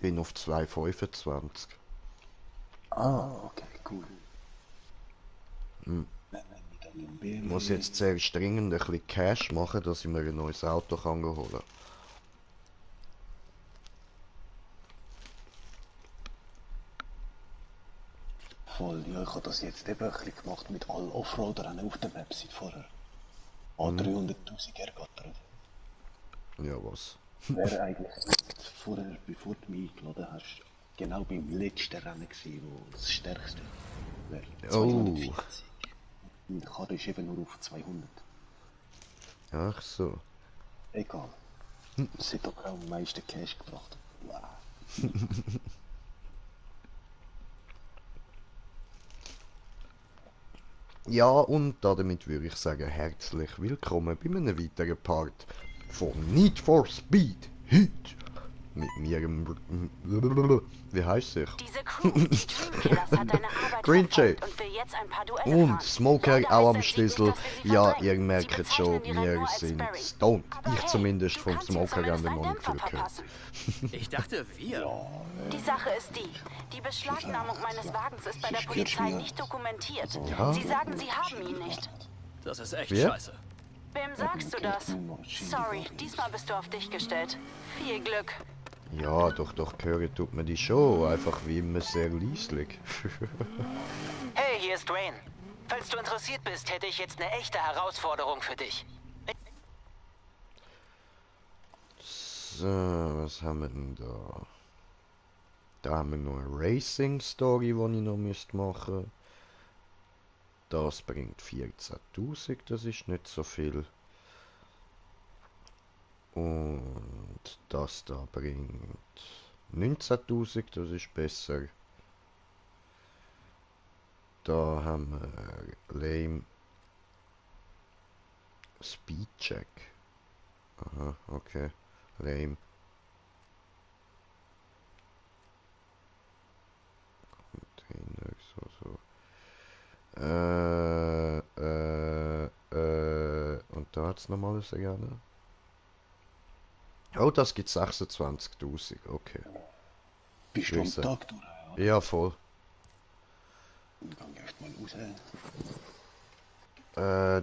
bin auf 2,25. Ah, okay, cool. Hm. Wenn ich dann im Ich muss BMW... jetzt sehr dringend ein bisschen Cash machen, dass ich mir ein neues Auto kann holen. Voll, ja, ich habe das jetzt eben ein bisschen gemacht mit allen Offroadern auf der Website vorher. Mhm. 300'000 ergattert. Ja, was? Wäre eigentlich nicht vorher, bevor du mich eingeladen hast, genau beim letzten Rennen gewesen, wo das stärkste wäre. Oh, 240. Und die Karte ist eben nur auf 200. ach so. Egal. Es hat aber auch am meisten Cash gebracht. Wow. Ja, und damit würde ich sagen, herzlich willkommen bei einem weiteren Part von Need for Speed Heat. Mit mir, wie heißt ich? Diese Crew, die Dreamkillers, hat deine Arbeit Green Jay. verfolgt und will jetzt ein paar Duelle Und fahren. Smoker Leider auch heißt am das nicht, Schlüssel. dass wir sie Ja, verdrängen. ihr Sie merkt bezeichnen schon, die Rennen wir nur als sind Sparring. stoned. Aber Ich hey, zumindest du vom kannst ihm Smoker an zumindest den einen Dämpfer Monitor gehört. verpassen. Ich dachte, wir. Die Sache ist die Beschlagnahmung meines Wagens ist bei der Ich spür's Polizei mir. nicht dokumentiert. Ja? Sie sagen, sie haben ihn nicht. Das ist echt Wer? scheiße. Wem sagst du das? Sorry, diesmal bist du auf dich gestellt. Viel Glück. Ja, doch, hören tut man die schon. Einfach wie immer sehr leislich. Hey, hier ist Dwayne. Falls du interessiert bist, hätte ich jetzt eine echte Herausforderung für dich. So, was haben wir denn da? Da haben wir noch eine Racing Story, die ich noch müsste machen. Das bringt 14.000, das ist nicht so viel. Und das da bringt 19.000, das ist besser. Da haben wir Lame Speed Check. Aha, okay. Lame. Container, so. Und da hat's nochmal was gerne. Oh, das gibt 26.000, okay. Bist du am Grüße. Tag durch? Ja? Ja, voll. Dann geh ich mal raus.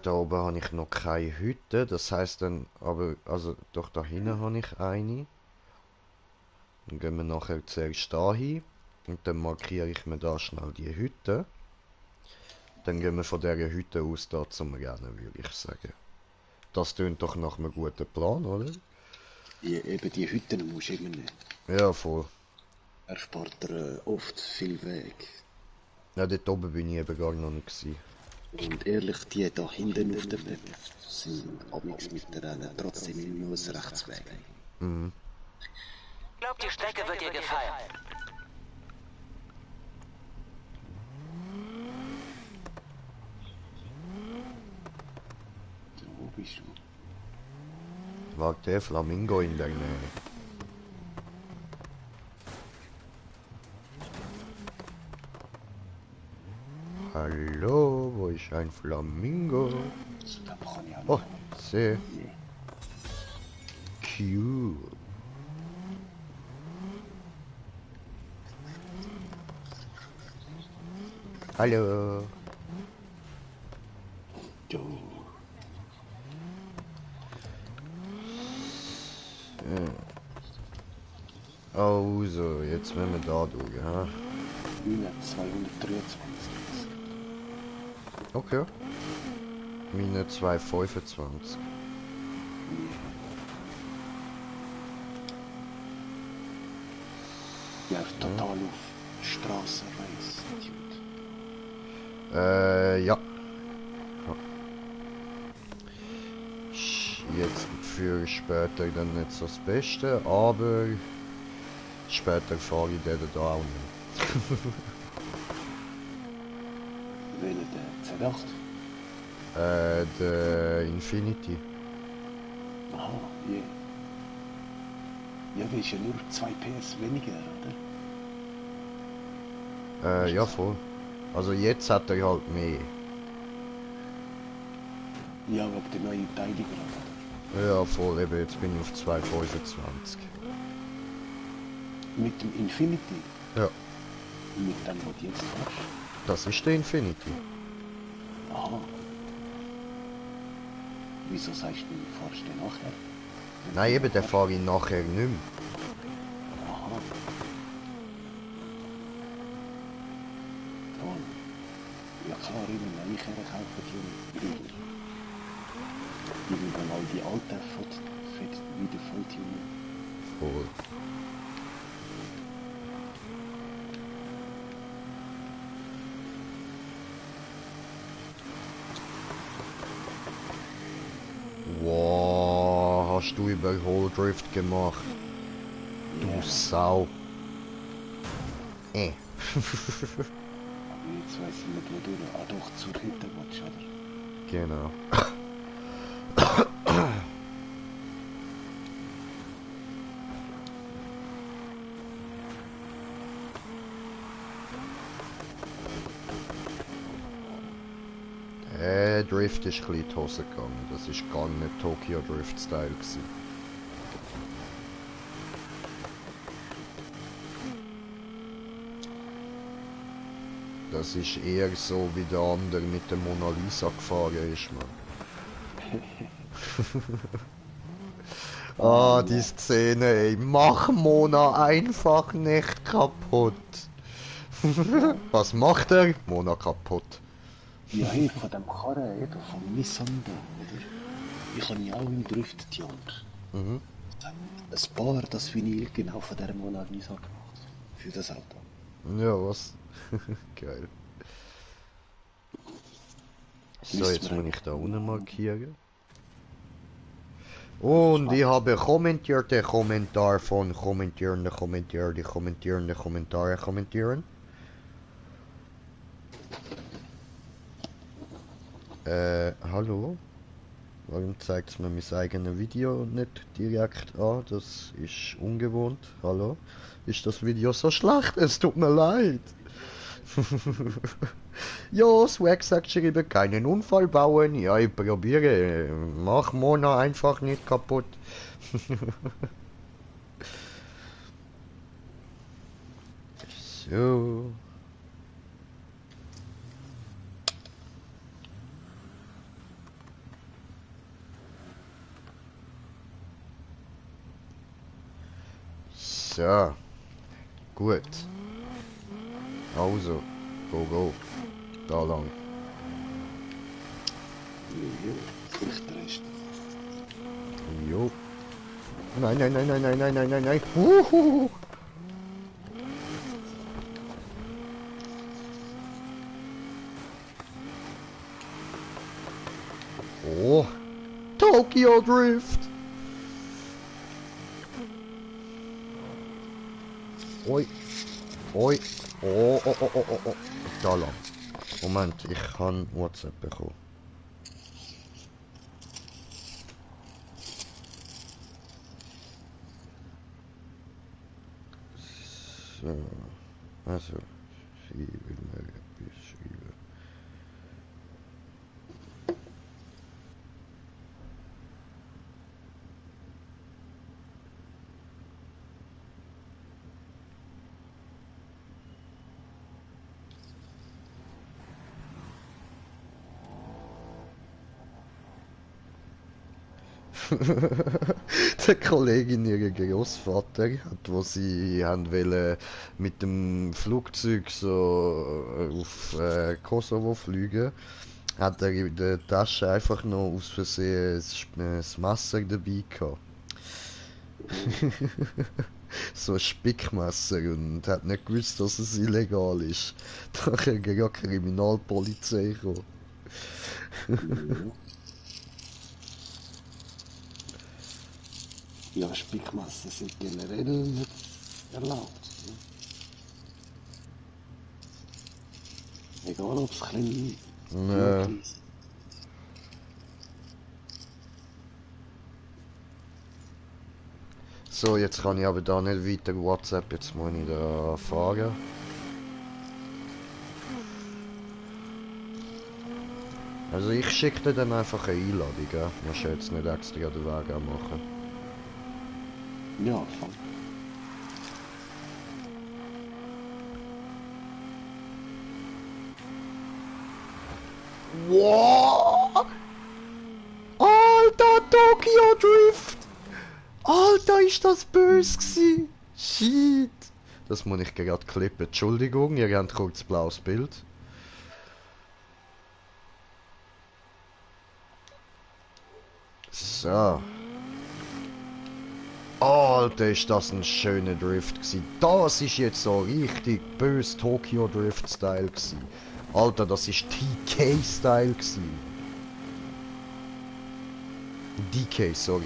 Da oben habe ich noch keine Hütte, das heißt dann, aber, also, doch da hinten habe ich eine. Dann gehen wir nachher zuerst da hin und dann markiere ich mir da schnell die Hütte. Dann gehen wir von dieser Hütte aus da zum Rennen, würde ich sagen. Das tönt doch nach einem guten Plan, oder? Eben die Hütten musst du immer nehmen. Ja, voll. Erspart dir oft viel Weg. Ja, dort oben bin ich eben gar noch nicht gewesen. Und ehrlich, die da hinten auf der Map sind amigs mit der Rennen trotzdem immer nur ein Rechtsweg. Mhm. Glaub, die Strecke wird dir gefallen. So, wo bist du? Wagt der Flamingo in der Nähe. Hallo, wo ist ein Flamingo? So, da kann ich auch Oh, noch. sehr cool. Hallo. Jo. Also, jetzt müssen wir da durch, ja. 223. Okay. Meine 225. Läuft total auf Strassenreis. Ja. Ist jetzt für später dann nicht so das Beste, aber später fahre ich den da auch nicht. Wählen der Z8. Der Infinity. Aha, je. Ja, das ist ja nur 2 PS weniger, oder? Ja, voll. Also jetzt hat er halt mehr. Ja, wegen der neuen Beteiligung, oder? Ja, voll, eben, jetzt bin ich auf 225. Mit dem Infinity? Ja, Mit dem, was du jetzt hast? das ist der Infinity. Aha. Wieso sagst du, fahrst du den nachher? Nein, eben, den fahre ich nachher nicht mehr. Aha. Toll. Ja klar, ich will eigentlich kaufen für irgendwann mal die alten wieder volltunen. Voll. Wow, hast du Überholdrift gemacht? Du Ja. Sau. Aber jetzt weiss ich nicht, wo du noch. Ah doch, zur Hütte willst, oder? Genau. Drift ist ein bisschen in die Hose gegangen. Das ist gar nicht Tokyo Drift Style gewesen. Das ist eher so, wie der andere mit der Mona Lisa gefahren ist, man. Ah, die Szene, ey. Mach Mona einfach nicht kaputt. Was macht er? Mona kaputt. Ja, hey, von dem Karren, eben, vom Nissan da, oder? Ich habe ja auch im Drift gejamt. Mhm. Ein paar, das Vinyl genau von der Mona Lisa gemacht. Für das Auto. Ja, was? Geil. So, jetzt muss ich da unten markieren. Und ich habe kommentierte Kommentar von kommentierende Kommentare kommentieren. Hallo? Warum zeigt es mir mein eigenes Video nicht direkt an? Das ist ungewohnt. Hallo? Ist das Video so schlecht? Es tut mir leid. Ja, Swag sagt geschrieben, keinen Unfall bauen. Ja, ich probiere. Mach Mona einfach nicht kaputt. So. So. Gut. Also. Go. Da lang. Ja, vielleicht der Rest. Jo. Nein. Uhuhu. Oh. Tokyo Drift. Oi. Oh. Da lang. Moment, ich kann WhatsApp bekommen. So. Also, sie will mir etwas schreiben. Der Kollegin, ihr Großvater, wo sie haben wollen mit dem Flugzeug so auf Kosovo fliegen, hat er in der Tasche einfach noch aus Versehen das Messer dabei gehabt. So ein Spickmesser und hat nicht gewusst, dass es illegal ist. Nachher gerade Kriminalpolizei gekommen. Ja, Spickmassen sind generell nicht erlaubt. Ne? Egal, ob es klein Ja. ist. So, jetzt kann ich aber da nicht weiter WhatsApp, jetzt muss ich da fahren. Also ich schicke dir dann einfach eine Einladung, ja? Musst du jetzt nicht extra den Weg machen. Ja, voll. Wow! Alter, Tokyo Drift! Alter, ist das böse gsi! Shit! Das muss ich gerade klippen. Entschuldigung, ihr habt kurz blaues Bild. So. Alter, ist das ein schöner Drift gsi. Das ist jetzt so richtig böse Tokyo Drift Style gsi. Alter, das ist TK Style gsi. DK, sorry.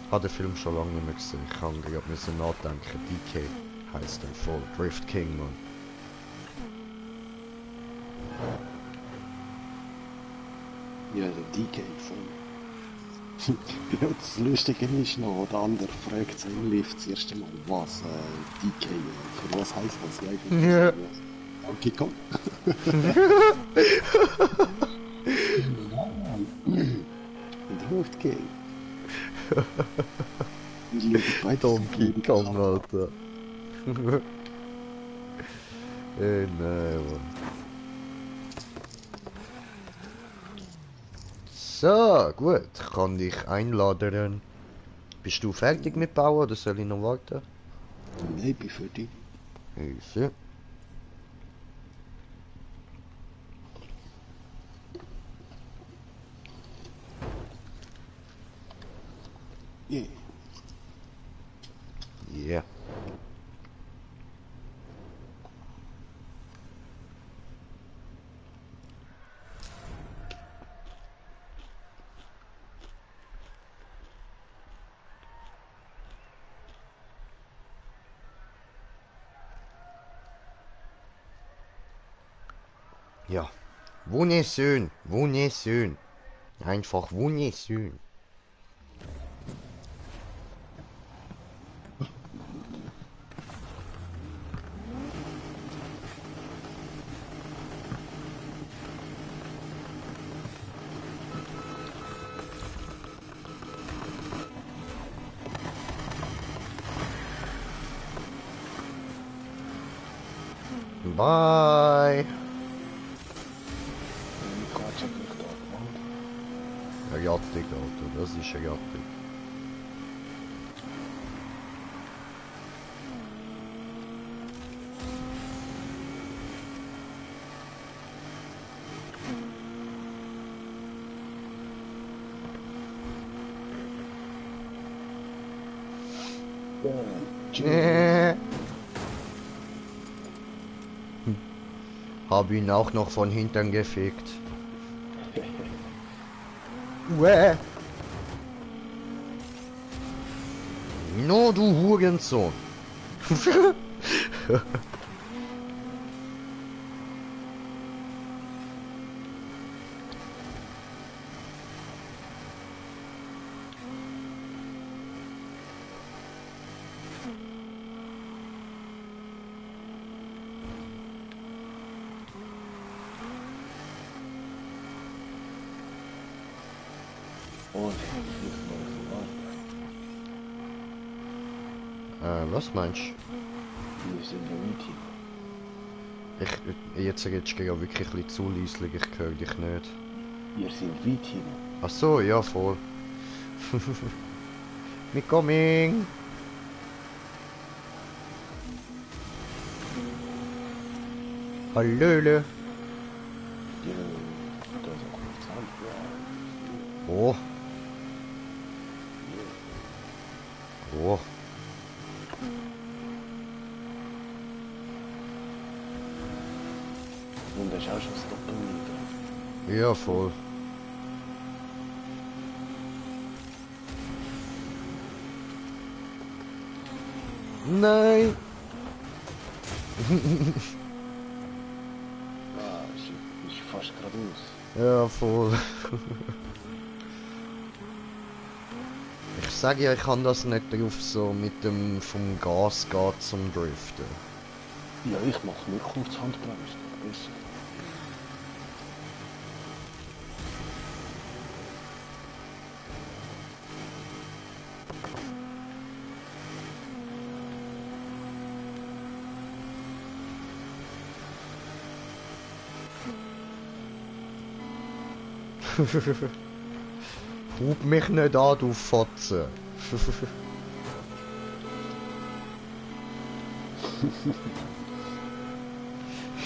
Habe den Film schon lange nicht mehr gesehen. Ich kann gerade nachdenken. DK heisst der voll. Drift King, Mann. Ja, der DK voll. Ja, das Lustige ist noch, der andere fragt sich im Lift das erste Mal, was DK, für was heisst das? Ja, Donkey Kong. In der Luft gehen. Donkey Kong, Alter. Nein, Mann. So, gut. Kann dich einladen. Bist du fertig mit Bauen oder soll ich noch warten? Nein, ich bin für dich. Easy. Yeah. Yeah. Ja. Wunderschön, wunderschön. Einfach wunderschön. Bye. Eine Gattung, Alter. Das ist eine Gattung. Hab ihn auch noch von hinten gefickt. Uäh. No, du Hurensohn. Oh, Was meinst du? wir sind ja Meeting. Jetzt redest du ja wirklich ein bisschen zu leislich, ich höre dich nicht. Wir sind Meeting. Ach so, ja voll. Me coming! Hallöle! Ja, da ist auch nichts anderes. Oh! Oh! Und da ist auch schon das Doppelmeter. Ja, voll. Nein! Ah, ist fast geradeaus. Ja, voll. Ich sage ja, ich kann das nicht drauf, so mit dem vom Gas geht zum Driften. Ja, ich mache nur kurz Handbremse. Besser. Hub mich nicht an, du Fotze.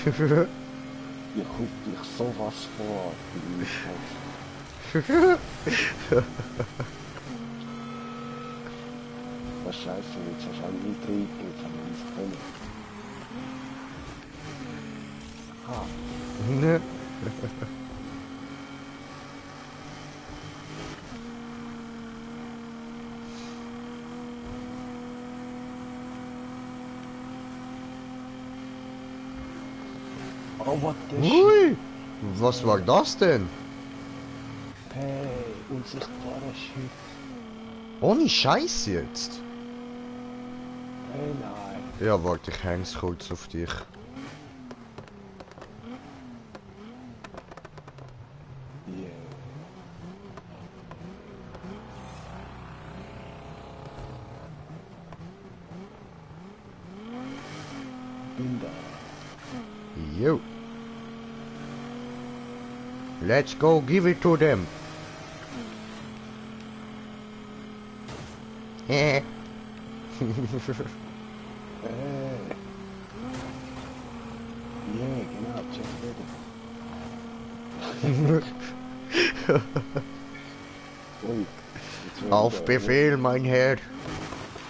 Ihr guckt mich sowas vor. Was scheiße, jetzt hast du auch nicht trinken, jetzt haben wir uns können. Aha. Ne? Oh, what the shit? Ui! Was war das denn? Hey, unsichtbarer Shit. Ohne Scheiß jetzt. Hey, nein. Ja, warte, ich häng's kurz auf dich. Yeah. Bin da. Yo. Let's go give it to them. Hey. Yeah, genau, check bitte. Ui, jetzt werden Auf wir- Befehl, mein Herr.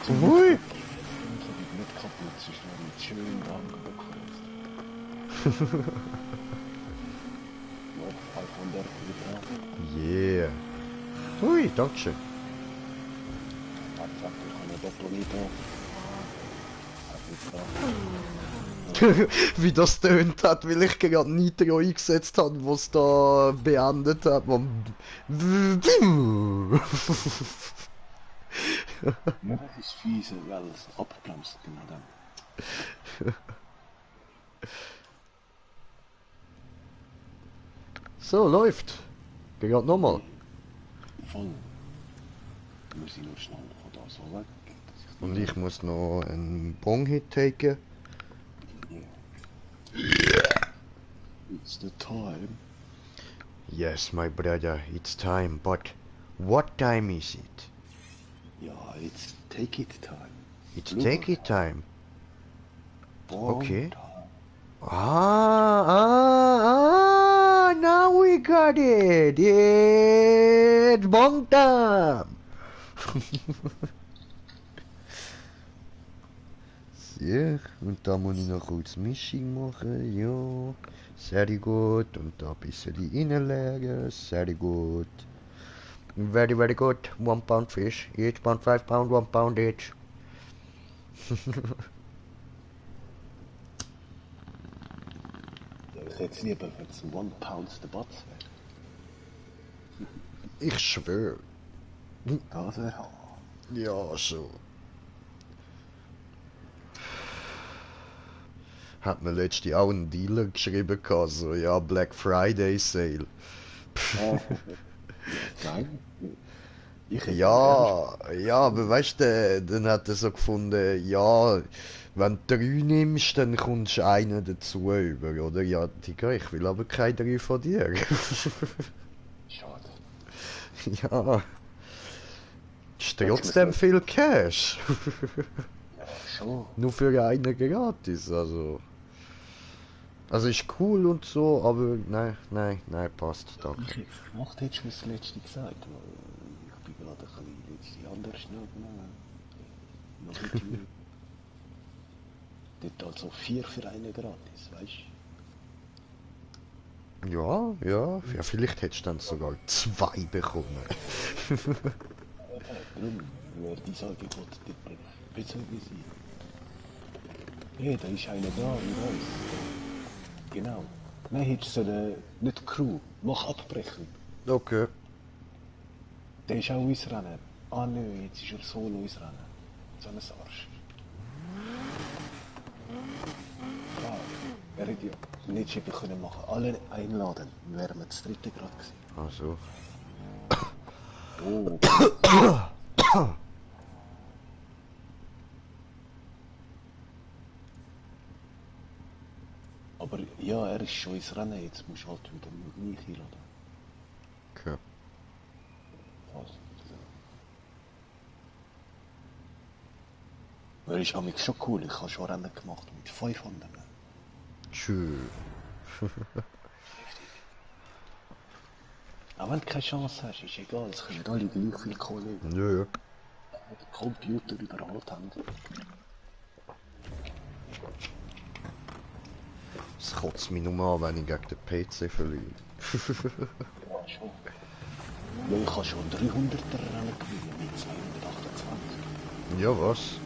Zum Ui. Glück hab ich nicht kaputt, sonst wäre ich schön warm gekürzt. Noch 500 wieder. Yeah. Ui, dankeschön. Zack, ich habe eine Doppelmeter. Wie das tönt hat, weil ich gerade Nitro eingesetzt habe, was da beendet hat. Ja, das ist fiese, weil es abbremst, genau dann. So, läuft. Gerade nochmal. Voll. Wir sind nur schnell von da so weg. dass Und ich muss noch einen Bong-Hit taken. It's the time. Yes, my brother, it's time. But what time is it? Ja, it's take it time. It's Look. take it time. Bong Okay. time. Now we got it. It's bong time. Ja, und da muss ich noch kurz Mischung machen, ja. Sehr gut. Und da ein bisschen reinlegen, sehr gut. Very, very good. 1 pound fish, each pound 5 pound, 1 pound each. Ja, ich hätte es lieber, wenn es 1 Pound der Batz wäre. Ich schwöre. Das wäre Ja, schon. Hat mir letztens auch ein Dealer geschrieben, so, ja, Black Friday Sale. Nein. Ich hätte Ja, ja, aber weißt du, dann hat er so gefunden, ja, wenn du 3 nimmst, dann kommst du einen dazu über, oder? Ja, Digga, ich will aber keine 3 von dir. Schade. Ja. Ist trotzdem viel Cash. Ja, schon. Nur für einen gratis, also. Also ist cool und so, aber nein, passt, danke. Ich hätte es gemacht, hättest du mir das letzte gesagt. Weil ich bin gerade ein bisschen letzte anders noch nicht mehr. Dort also 4 für einen gratis, weißt Ja, vielleicht hättest du dann sogar 2 bekommen. du? Darum wäre dieses Angebot dort besser gewesen. Hey, da ist einer da, ich weiß. Genau. Nein, hättest du nicht die Crew, mach abbrechen. Okay. Der ist auch ins Rennen. Ah nö, jetzt ist er solo ins Rennen. So ein Arsch. Ja, er hätte ja nicht eben können machen. Alle einladen, wären wir das dritte gerade gewesen. Also. Oh. Aber ja, er ist schon ins Rennen, jetzt musst du halt wieder mich einladen. Das ist nämlich schon cool, ich habe schon Rennen gemacht mit 5 anderen. Tschüss. Auch wenn du keine Chance hast, ist egal, es können alle gleich viele Kollegen. Ja, ja. Den Computer überall haben. Es kotzt mich nur an, wenn ich gegen den PC verliere. Ja, schon. Ja, ich habe schon 300er Rennen gewonnen mit 228. Ja, was?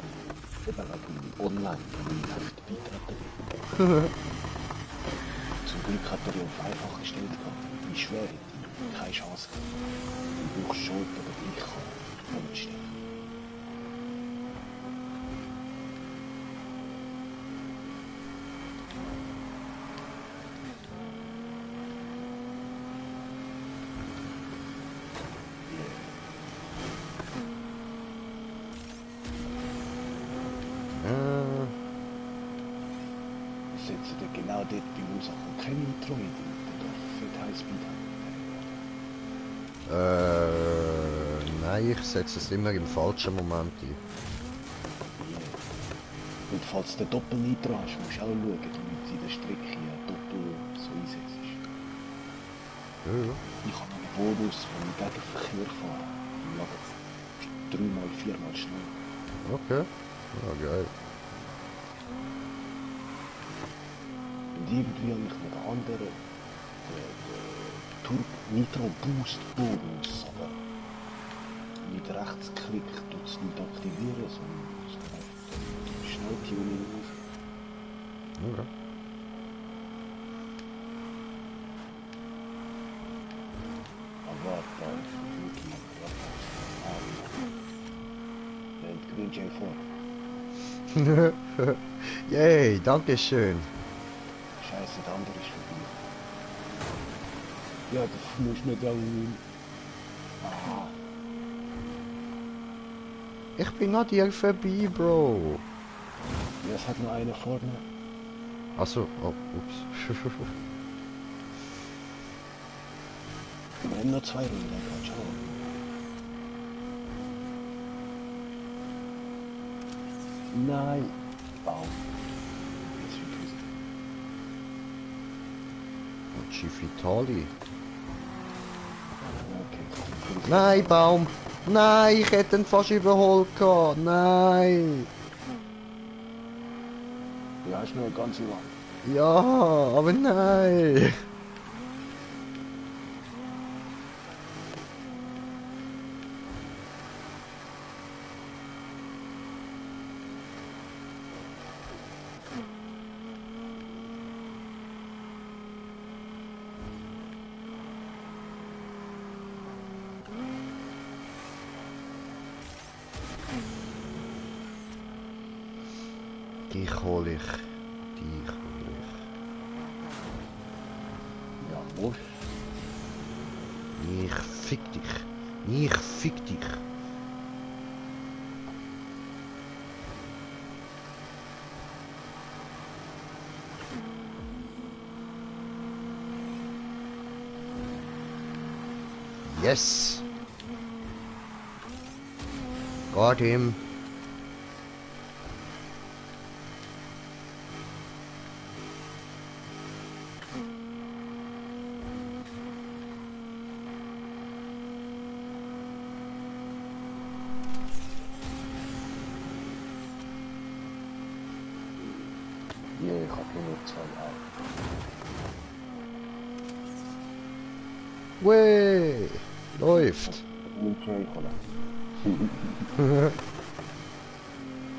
Eben wegen online, weil ich auf die beitreten bin. Zum Glück hat er ja auf einfach gestellt gehabt. Wie schwer, keine Chance. Du brauchst schon, aber ich kann umstellen. Ich setze dir genau dort bei uns auch kein Intro in, der darf fett Highspeed haben. Nein, ich setze es immer im falschen Moment ein. Und falls du Doppel-Nitro hast, musst du auch schauen, damit du in der Strecke doppel so einsetzt. Ja, ja. Ich habe einen Bonus, wenn ich gegen Verkehr fahre. Ich lade 3-mal, 4-mal schnell. Okay. Ja, geil. Und irgendwie habe ich noch einen anderen Nitro Boost Bonus, aber mit Rechtsklick tut es nicht aktivieren, sondern es greift Schnelltuning aus. Okay. Aber warte, Green J vor. Yay, danke schön. Scheiße, der andere ist vorbei. Ja, das muss man dann. Aha. Ich bin an dir vorbei, Bro. Ja, es hat nur einer vorne. Achso, oh, ups. Wir haben noch 2 Runden, dann kannst du schauen. Nein. Baum. Jetzt wird es. Chief Vitali. Okay, Nein, Baum. Nein, ich hätte ihn fast überholt gehabt. Nein. Ja, ist nur ganz lang. Ja, aber nein. Dich hol ich. Dich hol ich. Ja, wo? Ich fick dich. Ich fick dich. Yes. Got him. Ja, ich hab nur noch 2 Augen. Wey. Läuft. Nicht schnell,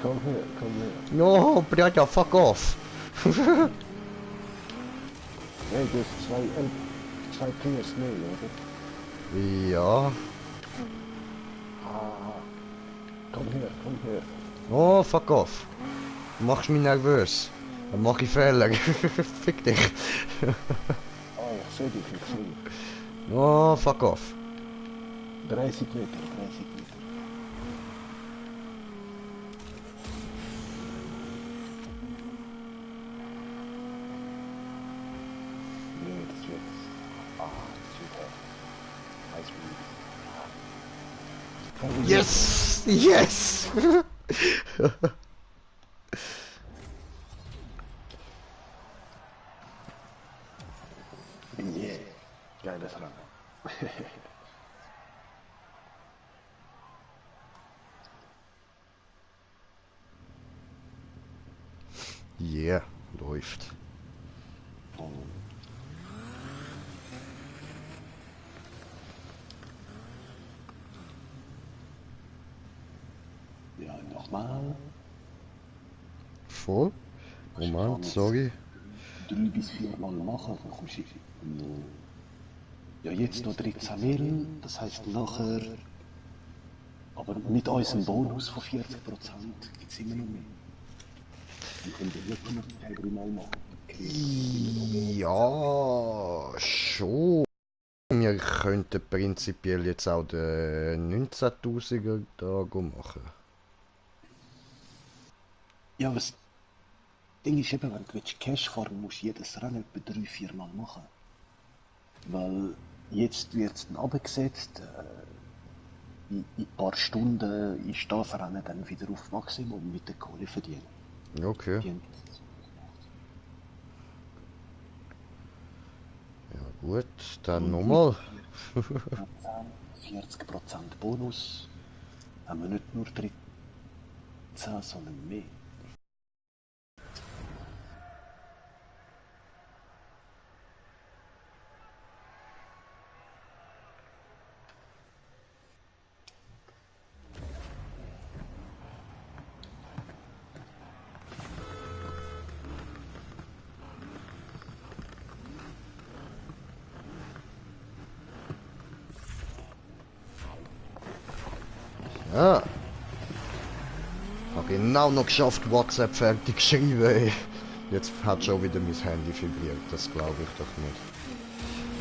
Komm her, komm her. No, Brother, fuck off. Hey, du hast 2 PS schnell, oder? Ja. Ah, komm her, komm her. Oh, fuck off. Du machst mich nervös. Dann mach ich Fehler. Fick dich. Ah, ich seh dich, ich seh dich. Oh, fuck off. 30 Meter, 30 Meter. Nee, das wird... Ah, das wird Highspeed. Yes! Yes! Yeah, läuft. Oh. Ja, nochmal. Voll? Moment, sorry. 3 bis 4 Mal machen, dann kommst du... Ja, jetzt noch 13 Mil, das heisst nachher... Aber mit unserem Bonus von 40% gibt es immer noch mehr. Dann können wir wirklich noch 2-3 Mal machen. Ja, schon. Wir könnten prinzipiell jetzt auch den 19.000er Tag machen. Ja, aber das Ding ist eben, wenn du Cash fahren musst du jedes Rennen etwa 3-4 Mal machen. Weil jetzt wird es dann abgesetzt, in ein paar Stunden ist das Rennen dann wieder auf Maximum mit der Kohle verdienen. Okay. Ja gut, dann nochmal. 40% Bonus haben wir nicht nur 13, sondern mehr. Ja. Hab genau noch geschafft, WhatsApp fertig geschrieben, ey. Jetzt hat schon wieder mein Handy vibriert, das glaube ich doch nicht.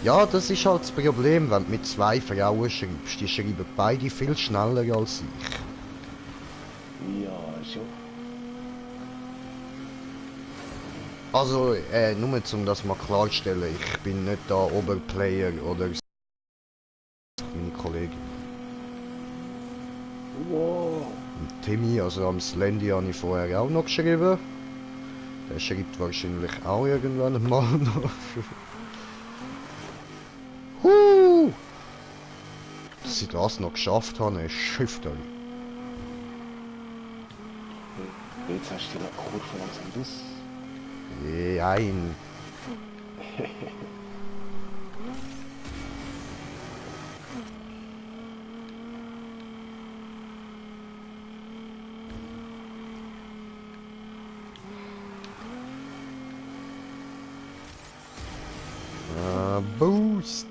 Ja, das ist halt das Problem, wenn du mit 2 Frauen schreibst. Die schreiben beide viel schneller als ich. Ja, schon. Also, nur um das mal klarzustellen, ich bin nicht da Oberplayer oder meine Kollegin. Wow. Und Timmy, also am Slendy habe ich vorher auch noch geschrieben. Der schreibt wahrscheinlich auch irgendwann mal noch. Dass ich das noch geschafft habe, ist schüchtern. Jetzt hast du die Kurve langsam raus. Nein. Boost.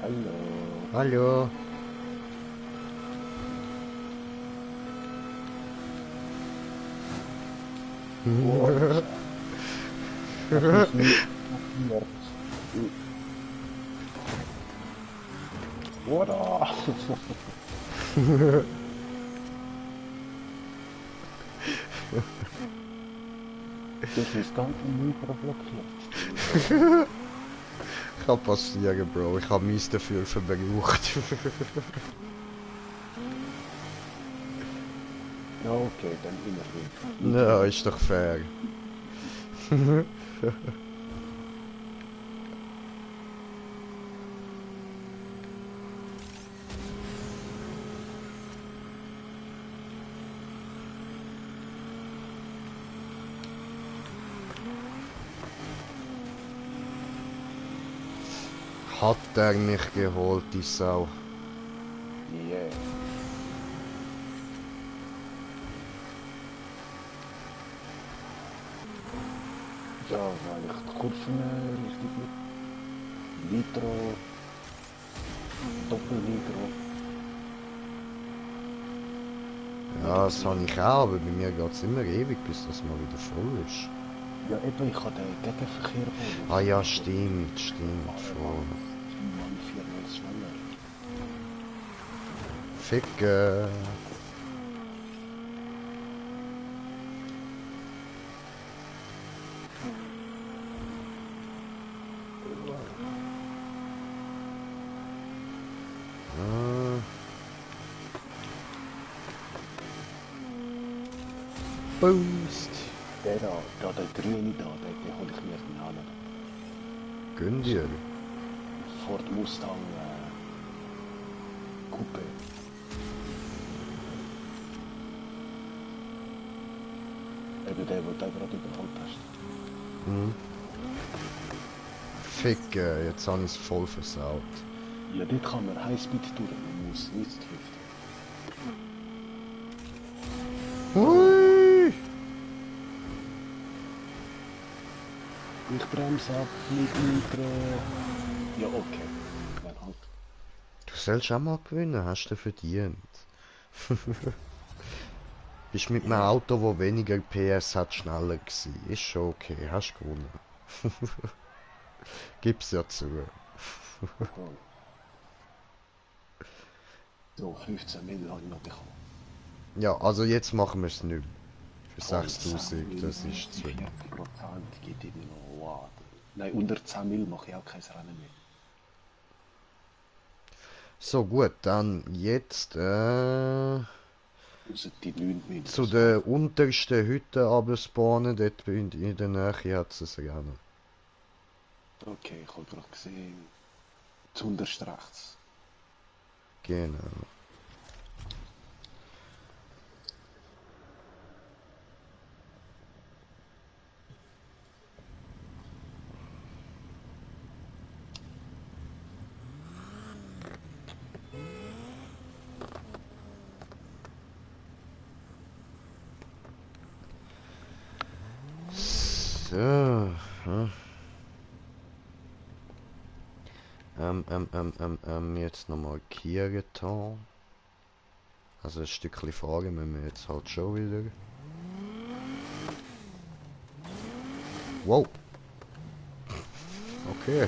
Hallo. Hallo. Oder? Das ist ganz Mikro blockiert. Kann passieren, Bro. Ich habe mies dafür verbraucht. Ja, okay, dann immerhin. Ja, ist doch fair. Hat er mich geholt, die Sau. Yeah. Ja, weil ich die Kurven richtig mit Nitro, Doppel-Nitro. Ja, das habe ich auch, aber bei mir geht es immer ewig, bis das mal wieder voll ist. Ja, eben, ich habe den Gegenverkehr geholt. Ah ja, stimmt, voll. 4-mal schneller. Ficken. Boost. Der grüne da, den hol ich mir dann an. Gönn dir. Ford Mustang Coupe. Eben der, den du gerade überholt hast. Mhm. Fick, jetzt habe ich es voll versaut. Ja, dort kann man Highspeed durch, man muss nicht driften. Hui! Ich bremse ab mit Nitro. Ja, okay. Dann halt. Du sollst auch mal gewinnen, hast du verdient. Bist mit einem Auto, das weniger PS hat, schneller gewesen. Ist schon okay, hast gewonnen. Gib's ja zu. Cool. So, 15 Mille habe ich noch bekommen. Ja, also jetzt machen wir es nicht mehr. Für Toll, 6000, das ist zu wenig. 40% geht irgendwie noch. Wow. Nein, unter 10 Mille mache ich auch kein Rennen mehr. So gut, dann jetzt Außer die 9 Mille. zu der untersten Hütte abspawnen, dort in der Nähe hat es ein Rennen. Okay, ich habe gerade gesehen. Zuunterst rechts. Genau. So. Jetzt noch markieren hier. Also ein Stückchen fahren müssen wir jetzt halt schon wieder. Wow. Okay.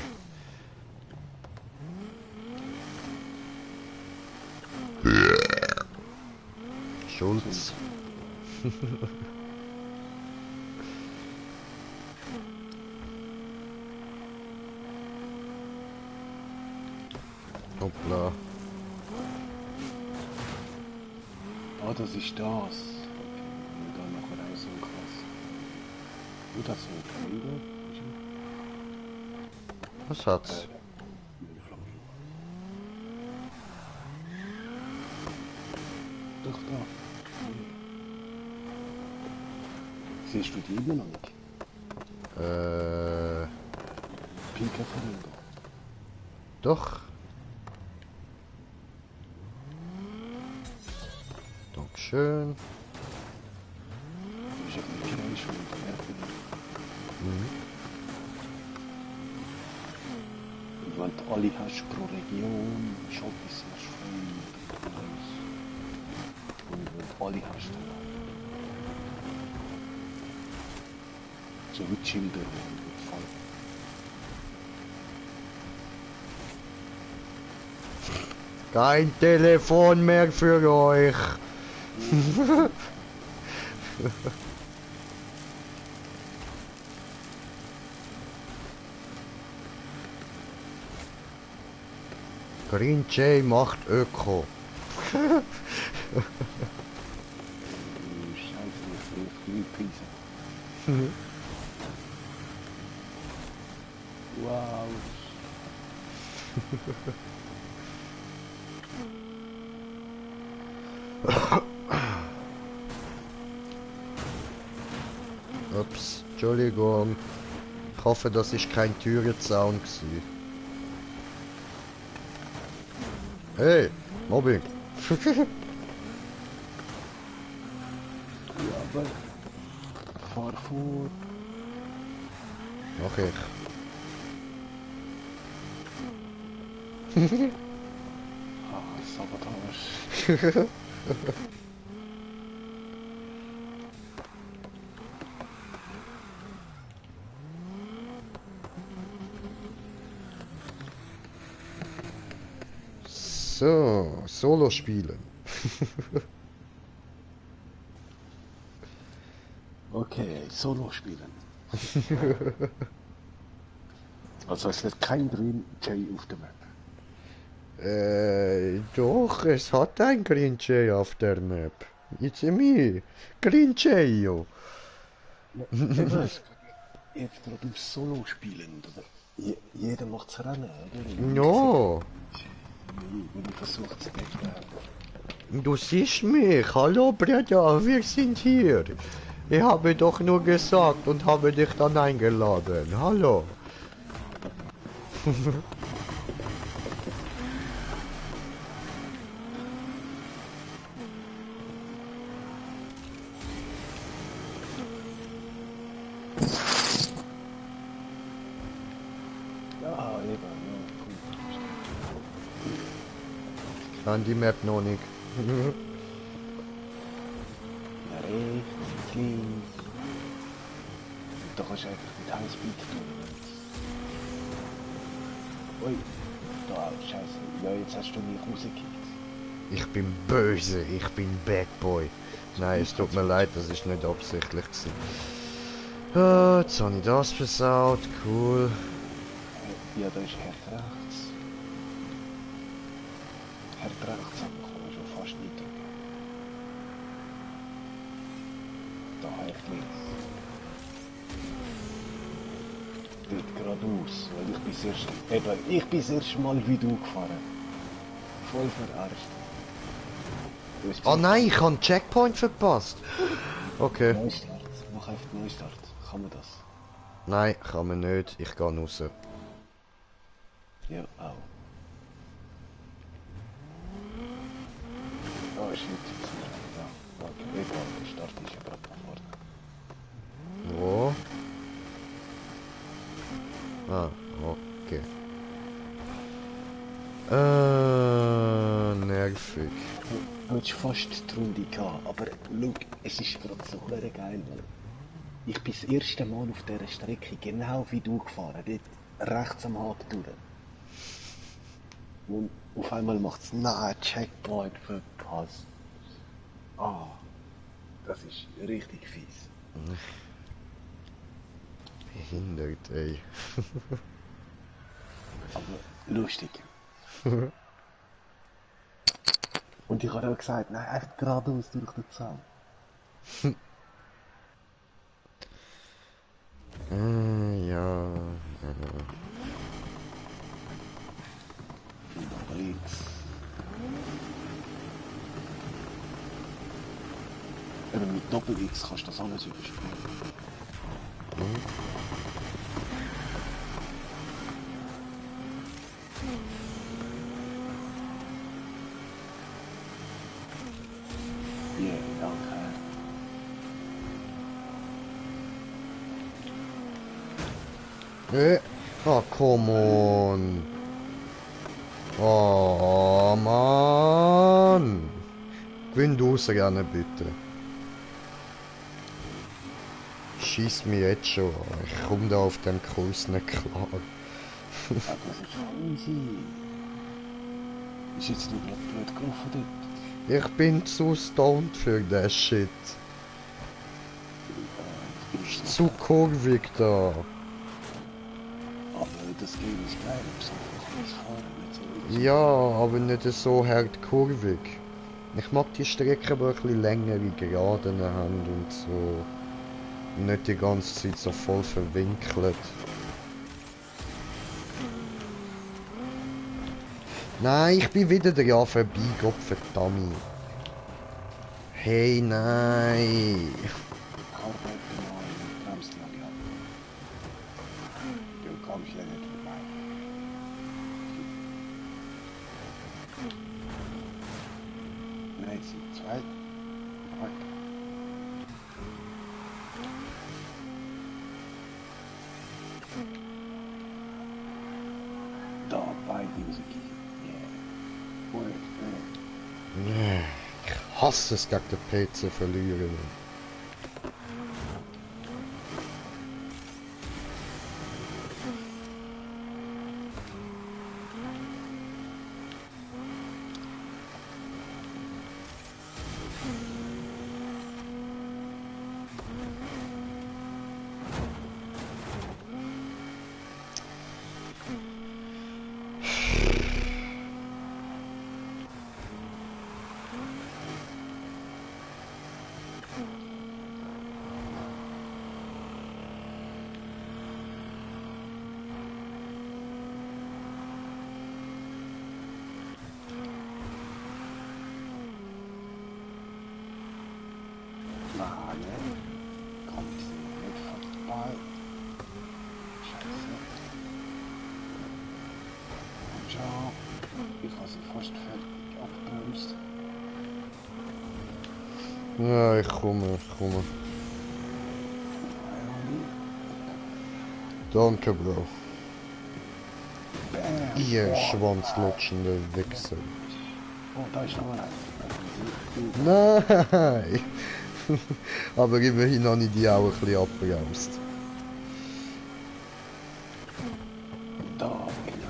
Schulz. Hoppla. Ah, das ist das. Okay, und dann nachher auch so krass. Und das so ein Kanal. Was hat's? Doch, da. Siehst du die immer noch nicht? Pinker Verlängerung. Doch. Dankeschön. Du bist ja nicht gleich schon mit der Erde. Und wenn du alle hast pro Region, schaltest du erst frei. Und wenn du alle hast, dann so wie Schilder und Farben. Kein Telefon mehr für euch. Green Jay macht Öko. Scheiße, ich will Greenpeace. Wow. Ups, Entschuldigung. Ich hoffe, das ist kein Türenzaun gewesen. Hey, Mobbing. Ja, aber fahr vor. Mach ich. Ah, Sabotage. So, Solo spielen. Okay, Solo spielen. Also es wird kein Green Jay auf der Map. Doch, es hat ein Green Jay auf der Map. It's me, Grincheio. Du weißt, jetzt gerade auf Solo spielen, oder? Jeder macht's Rennen, oder? No, Und ich versuche zu decken. du siehst mich. Hallo, Bruder, wir sind hier. Ich habe doch nur gesagt und habe dich dann eingeladen. Hallo. Ja, eben, ja, An die Map noch nicht. cool. Nach rechts, links. Und da kannst du einfach mit Highspeed tun. Ui, da, scheiße. Ja, jetzt hast du mich rausgekickt. Ich bin böse, ich bin Bad Boy. Nein, es tut mir leid, das ist nicht absichtlich gewesen. Ah, jetzt habe ich das versaut, cool. Ja, da ist Herd rechts. Herd rechts, aber kann man schon fast nicht drücken. Da Herd links. Dort geradeaus, weil ich bin das erste Mal wie du gefahren. Voll verarscht. Du hast Oh nein, ich habe einen Checkpoint verpasst. Okay. Neustart. Mach einfach Neustart. Kann man das? Nein, kann man nicht. Ich gehe raus. Ja, auch. Oh shit. Ja, okay. Egal, der Start ist ja gerade da vorne. Wo? Ah, okay. Nervig. Du hast fast die Runde gehabt, aber schau, es ist gerade so geil, weil ich bin das erste Mal auf dieser Strecke genau wie du gefahren, dort rechts am Haken durch. Und auf einmal macht es Checkpoint verpasst. Ah, das ist richtig fies. Behindert, ey. Aber lustig. Und ich habe auch gesagt, nein, einfach geradeaus durch den Zaun. Ja. Nach links. Eben mit Doppel-X kannst du das alles überspringen. Ja, danke. Oh, come on. Oh, Mann. Gewinn du raus gerne, bitte. Schieß mich jetzt schon an. Ich komme da auf dem Kurs nicht klar. Aber das ist easy. Ist jetzt nur gerade blöd gelaufen dort. Ich bin zu stoned für das Shit. Ist zu kurvig da. Aber das Game ist geil, so einfach fahren, nicht so. Ja, aber nicht so hart kurvig. Ich mag die Strecke, die ein bisschen längere Geraden haben und so. Nicht die ganze Zeit so voll verwinkelt. Nein, ich bin wieder dran vorbei, Gott verdammt. Hey, nein. Arbeit genau, bremst die alle ab. Du kommst ja nicht vorbei. Nein, es sind zwei. Okay. Da, beide rausgehen. Yeah. Word. Ich hasse es, gegen den PC verlieren. ab. Ich habe sie fast fertig abgebremst. Ja, ich komme. Danke, Bro. Bam! Ihr schwanzlutschende Wichser. Oh, da ist noch einer. Nein! Aber immerhin habe ich die auch ein bisschen abgebremst. Da, genau.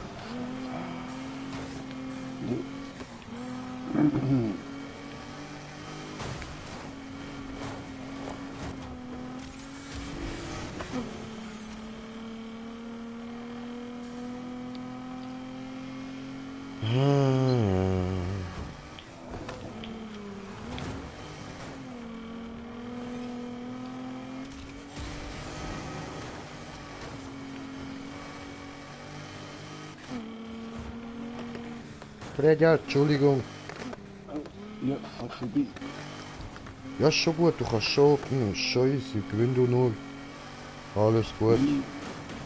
Fredja, Entschuldigung. Ja, fahr vorbei. Ja, ist schon gut, du kannst schon. Scheiße, gewinn du nur. Alles gut.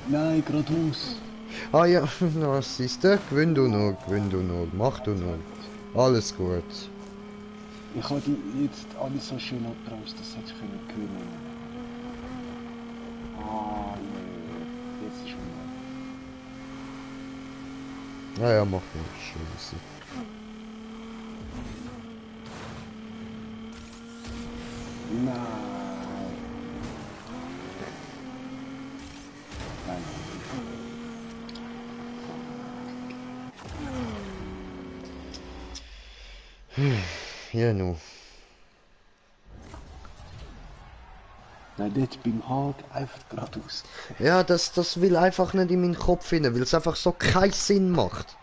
Nein, geradeaus. Ah ja, na siehst du, gewinn du nur, mach du nur. Alles gut. Ich habe die jetzt alle so schön abgebremst, das hätte ich können. Ah, nee. Jetzt ist schon. Naja, mach nicht, Scheiße. Nein. Nein. Ja, nu. Nein, dort beim Haag einfach geradeaus. Ja, das will einfach nicht in meinen Kopf hinein, weil es einfach so keinen Sinn macht.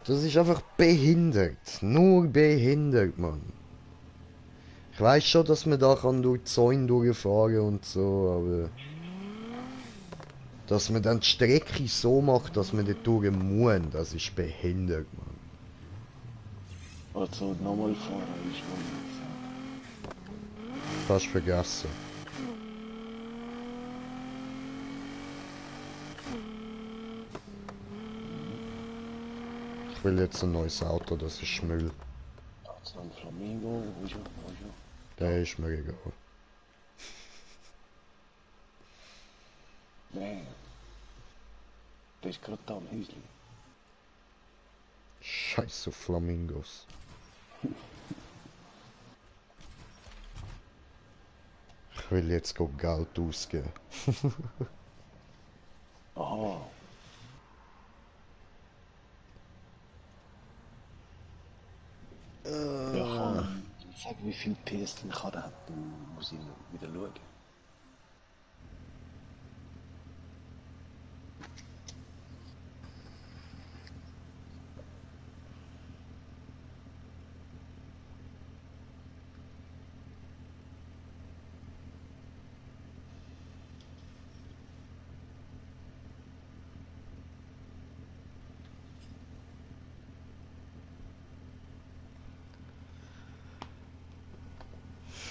Das ist einfach behindert. Nur behindert, Mann. Ich weiß schon, dass man da kann durch die Zäune durchfahren und so, aber... Dass man dann die Strecke so macht, dass man dort durch muss, das ist behindert, Mann. Also nochmal fahren ist noch nicht Fast vergessen. Ich will jetzt ein neues Auto, das ist Müll. Da ist noch ein Flamingo, wo ist er? Der ist mir egal. Nein. Der ist gerade da am Häuschen. Scheiß auf Flamingos. Ich will jetzt Geld ausgeben. Aha. Ja, kann ich sagen, wie viel PS denn kann der hat, dann muss ich wieder schauen.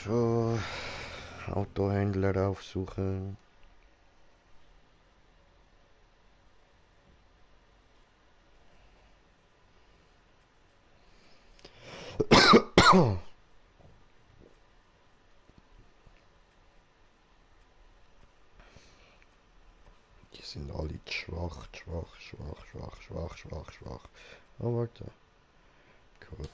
So, Autohändler aufsuchen. Die sind alle schwach. Oh, warte. Cool.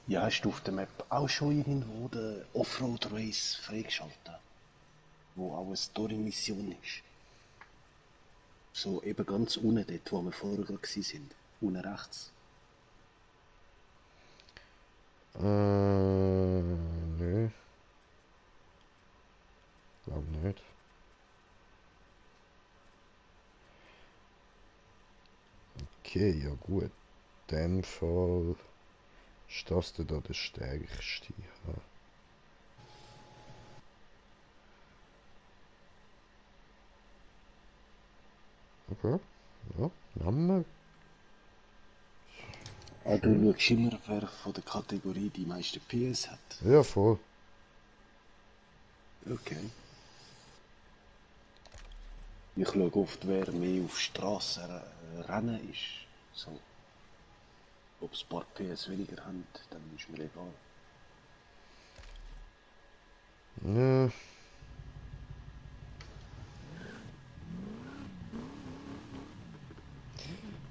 Ja, hast du auf der Map auch schon irgendwo den Offroad Race freigeschaltet? Wo auch eine Story-Mission ist. So eben ganz unten dort, wo wir vorher sind. Unten rechts. Nö. Glaub nicht. Okay, ja gut. In dem Fall ist das da der stärkste. Ja. Okay, ja, nehmen wir. Ah, du schaust immer, wer von der Kategorie die meisten PS hat. Ja, voll. Okay. Ich schaue oft, wer mehr auf Straßen rennen ist. So. Ob es ein paar PS weniger haben, dann ist mir egal. Nö.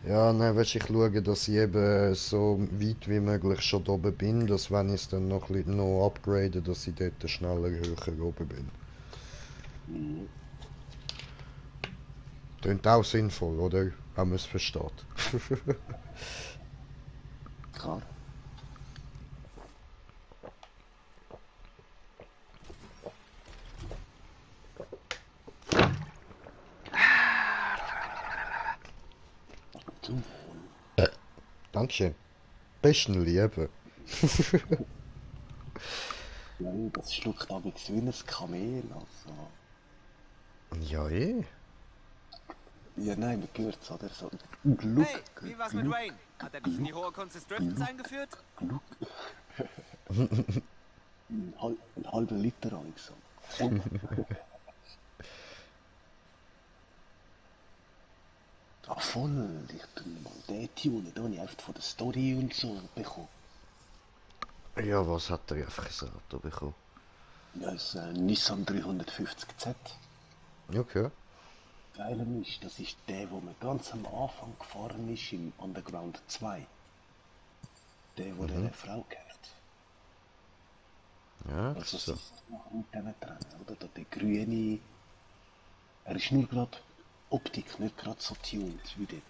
Ja, nein, weißt, ich schaue, dass ich eben so weit wie möglich schon da oben bin, dass wenn ich es dann noch upgrade, dass ich dort schneller höher oben bin. Mhm. Klingt auch sinnvoll, oder? Wenn man es versteht. Klar. Zum Dankeschön. Besten Liebe. Wohl. Das schluckt aber wie ein Kamel. Also. Ja, eh. Ja, nein, man hört es, oder? So. Gluck, Hey, wie war's mit Wayne? Hat er dich in die hohe Kunst des Driftens eingeführt? Gluck. Ein halber Liter habe ich so. Ah, voll. Ich bin mal den Tune, den habe ich einfach von der Story und so bekommen. Ja, was hat er einfach gesagt bekommen? Ja, es ist ein Nissan 350Z. Okay. Geiler ist, das ist der, wo man ganz am Anfang gefahren ist im Underground 2. Der, wo der Frau gehört. Ja, Also so. sie ist noch mit denen dran, oder? Da der grüne. Er ist nur gerade Optik, nicht gerade so tuned wie dort.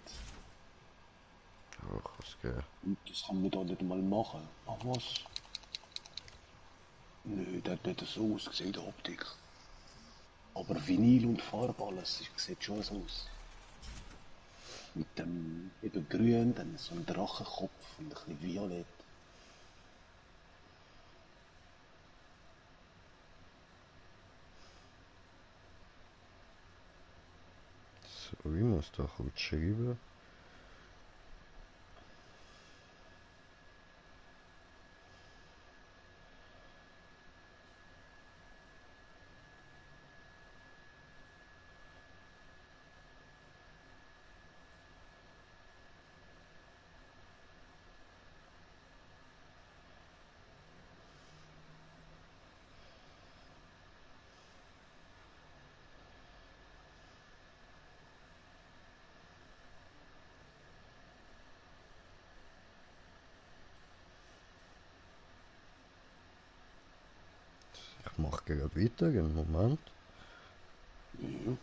Ach, was geht. Und das kann man da nicht mal machen. Ach was? Nö, der hat nicht so ausgesehen, der Optik. Aber Vinyl und Farbe, alles sieht schon so aus. Mit dem eben grün, dann so ein Drachenkopf und ein bisschen violett. So, ich muss da kurz schreiben. Ich mache gerade weiter, einen Moment. Ja.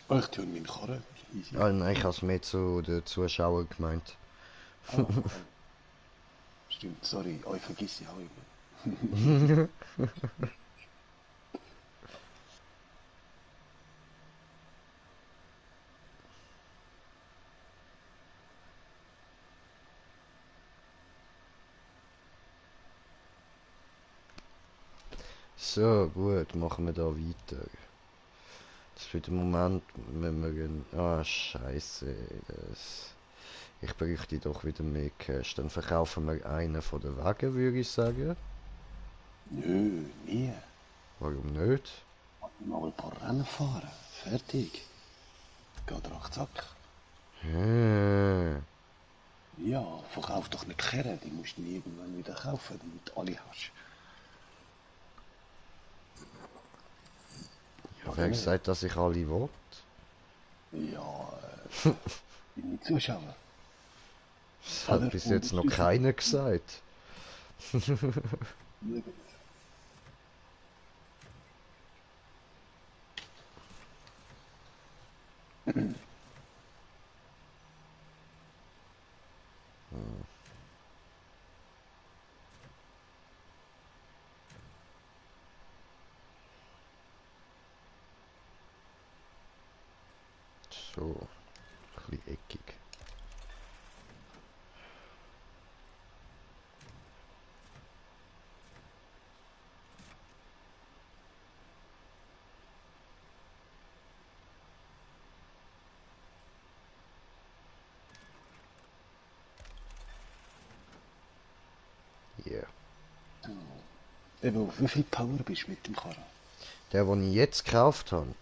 Oh, ich tue meinen Karren. Easy. Ah, nein, ich habe es mehr zu den Zuschauern gemeint. Ah, stimmt, sorry, euch vergiss ich auch immer. So, gut, machen wir da weiter. Das für den Moment müssen wir Ah, scheiße. Ich bräuchte doch wieder mehr Cash. Dann verkaufen wir einen von den Wagen, würde ich sagen. Nö, nie. Warum nicht? Mal ein paar Rennen fahren. Fertig. Geht rackzack. Hm. Ja, verkauf doch nicht Kerren, die musst du nie irgendwann wieder kaufen, damit du alle hast. Ja, wer hat gesagt, dass ich alle will? Ja, meine Zuschauer. Das hat bis jetzt noch keiner gesagt. So, ein bisschen eckig. Yeah. Eben, auf wie viel Power bist du mit dem Karren? Der, den ich jetzt gekauft habe,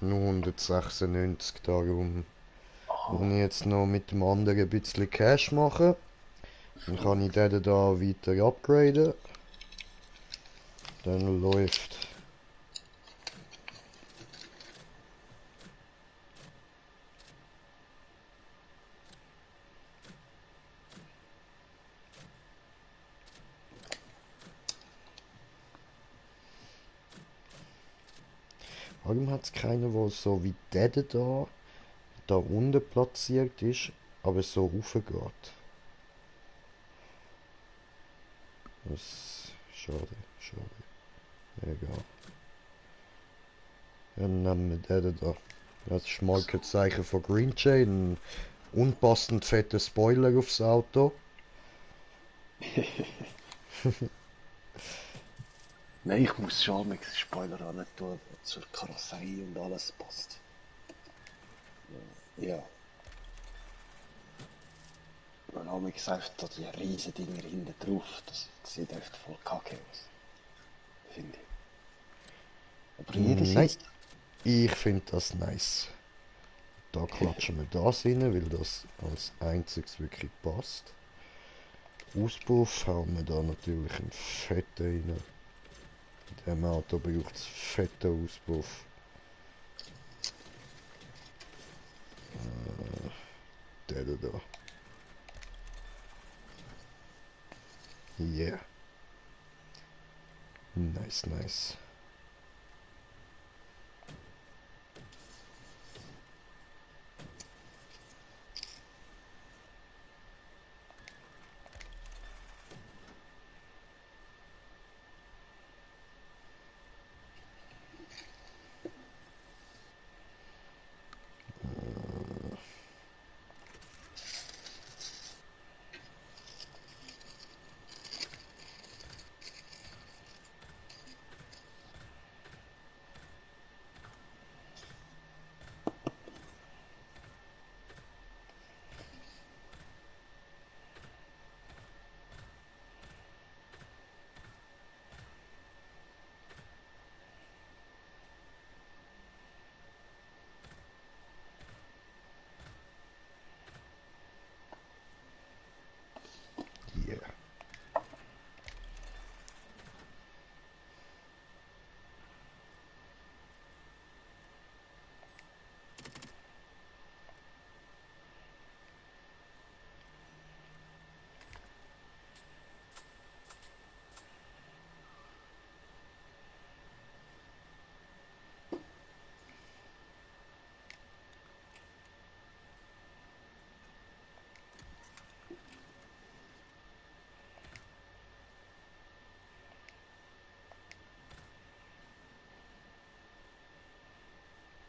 nur 196 darum. Wenn ich jetzt noch mit dem anderen ein bisschen Cash mache, dann kann ich den da weiter upgraden. Dann läuft. Warum hat es keinen, der so wie der da unten platziert ist, aber so raufgeht? Das schade. Egal. Dann nehmen wir den da. Das ist Markenzeichen von Green Chain. Ein unpassend fetter Spoiler aufs Auto. Nein, ich muss schon mit Spoiler an tun, zur Karosserie und alles passt. Ja. Und dann habe ich gesagt, da die riesen Dinger hinten drauf, das sieht echt voll kacke aus. Finde ich. Aber jeder Nein, sieht. ich finde das nice. Da klatschen wir das rein, weil das als einziges wirklich passt. Auspuff hauen wir da natürlich einen fetten rein. In diesem Auto braucht es fetten Auspuff. Der da. Yeah. Nice. Yeah.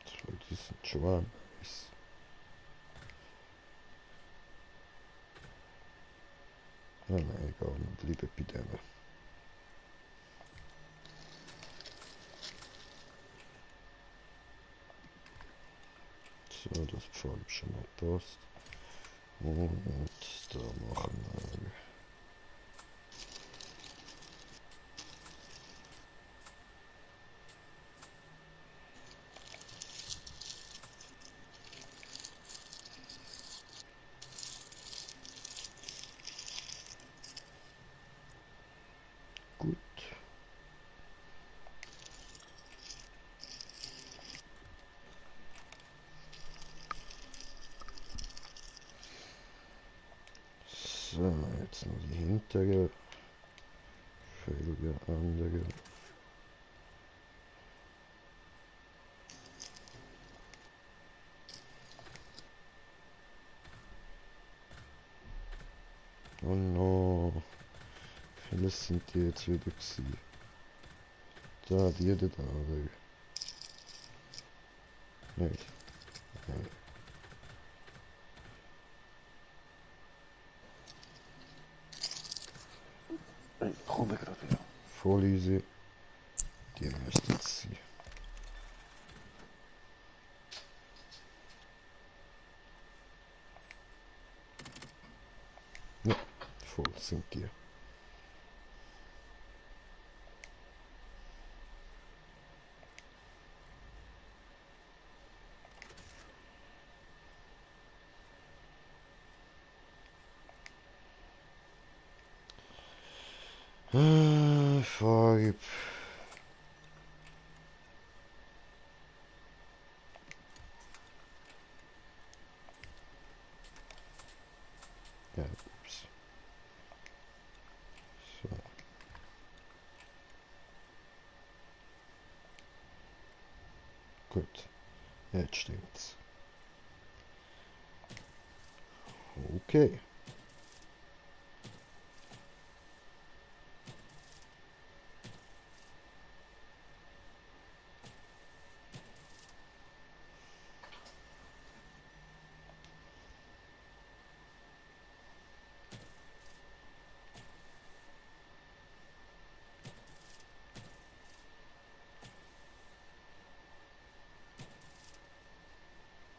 So, die sind schon nice. Ah, nein, egal, wir bleiben bei denen. So, das Pfeil schon mal passt. Und da machen wir. Gut. So, jetzt noch die hintere Felge, andere. Oh no. Welches sind die jetzt wieder gewesen? Da, die da, oder? Nicht. Nein. Ich komme gerade wieder. Voll easy. Die müssten es sein. Ja, voll sind die. Five. Ja, ups. So. Gut. Jetzt stimmt's. Okay.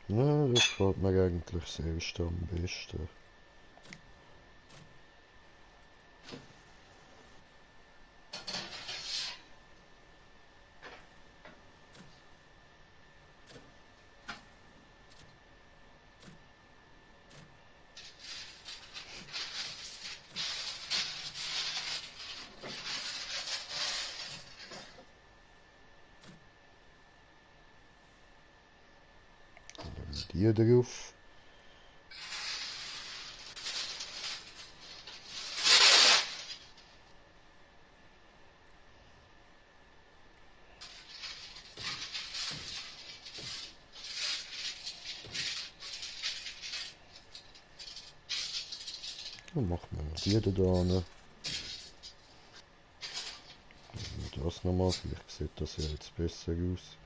Ja, das gefällt mir eigentlich selbst am besten. Hier drauf. Dann machen wir noch die da hin. Das nochmal, vielleicht sieht das ja jetzt besser aus.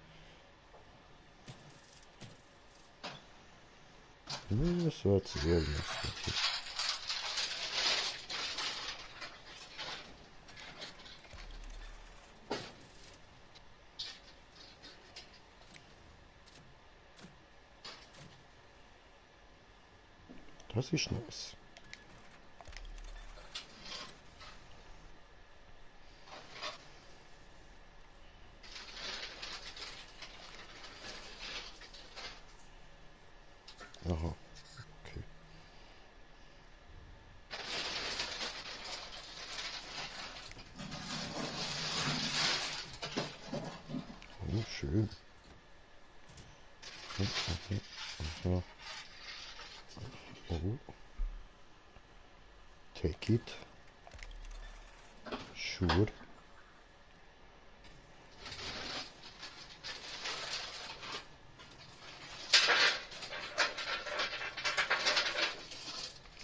Ja, so hat es eher lustig. Das ist nice. Aha, okay. Oh, schön. Aha. Oh. Take it. Sure.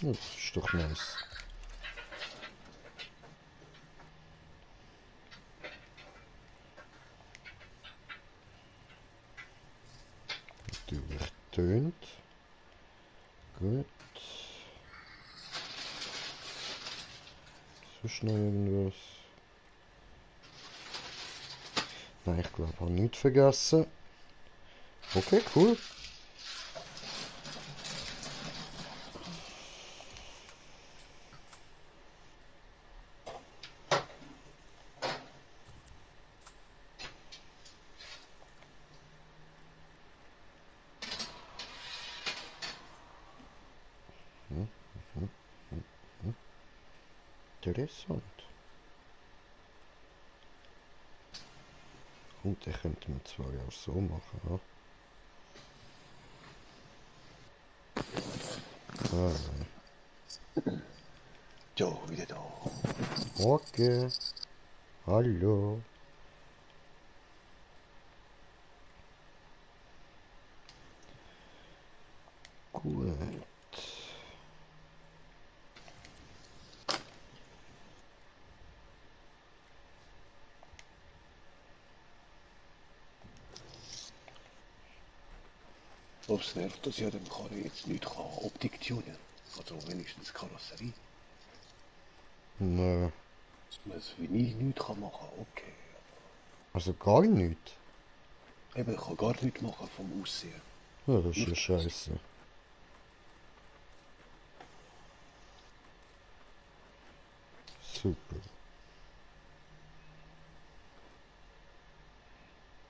Ja, das ist doch nice. Natürlich tönt. Gut. Sonst noch irgendwas? Nein, ich glaube, ich habe nichts vergessen. Okay, cool. Interessant. Und den könnte man zwar auch so machen, ja? Ah, nein. Ja, wieder da. Okay. Hallo. Gut. Ob's nervt, dass ich an dem Karre jetzt nicht kann Optik tunen. Also wenigstens Karosserie. Nö. Dass man es wie ich nicht kann machen, okay. Also gar nichts. Eben, ich kann gar nichts machen vom Aussehen. Ja, das ist ja scheiße. Super.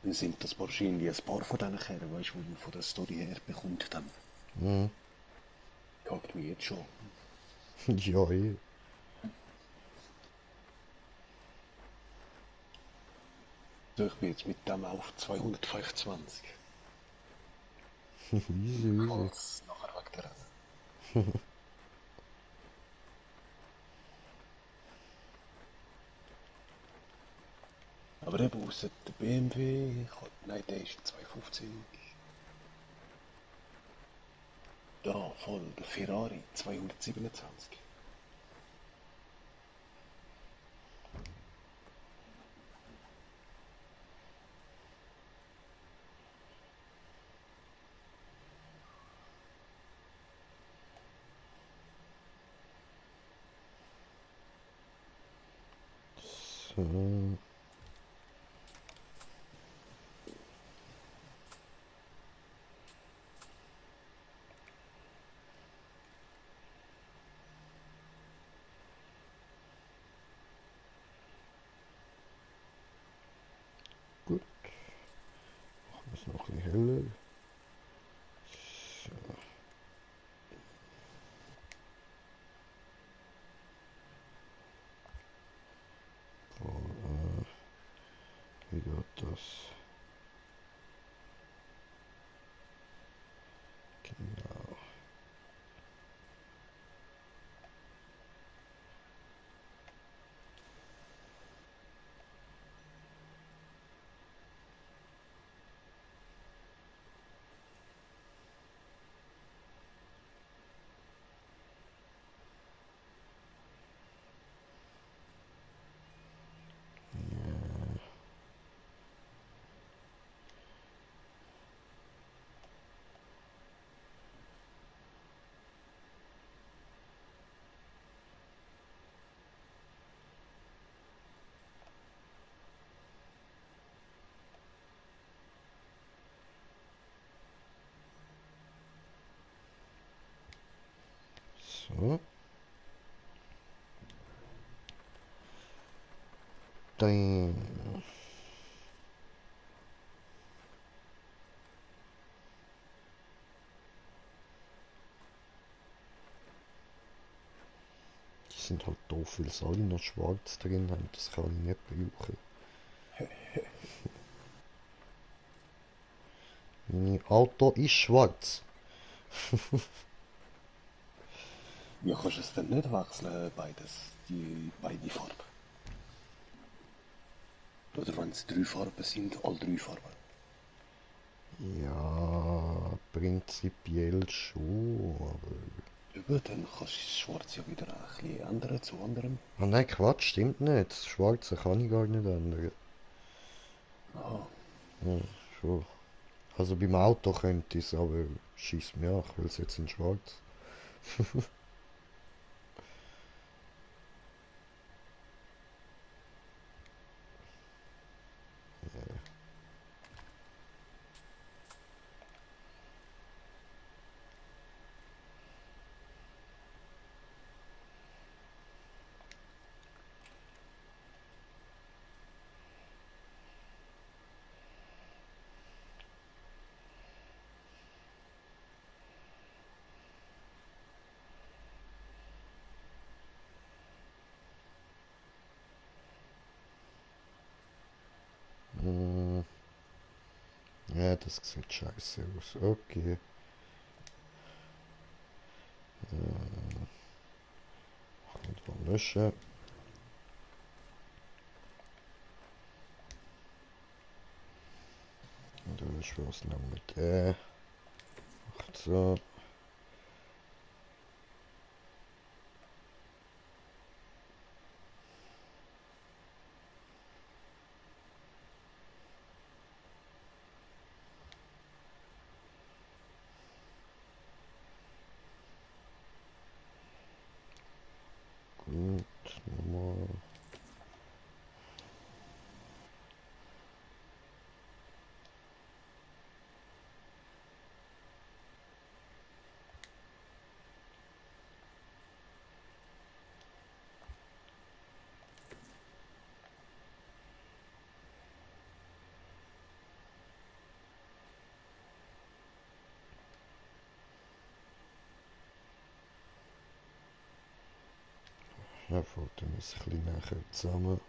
Dann sind das wahrscheinlich ein paar von diesen Kerren, weißt du, die man von der Story her bekommt dann. Mhm. Kackt mich jetzt schon. Ja, eh. So, ich bin jetzt mit dem auf 225. Easy, easy. Falls nachher weg der Rennen. Aber eben ausser der BMW, nein, der ist 250. Da, voll, der Ferrari 227. So. Gut. Machen wir es noch ein bisschen heller. So. Oh, wie geht das? Genau. So. Dann. Die sind halt doof, weil sie alle noch schwarz drin haben. Das kann ich nicht brauchen. Mein Auto ist schwarz. Ja, kannst du es dann nicht wechseln, beides, die beide Farben? Oder wenn es 3 Farben sind, all 3 Farben? Ja, prinzipiell schon, aber... Eben, dann kannst du das Schwarz ja wieder ein bisschen ändern zu anderem. Ah nein, Quatsch, stimmt nicht. Das Schwarze kann ich gar nicht ändern. Aha. Ja, schon. Also beim Auto könnte ich es, aber schießt mir auch, weil es jetzt in schwarz. Hm, ja, das sieht scheiße aus. Okay. Einfach löschen. Und dann ist was noch mit macht so. Gut, nochmal. Ja, fällt dann ein bisschen näher zusammen.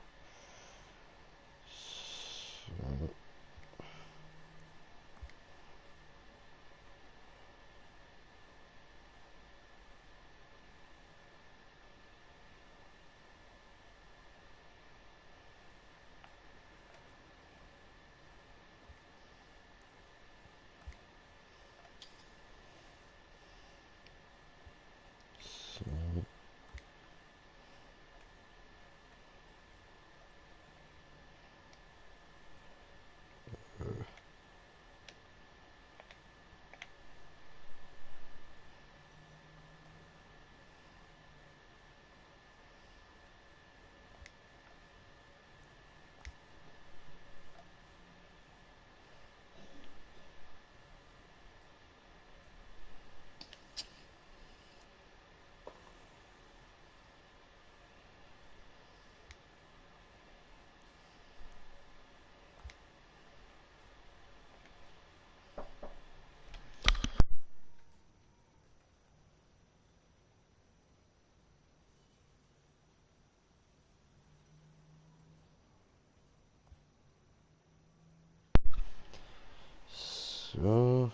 So.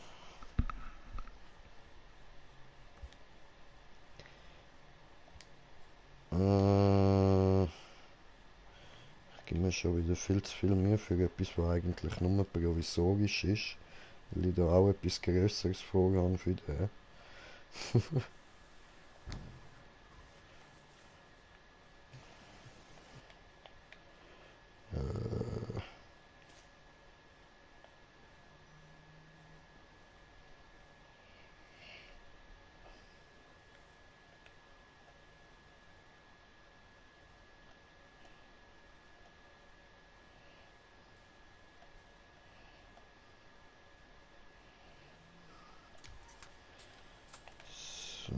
Ich gebe mir schon wieder viel zu viel Mühe für etwas, was eigentlich nur provisorisch ist, weil ich da auch etwas Größeres vorhabe für den.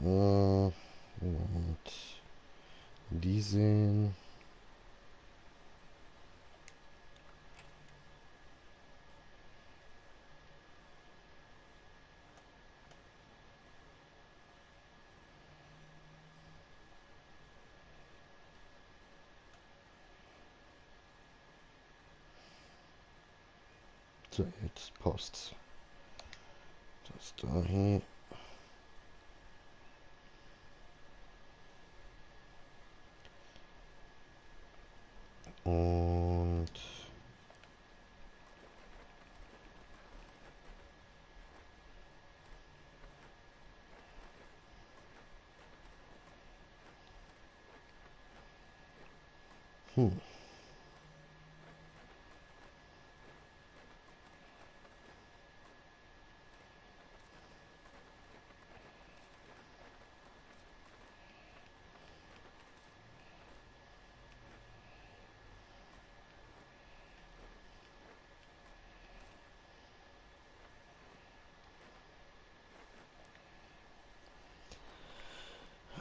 So. Und diesen. So, jetzt passt's. Das dahin. Und hm.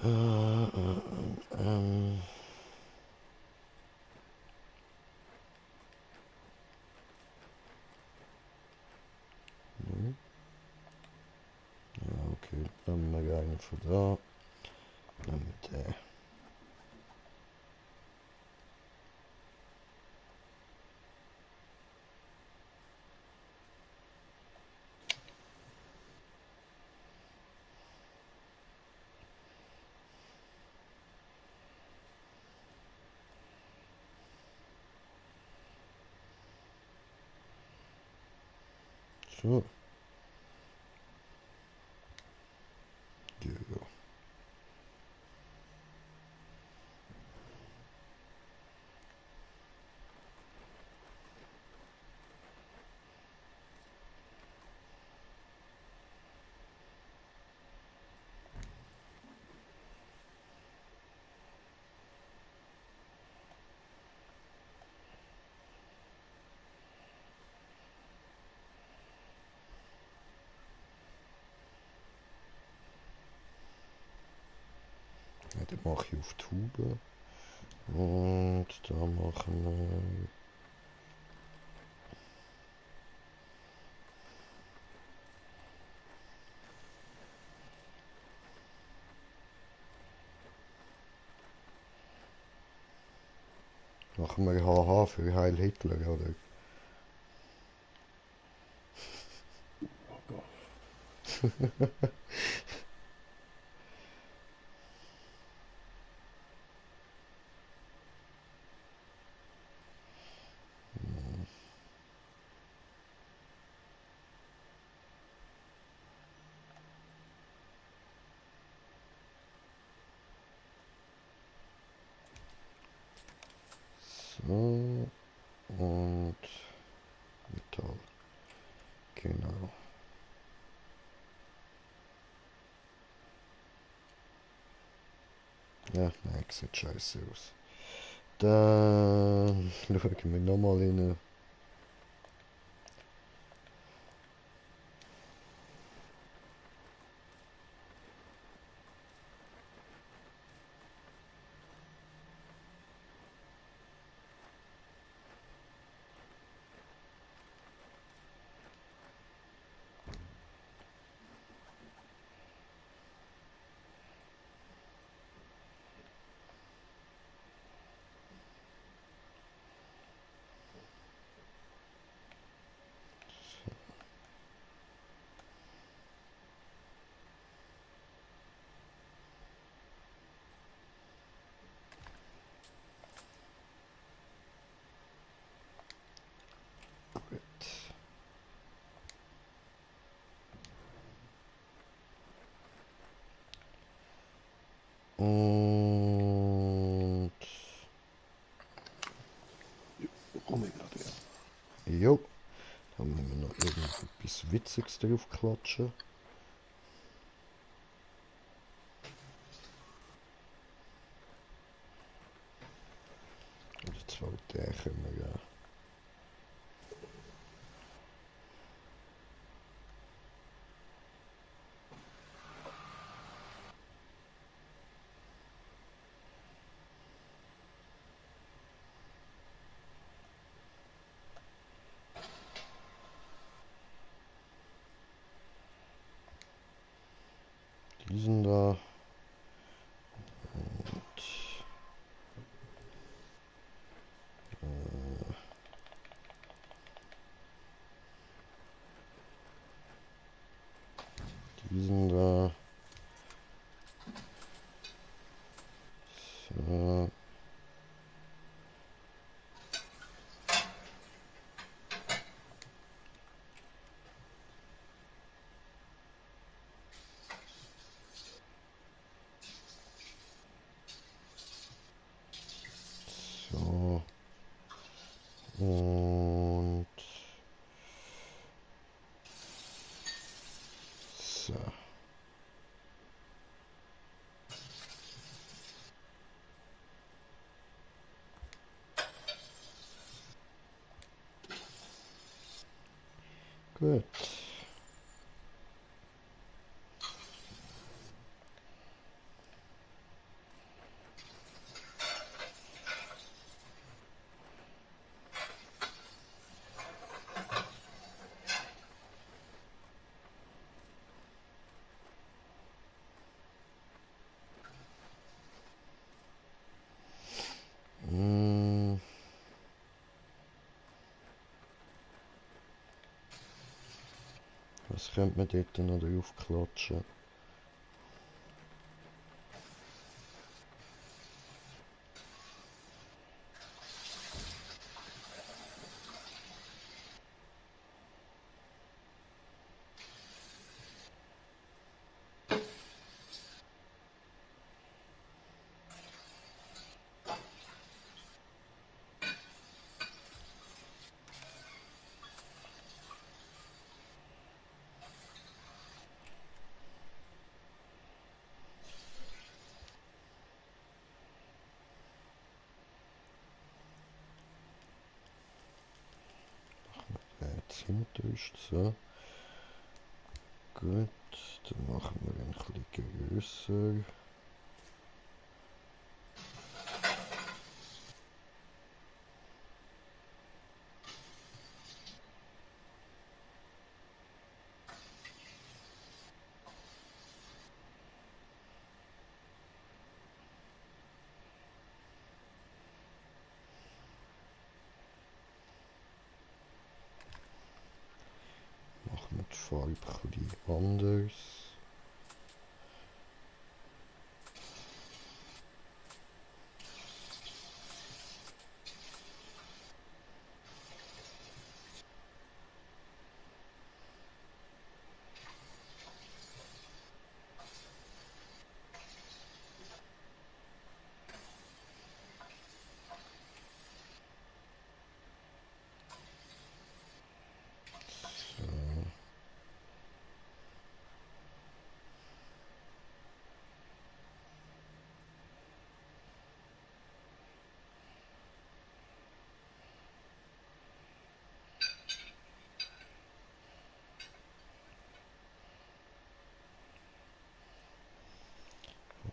Ähm. Ja, okay, dann mal einen von da. Dann mit der. So. Ja. Ja, den mache ich auf Tube. Und da machen wir. Machen wir HH für Heil Hitler, oder? So. Und Metall. Genau. Ja, nein, sieht scheiße aus. Dann schauen wir nochmal rein. Und Komm ich gerade her. jo, da müssen wir noch irgendetwas Witziges drauf klatschen. Oder zwei den können wir ja. Diesen da. Und diesen da. So. So. Und so. Gut. Mm, was könnte man dort noch drauf klatschen? Jetzt hinter ist so. Gut, dann machen wir ein bisschen grösser. Machen wir die Farbe ein bisschen anders.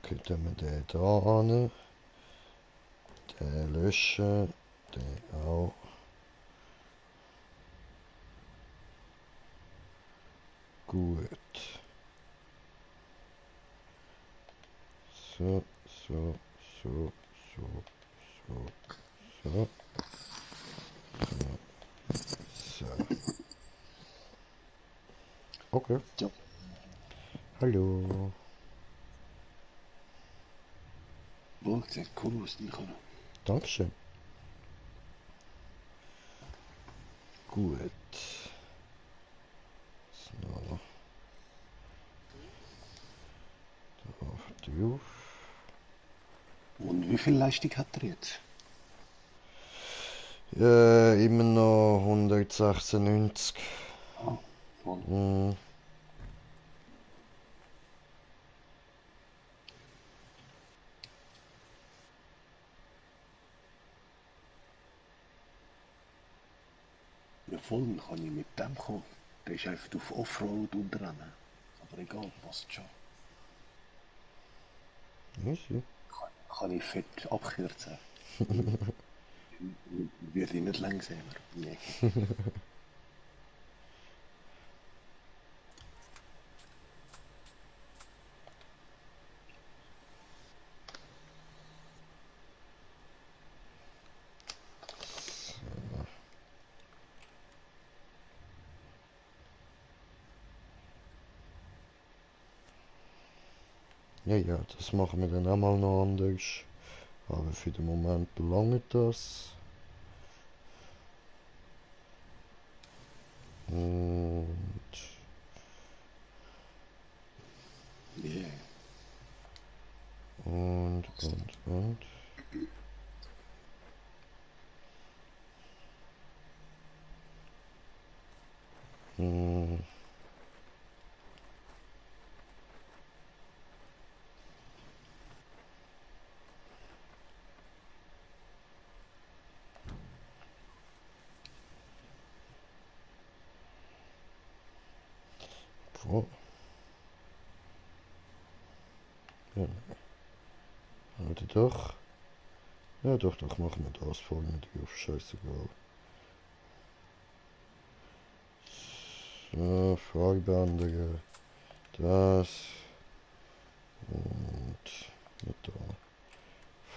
Okay, dann wir den da an. Den löschen. Den auch. Gut. So, so, so, so, so, so. So. Okay. Ja. Hallo. Oh, sieht cool aus, Nico. Dankeschön. Gut. So. Da drauf. Und wie viel Leistung hat er jetzt? Immer noch 196. Ah, voll. Hm. Ja, voll, dann kann ich mit dem kommen. Der ist einfach auf Offroad unterrennen. Aber egal, passt schon. Easy. Kann ich fett abkürzen. Wird ich nicht langsamer. Nee. Ja, ja, das machen wir dann auch mal noch anders. Aber für den Moment belangt das. Und Yeah. und. Hm. Boah. Ja, warte doch. Ja, doch, doch, machen wir das. Folgen wir auf. Scheißegal. So, Farbe andere. Das. Und da.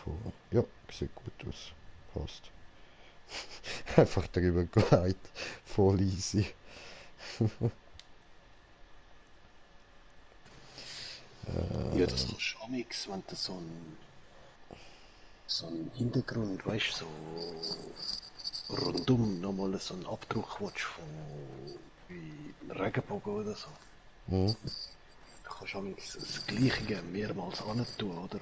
Vor. Ja, sieht gut aus. Passt. Einfach drüber geleitet. Voll easy. Ja, das kannst du amix, wenn du so einen Hintergrund, weißt du, so rundum nochmal so einen Abdruck willst von wie ein Regenbogen oder so. Hm. Da kannst du amix das Gleiche mehrmals tun, oder?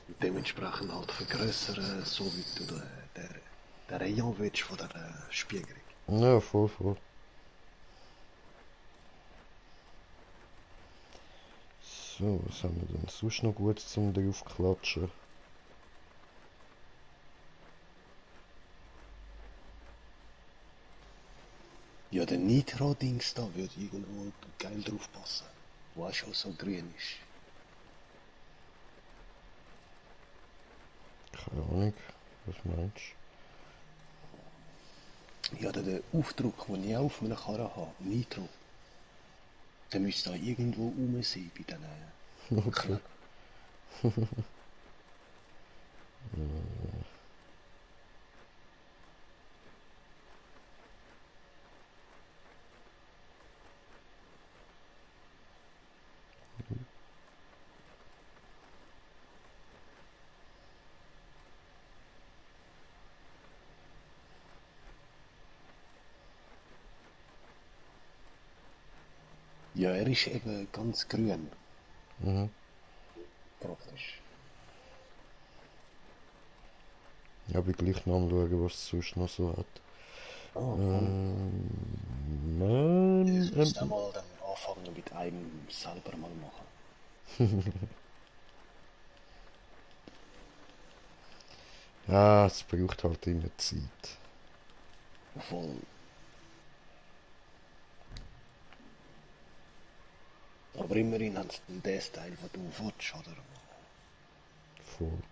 Und dementsprechend halt vergrößern, so wie du der Rayon willst von der Spiegelung. Ja, voll, voll. So, was haben wir denn sonst noch gut zum draufklatschen? Ja, der Nitro-Dings da würde irgendwo geil drauf passen. Wo auch schon so grün ist. Keine Ahnung, was meinst Ja, der Aufdruck, den ich auch auf meiner Karre habe, Nitro, der müsste da irgendwo rum sein bei du? diesen Okay. Kleber. Ja, er ist eben ganz grün. Mhm. Praktisch. Ja, aber gleich noch am schauen, was es sonst noch so hat. Ah, voll. Nein. Ich muss auch mal dann anfangen mit einem selber mal machen. Ja, es braucht halt immer Zeit. Voll. Aber immerhin haben sie dann den Style, den du willst, oder? Voll.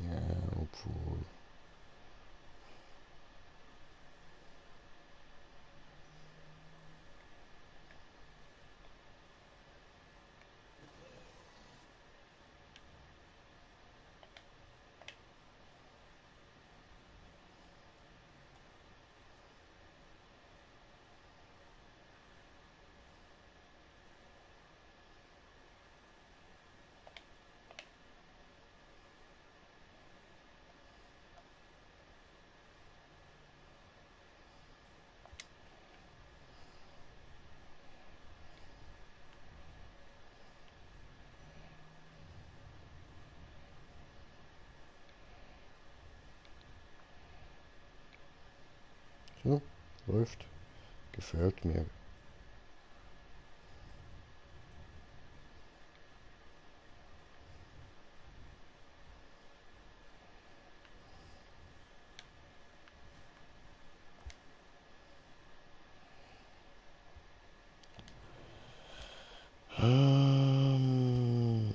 Ja, obwohl. So, läuft. Gefällt mir. Ähm,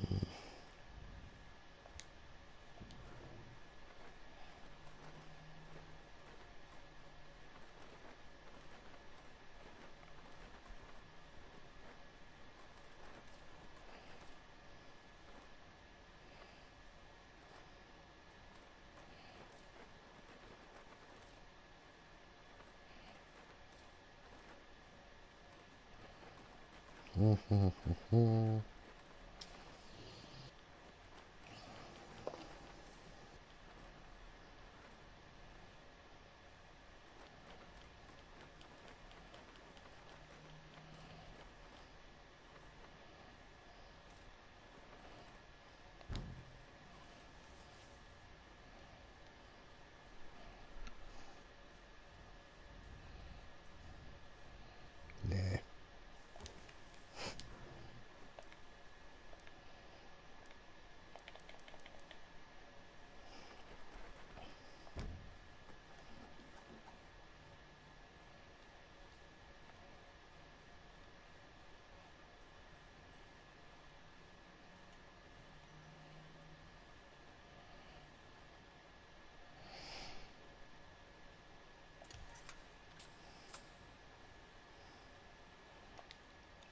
nee.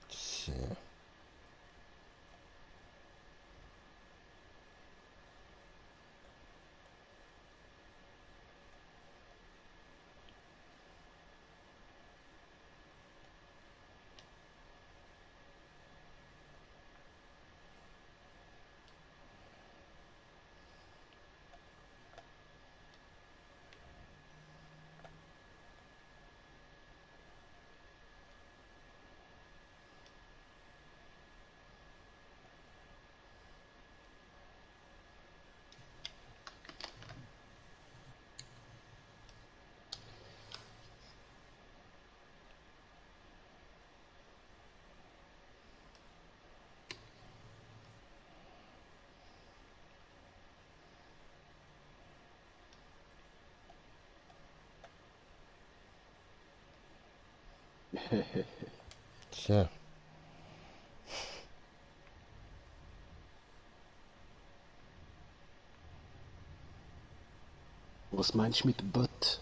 Tja. Tja. Was meinst du mit Bot?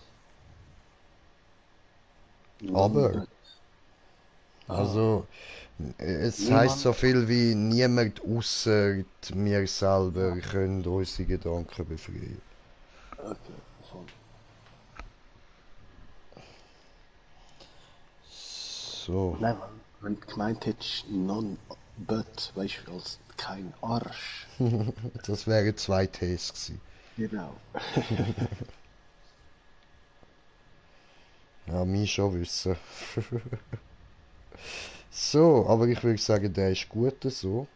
Aber. Bot. Also, es Niemand? heisst so viel wie niemand außer mir selber können unsere Gedanken befreien. Okay, voll. So, Nein, wenn du gemeint hättest, non-but, weißt du, als kein Arsch. das wären 2 Ts gewesen. Genau. Ja, mich schon wissen. So, aber ich würde sagen, der ist gut so.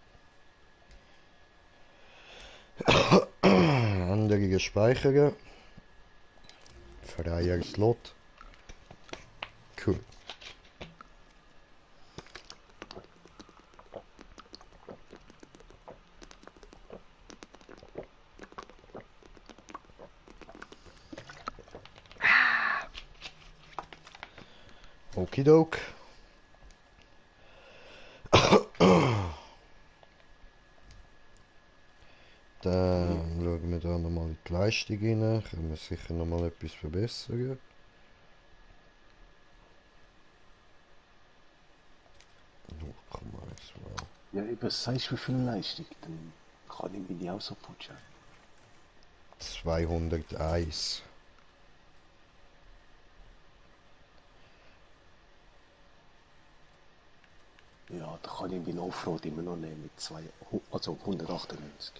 Andere speichern. Freier Slot. Cool. Okidok. Dann schauen wir da nochmal in die Leistung rein. Können wir sicher nochmal etwas verbessern. Ja, was sagst du, wie viel Leistung? Dann kann ich mich auch so putschen. 201. Ja, da kann ich meinen Offroad immer noch nehmen mit 198.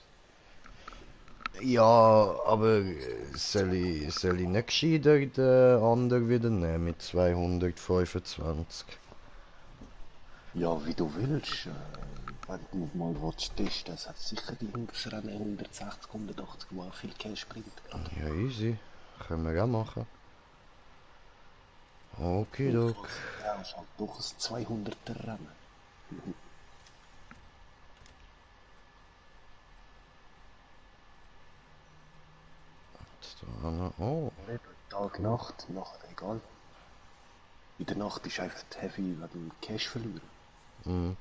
Ja, aber soll ich nicht gescheiter den anderen wieder nehmen mit 225? Ja, wie du willst. Wenn du mal willst testen, es hat sicher die 100 Rennen 160, 180, wo auch viel Cash bringt. Ja, easy. Können wir auch machen. Okidok. Ja, ist halt doch ein 200er Rennen. Oh, Tag, Nacht, Nacht, egal. In der Nacht ist einfach heavy, wenn du Cash verlieren. mhm.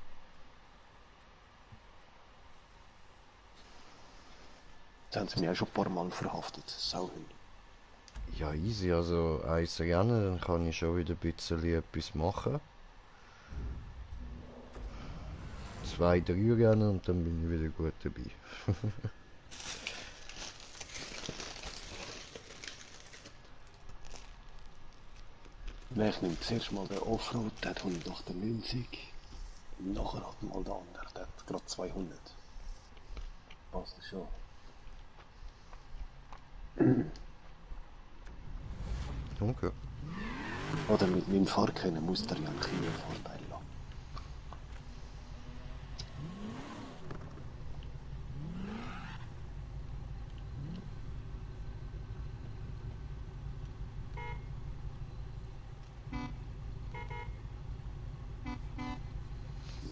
Das haben sie mich auch schon ein paar Mal verhaftet. Sauhund. Ja, easy. Also, eins Rennen, dann kann ich schon wieder ein bisschen etwas machen. 2, 3 Rennen und dann bin ich wieder gut dabei. Nein, ich nehme zuerst mal den Offroad, der hat 198. Und nachher hat mal der andere, der hat gerade 200. Passt das schon. Okay. Oder mit meinem Fahrkennen muss der ja einen kleinen Vorteil haben.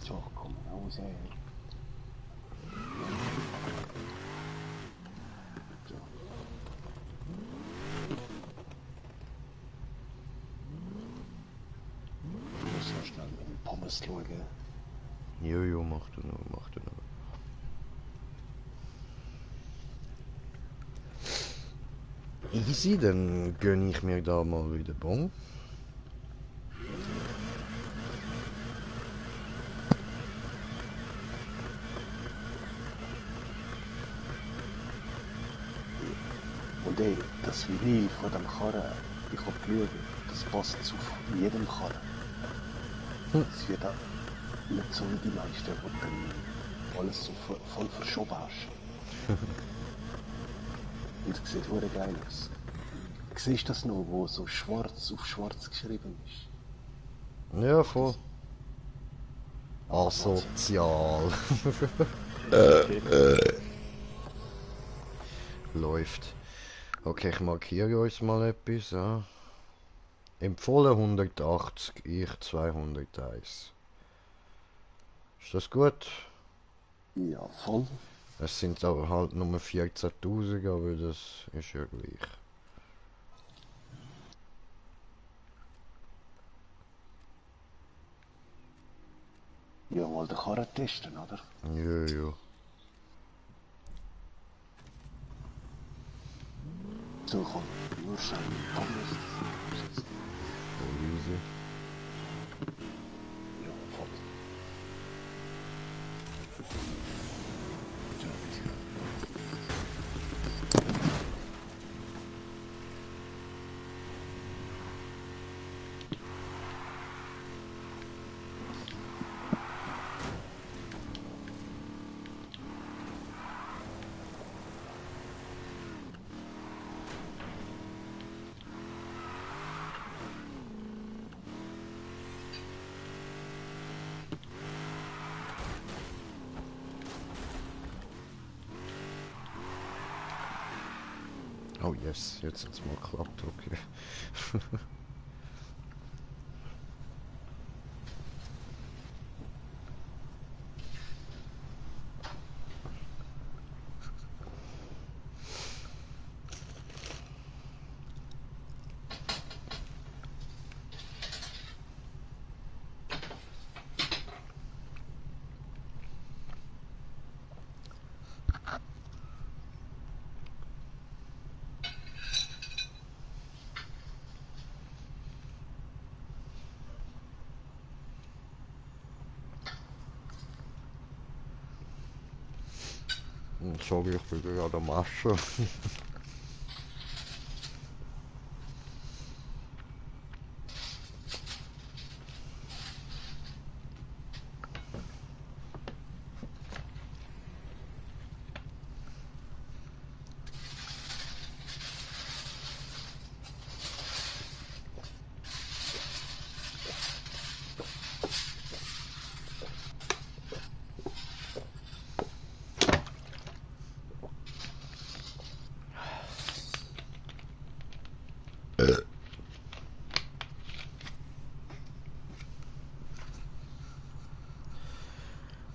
So, komm raus, ey. So. Ich muss noch schnell mit dem Pommes schauen. Jojo, mach du noch, mach du noch. Easy, dann gönn ich mir da mal wieder Bon. Und ey, das Vinyl von dem Karren, ich hab geschaut, das passt zu jedem Karren. Es wird auch nicht so wie die meisten, wo dann alles so voll verschoben hast. Und es sieht verdammt geil aus. Siehst du das noch, wo so schwarz auf schwarz geschrieben ist? Ja, voll. Asozial. Läuft. Okay, ich markiere uns mal etwas. Ja. Empfohlen 180, ich 201. Ist das gut? Ja, voll. Es sind aber halt nur 14.000, aber das ist ja gleich. Ja, mal den Karren testen, oder? Ja. So, komm, nur schnell mit Pommes. Voll easy. Ja. Oh yes, jetzt hat's mal geklappt, okay. Sorry, ich bin gerade am Aschen.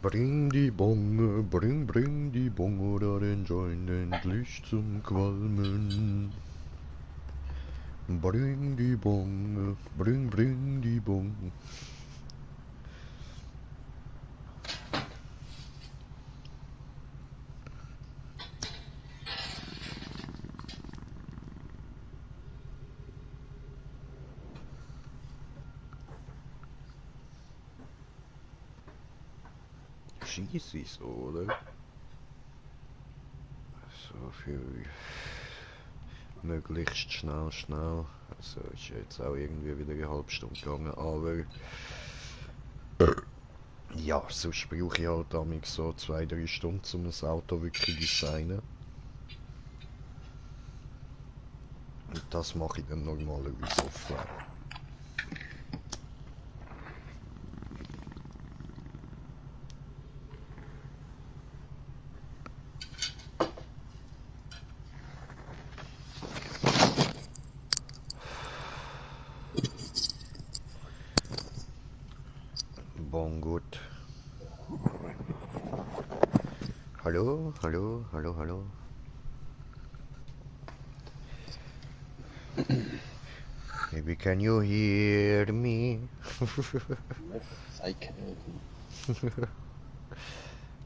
Bring die Bonge, bring die Bonge oder den Joint endlich zum Qualmen. Bring die Bonge, bring die Bonge. Schieß ich so, oder? So viel möglichst schnell. Also ist jetzt auch irgendwie wieder eine halbe Stunde gegangen, aber ja, sonst brauche ich halt damit so 2-3 Stunden, um das Auto wirklich zu designen. Und das mache ich dann normalerweise offline. Bon, gut. Hallo? Maybe can you hear me? Yes, I can.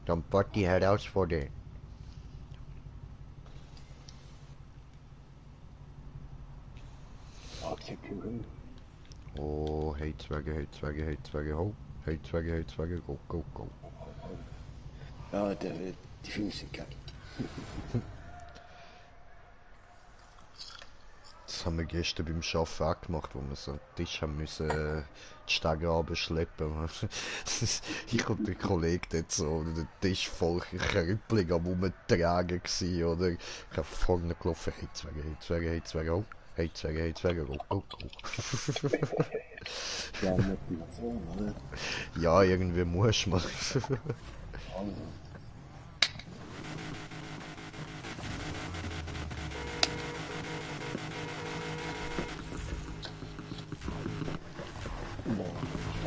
Dann party herausfordern. Aktivieren. Oh, hey Zwerge, ho. Hey Zwerge, go. Ja, die Filme sind geil. Das haben wir gestern beim Arbeiten auch gemacht, wo wir so einen Tisch haben müssen, die Stege runterschleppen. Ich und der Kollege dort so, der Tisch voll Krüppling am Umtragen gsi, oder? Ich hab vorne gelaufen, hey Zwerge, ho. Hey Zwerge, go. Ja, Motivation, oder? Ja, irgendwie muss man. Also. Boah,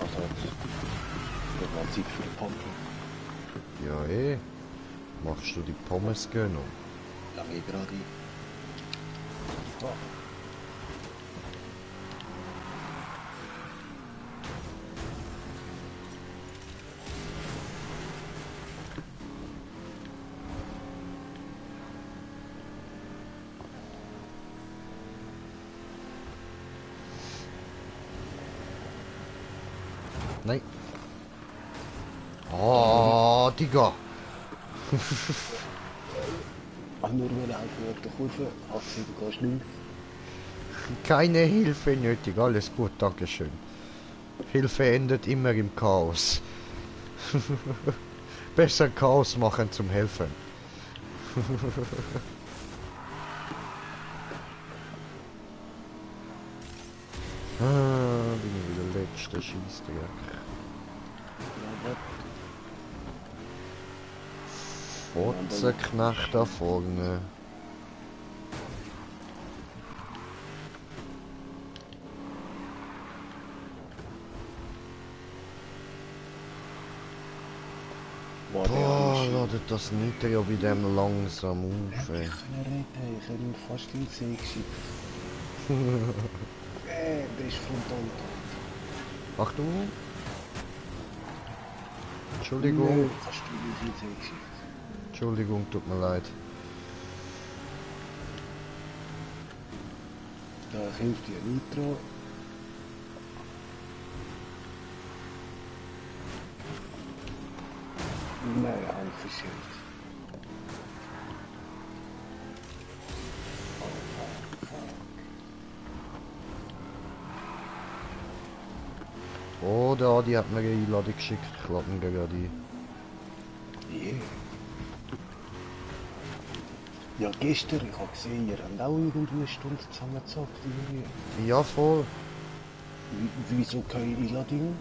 also jetzt wird mal Zeit für die Pommes. Ja, machst du die Pommes genau? Ja, ich gerade. Oh. Nein. Oh, Digga. Ach, nur wenn helfen auf der Kurve, 18 gehst nicht. Keine Hilfe nötig, alles gut, dankeschön. Hilfe endet immer im Chaos. Besser Chaos machen zum Helfen. Bin ich wieder letzter Schießdreck. Fotzenknecht da vorne. das Nitro bei dem langsam auf, ey. Ich kann reden, ich habe ihn fast in den See geschickt. Der ist frontal tot. Achtung! Entschuldigung, Fast in den See geschickt. Entschuldigung, tut mir leid. Da hilft dir Nitro. Nein, Alpha-Schild. Oh, der Adi hat mir eine Einladung geschickt, ich lade ihn gerade ein. Yeah. Ja, gestern, ich habe gesehen, ihr habt auch irgendwie eine Stunde zusammengezockt. Ja, voll. Wieso keine Einladung?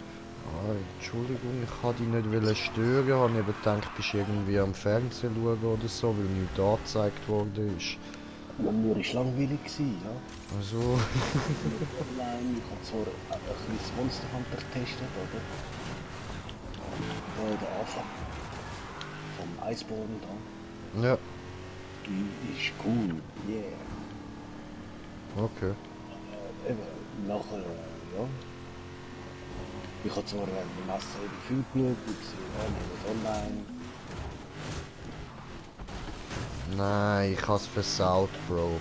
Ah, Entschuldigung, ich wollte dich nicht wollen stören, ich habe eben gedacht, bist irgendwie am Fernsehen schauen oder so, weil nichts angezeigt worden ist. Ja, mir war langweilig, ja. Also, Nein, ich habe zwar ein bisschen Monster Hunter getestet, oder? Der Anfang vom Eisboden da. ja, Die ist cool, yeah. okay. Eben, nachher, ja. Ich habe zwar eine Messe gefühlt genug, ich sehe nicht online. Nein, ich habe es versaut, Bro.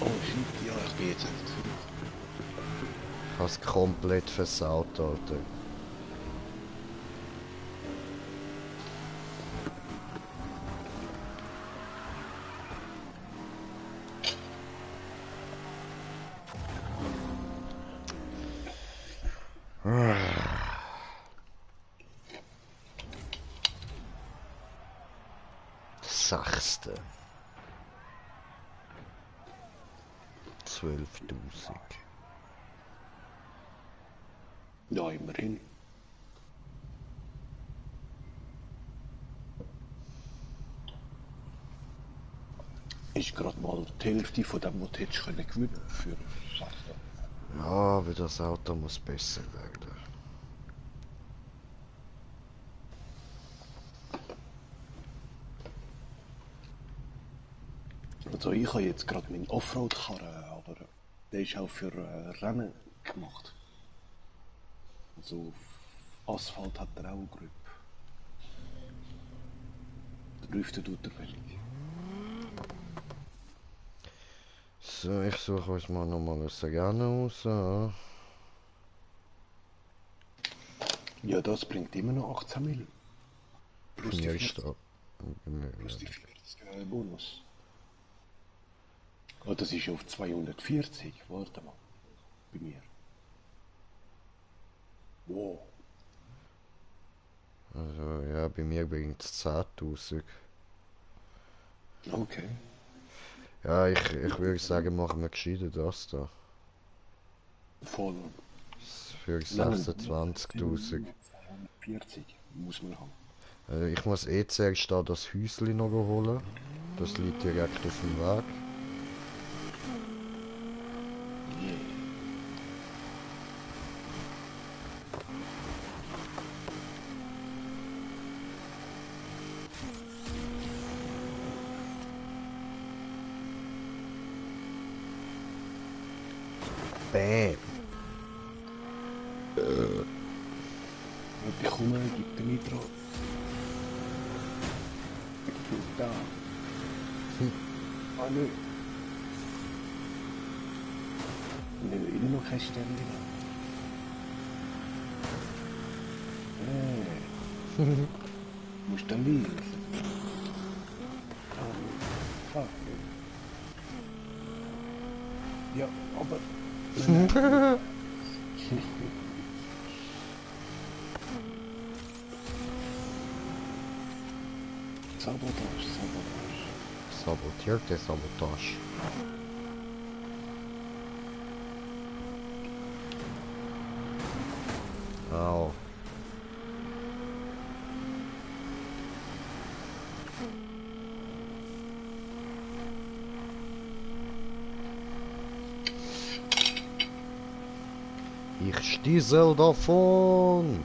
Oh shit, ja, ich bin jetzt einfach zurück. Ich habe es komplett versaut, Alter. Sechste. 12.000. Ja, immerhin. Ist gerade mal die Hälfte von dem, was du hättest gewinnen können für 6. Ja, aber das Auto muss besser werden. Also ich habe jetzt gerade meinen Offroad-Karren, aber der ist auch für Rennen gemacht. Also auf Asphalt hat er auch Grip. Der Driften tut er wenig. So, ich suche uns mal nochmal eine Serena raus. Ja. Ja, das bringt immer noch 18 Mil. Plus die Mir 40, ist da. plus die 40 Bonus. Oh, das ist auf 240. Warte mal. Bei mir. Wow. Also, ja, bei mir bringt es 10.000. Okay. Ja, ich würde sagen, machen wir gescheiter das da. Voll. Für 26.000. 240 muss man haben. Ich muss eh zuerst da das Häuschen noch holen. Das liegt direkt auf dem Weg. Yeah. Bam! Und ich komme, gib den Nitro. Da. Ah, nö. Ich nehme immer noch kein Stern mehr. Musst dann liegen. Fuck. Ja, aber... Sabotage, Sabotage. Sabotierte Sabotage. Au. Ich stiesel davon.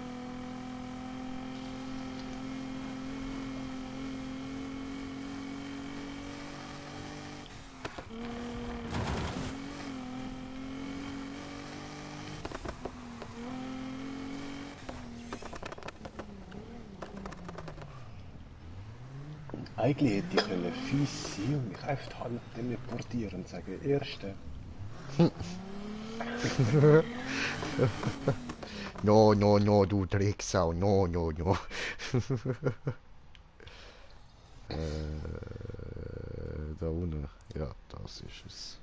Eigentlich hätte ich können fies sein und mich einfach halb teleportieren und sagen, Erste. No, no, no, du Drecksau, no, no, no. Da unten, ja, das ist es.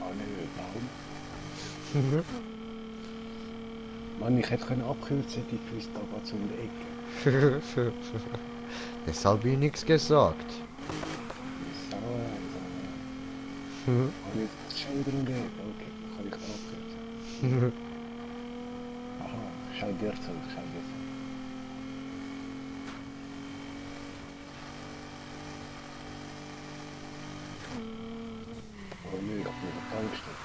Ah nö, warum? Mann, ich hätte können abkürzen, ich wüsste aber zu der Ecke. Deshalb habe ich nichts gesagt. So, und jetzt schon wieder um die Ecke. Okay, dann kann ich abkürzen. Aha, schau dir zu, schau dir zu. Oh nö, ich bin auf der Tankstelle.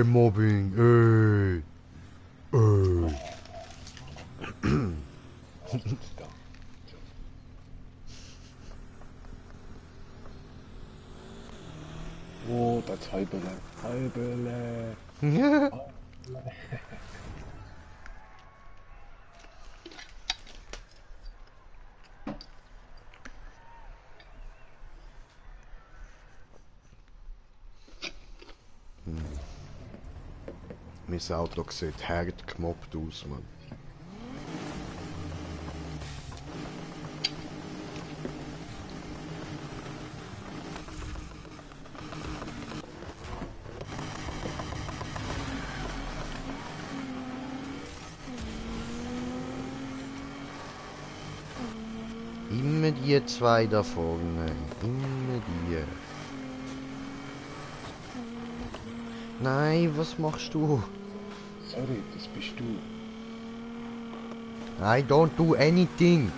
Mobbing, Was ist da? Oh, das Halbele. Halbele. Mein Auto sieht hart gemobbt aus, Mann. Immer die zwei da vorne. Immer die. Nein, was machst du? Sorry, das bist du. I don't do anything.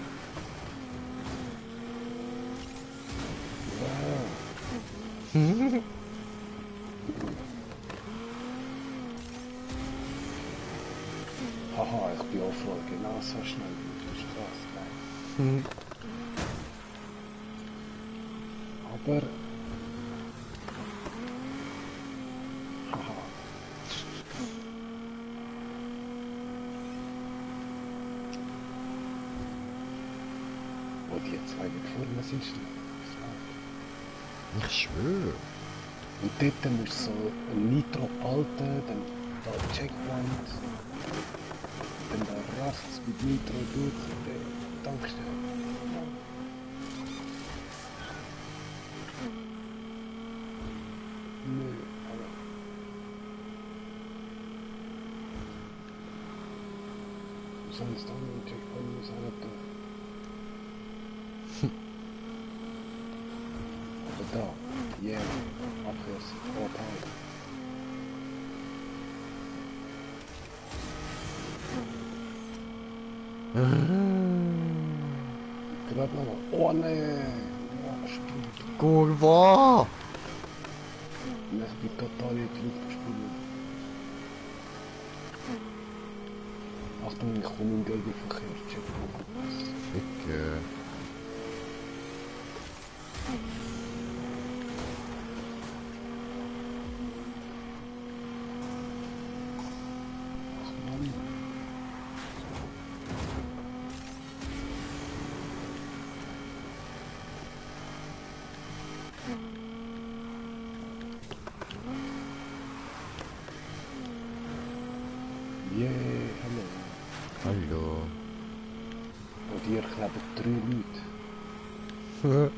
Haha, ich bin offroad genau so schnell wie auf der Straße. Nein. Aber... Haha. Wo die zwei gefahren sind, schnell. Ich schwöre. Und dort musst du so ein Nitro halten, dann da Checkpoint, dann da rechts mit Nitro durch, dann Tankstelle. Nö, aber... Sonst auch noch ein Checkpoint muss auch nicht da. Aber da, yeah, abwärts, Vorteil. Gerade nochmal. Oh ne! Oh, stimmt. Kurwa! Ich bin total in die Luft gesprungen. Achtung, ich komme im Gegenverkehr. Checkpoint. Ficke. Ach Mann. Yeah, hallo. Hallo. Und hier kleben 3 Leute.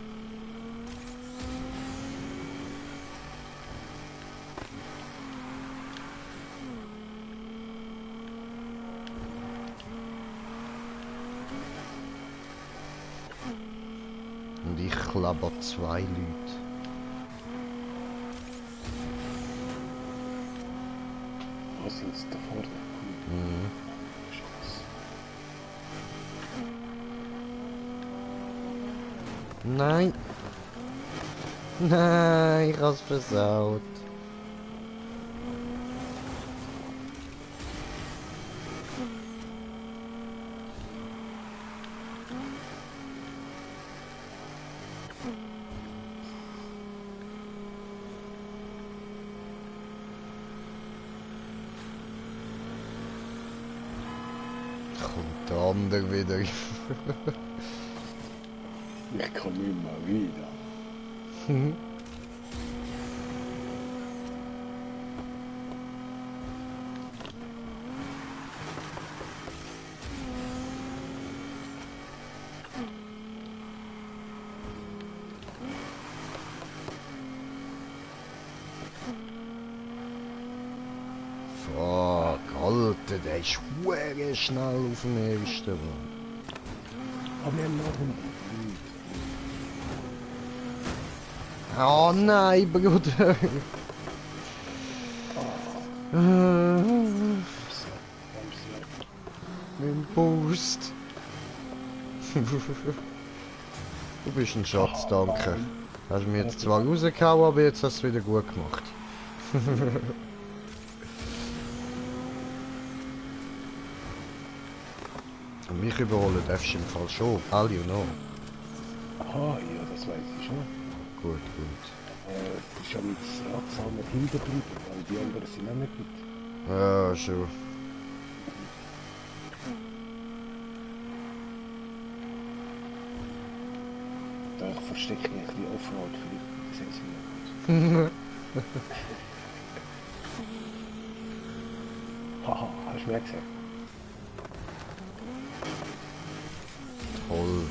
Und ich klapper 2 Leute. Was sind da vorne? Mhm. Scheiße. Nein! Nein, ich hab's versaut. Der andere wieder. Ich komme immer wieder. Fuck, Alter, der ist verdammt schnell auf dem ersten Mann. Aber wir haben noch Oh nein, Bruder. Mein Boost. Du bist ein Schatz, danke. Hast mir jetzt zwar rausgehauen, aber jetzt hast du es wieder gut gemacht. Und mich überholen darfst du im Fall schon. All you know. Aha, ja, das weiß ich schon. Gut, gut. Es ist ja mit Ratsamer hinterblieben, weil die anderen sind auch nicht mit. Ja, schon. Da ich verstecke mich ein bisschen Offroad, vielleicht sehen sie mich. Haha, hast du mir gesagt? Toll.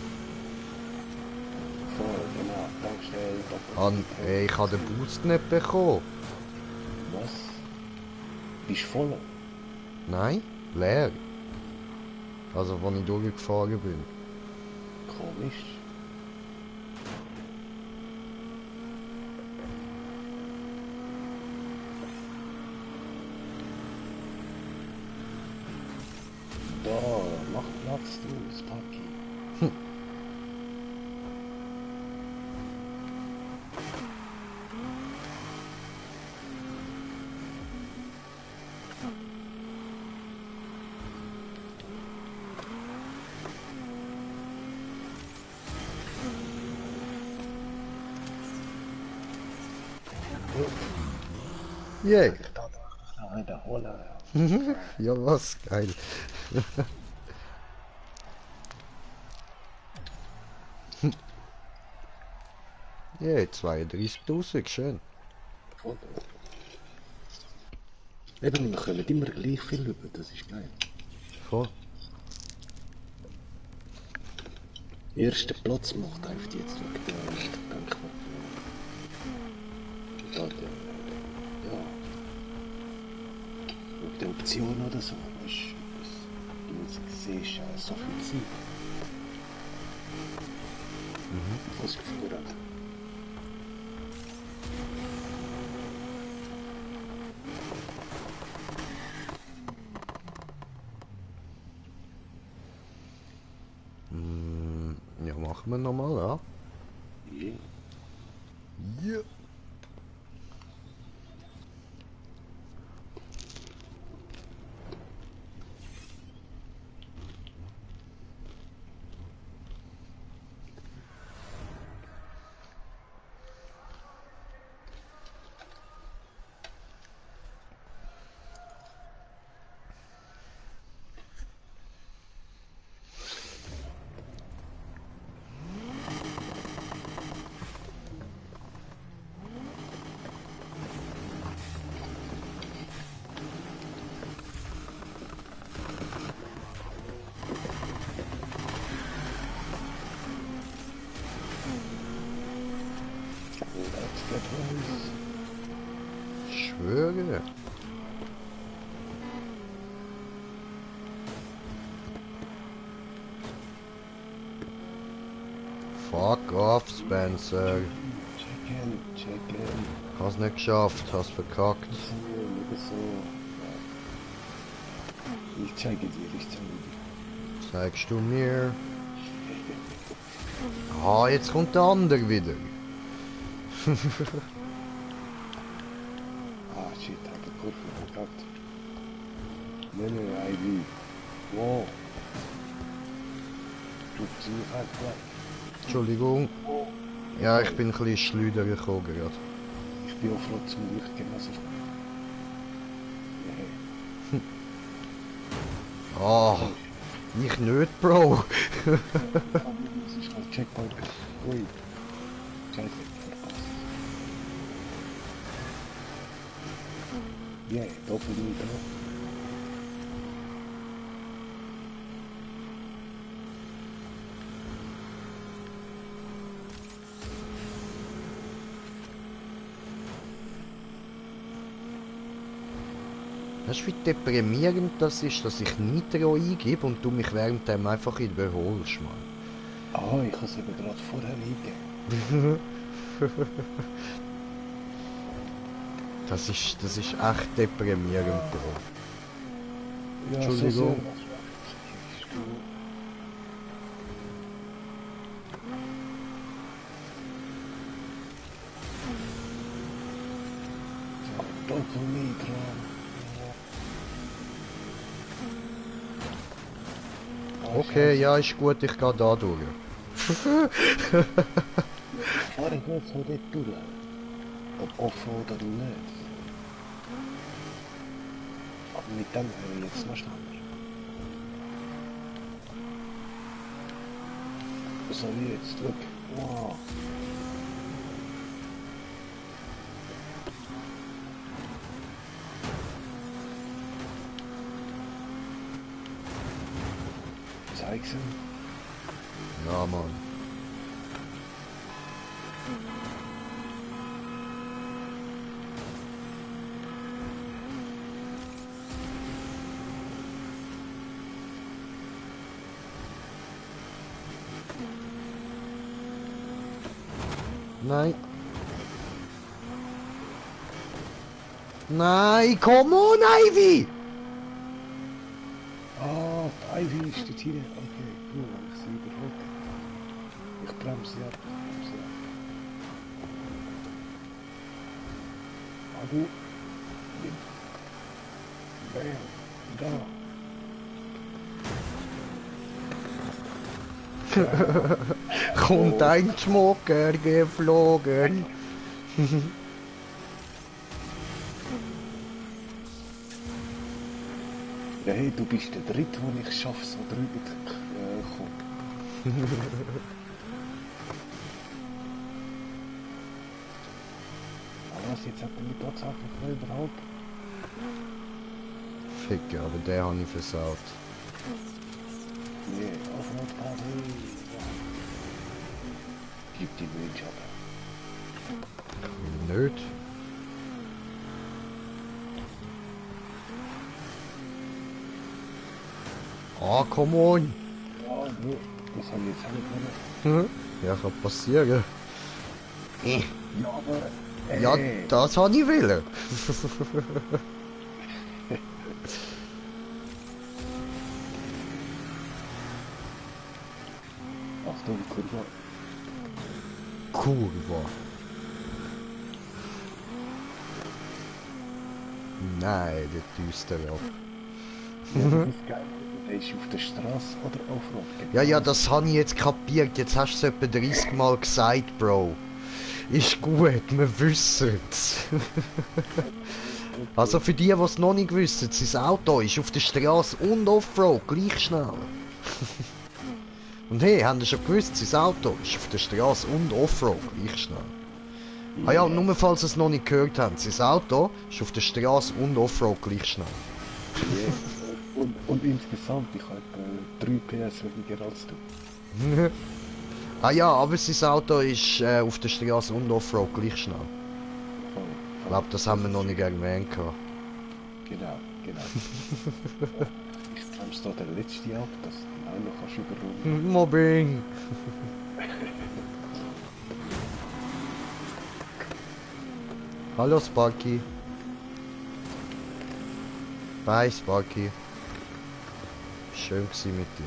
Voll, genau, Tankstelle, Ey, ich habe den Boost nicht bekommen. Was? Bist du voll? Nein, leer. Also, als ich durchgefahren bin. Komisch. Da, mach Platz, du, Sparky. Yay. Der Holler, Ja, was? Geil. Yay, 32.000, schön. ja. Eben, wir kommen immer gleich viel über, das ist geil. Voll. Erster Platz macht einfach jetzt mit der Denkmal. Da, ja. Mit der Option oder so, weißt du, siehst so viel Zeit. Was gefordert. Ja, machen wir nochmal, ja? Ja. Ja. Ich schwöre. Fuck off, Spencer. Checken. Hast nicht geschafft, hast verkackt. So, so. Ja. Ich zeige dir. Zeigst du mir? Ah, jetzt kommt der andere wieder. Ah, shit, hat die Kurve verkackt. Nee, IV. Wow. Du ziehst halt gleich. Entschuldigung. Ja, ich bin ein bisschen schleuder gekommen gerade. Ich bin auch froh zum Glück genauso. Nee. Ah, Ich nicht, Bro. Das ist halt Checkpoint. Ui. Scheiße, verpasst. Yeah, Doppelmeter. Weißt du, wie deprimierend das ist, dass ich Nitro eingebe und du mich währenddem einfach überholst, Mann? Ah, ich habe es eben gerade vorher eingegeben. Das ist echt deprimierend, Bro. Ja, Entschuldigung. Doppelmeter. Okay, ja, ist gut, ich gehe da durch. Fahre ich jetzt so dort durch? Ob Offroad oder nicht? Aber mit dem wäre ich jetzt noch schneller. So wie jetzt, look. Wow. Zeig's ihm. Ja, Mann. Nein. Nein, come on, Ivy! Ah, die Ivy ist dort hier. Okay, cool, wenn ich sie überholt. Ich bremse sie ab. Ah, du. Bam, da. Kommt ein Schmucker geflogen. Ja, hey, du bist der Dritte, den ich schaffe, so drüber zu kommen. Aber was, jetzt hat er mich tatsächlich noch überhaupt. Ficker, aber der habe ich versaut. Nee, Offroad-Fahrt, hey. Gib die Milch ab. Nicht. Ah, come on! Ja, nee, das habe ich jetzt auch nicht wollen. Ja, kann passieren. Ja, aber... Ja, das habe ich wollen. Achtung, Kurve. Kurva. Nein, der düstere ab. Ja, das ist geil. Der ist auf der Straße oder Offroad. Ja, ja, das habe ich jetzt kapiert. Jetzt hast du es etwa 30 Mal gesagt, Bro. Ist gut, wir wissen es. Also für die, die es noch nicht wissen, sein Auto ist auf der Straße und Offroad gleich schnell. Und hey, habt ihr schon gewusst, sein Auto ist auf der Straße und Offroad gleich schnell. Ah ja, und nur falls ihr es noch nicht gehört habt, sein Auto ist auf der Straße und Offroad gleich schnell. Yeah. Und insgesamt, ich habe etwa 3 PS weniger als du. Ah ja, aber sein Auto ist auf der Straße und Offroad gleich schnell. Ich glaube, das haben wir noch nicht erwähnt. Genau. Ich bremse da der letzte ab, dass du ihn auch noch kannst überrunden. Mobbing! Hallo Sparky. Bye Sparky. Schön gewesen mit dir.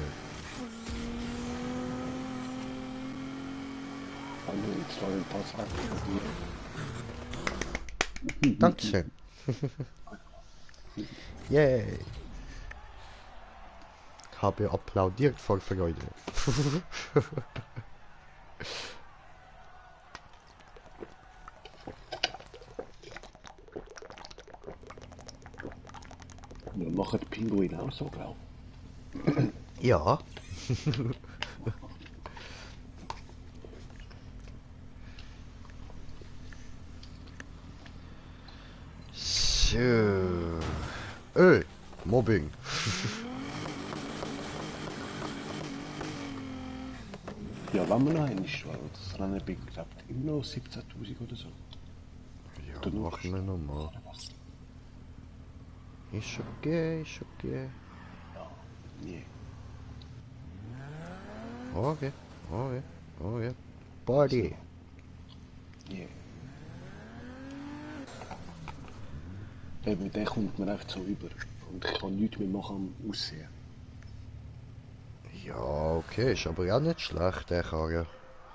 Hallo, jetzt war ein Pass einfach bei dir. Dankeschön. Yay. Habe applaudiert vor Freude. Wir machen die Pinguine auch so, glaube ich. Ja. So. Mobbing. Ja, wenn wir noch einmal schauen, das Rennen bin ich glaube immer noch 17.000 oder so. Ja, Oder noch? machen wir nochmal. Ist okay, ist okay. Nee. Okay, okay, okay. Party. Nee. Eben, mit dem kommt man einfach so über. Und ich kann nichts mehr machen am Aussehen. Ja, okay, ist aber auch nicht schlecht, der Karre.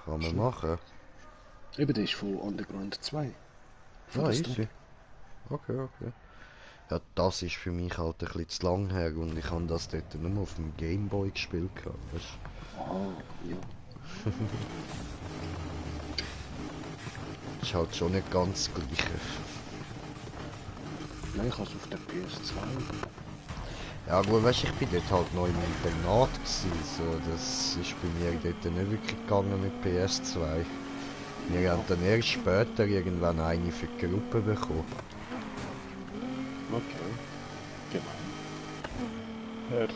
Kann man machen. Eben, der ist von Underground 2. Von Ah, der easy. Story. Okay, okay. Ja, das ist für mich halt ein bisschen zu lang her und ich habe das dort nur auf dem Gameboy gespielt gehabt, weißt? Ah, ja. Ist halt schon nicht ganz das Gleiche. Nein, ich habe es auf der PS2. Ja gut, weißt, ich bin dort halt noch im Internat gewesen, so, das ist bei mir dort nicht wirklich gegangen mit PS2. Wir haben dann erst später irgendwann eine für die Gruppe bekommen. Okay. Genau.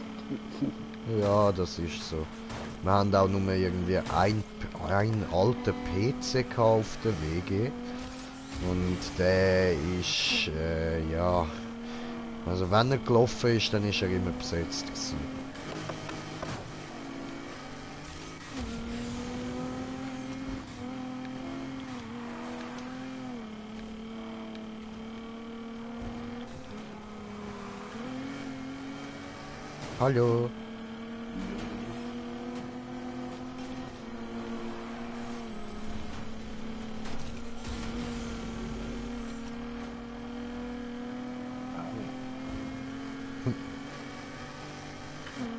Ja, das ist so. Wir haben auch nur irgendwie ein alten PC gehabt auf der WG. Und der ist, ja... Also wenn er gelaufen ist, dann ist er immer besetzt gewesen. Hallo.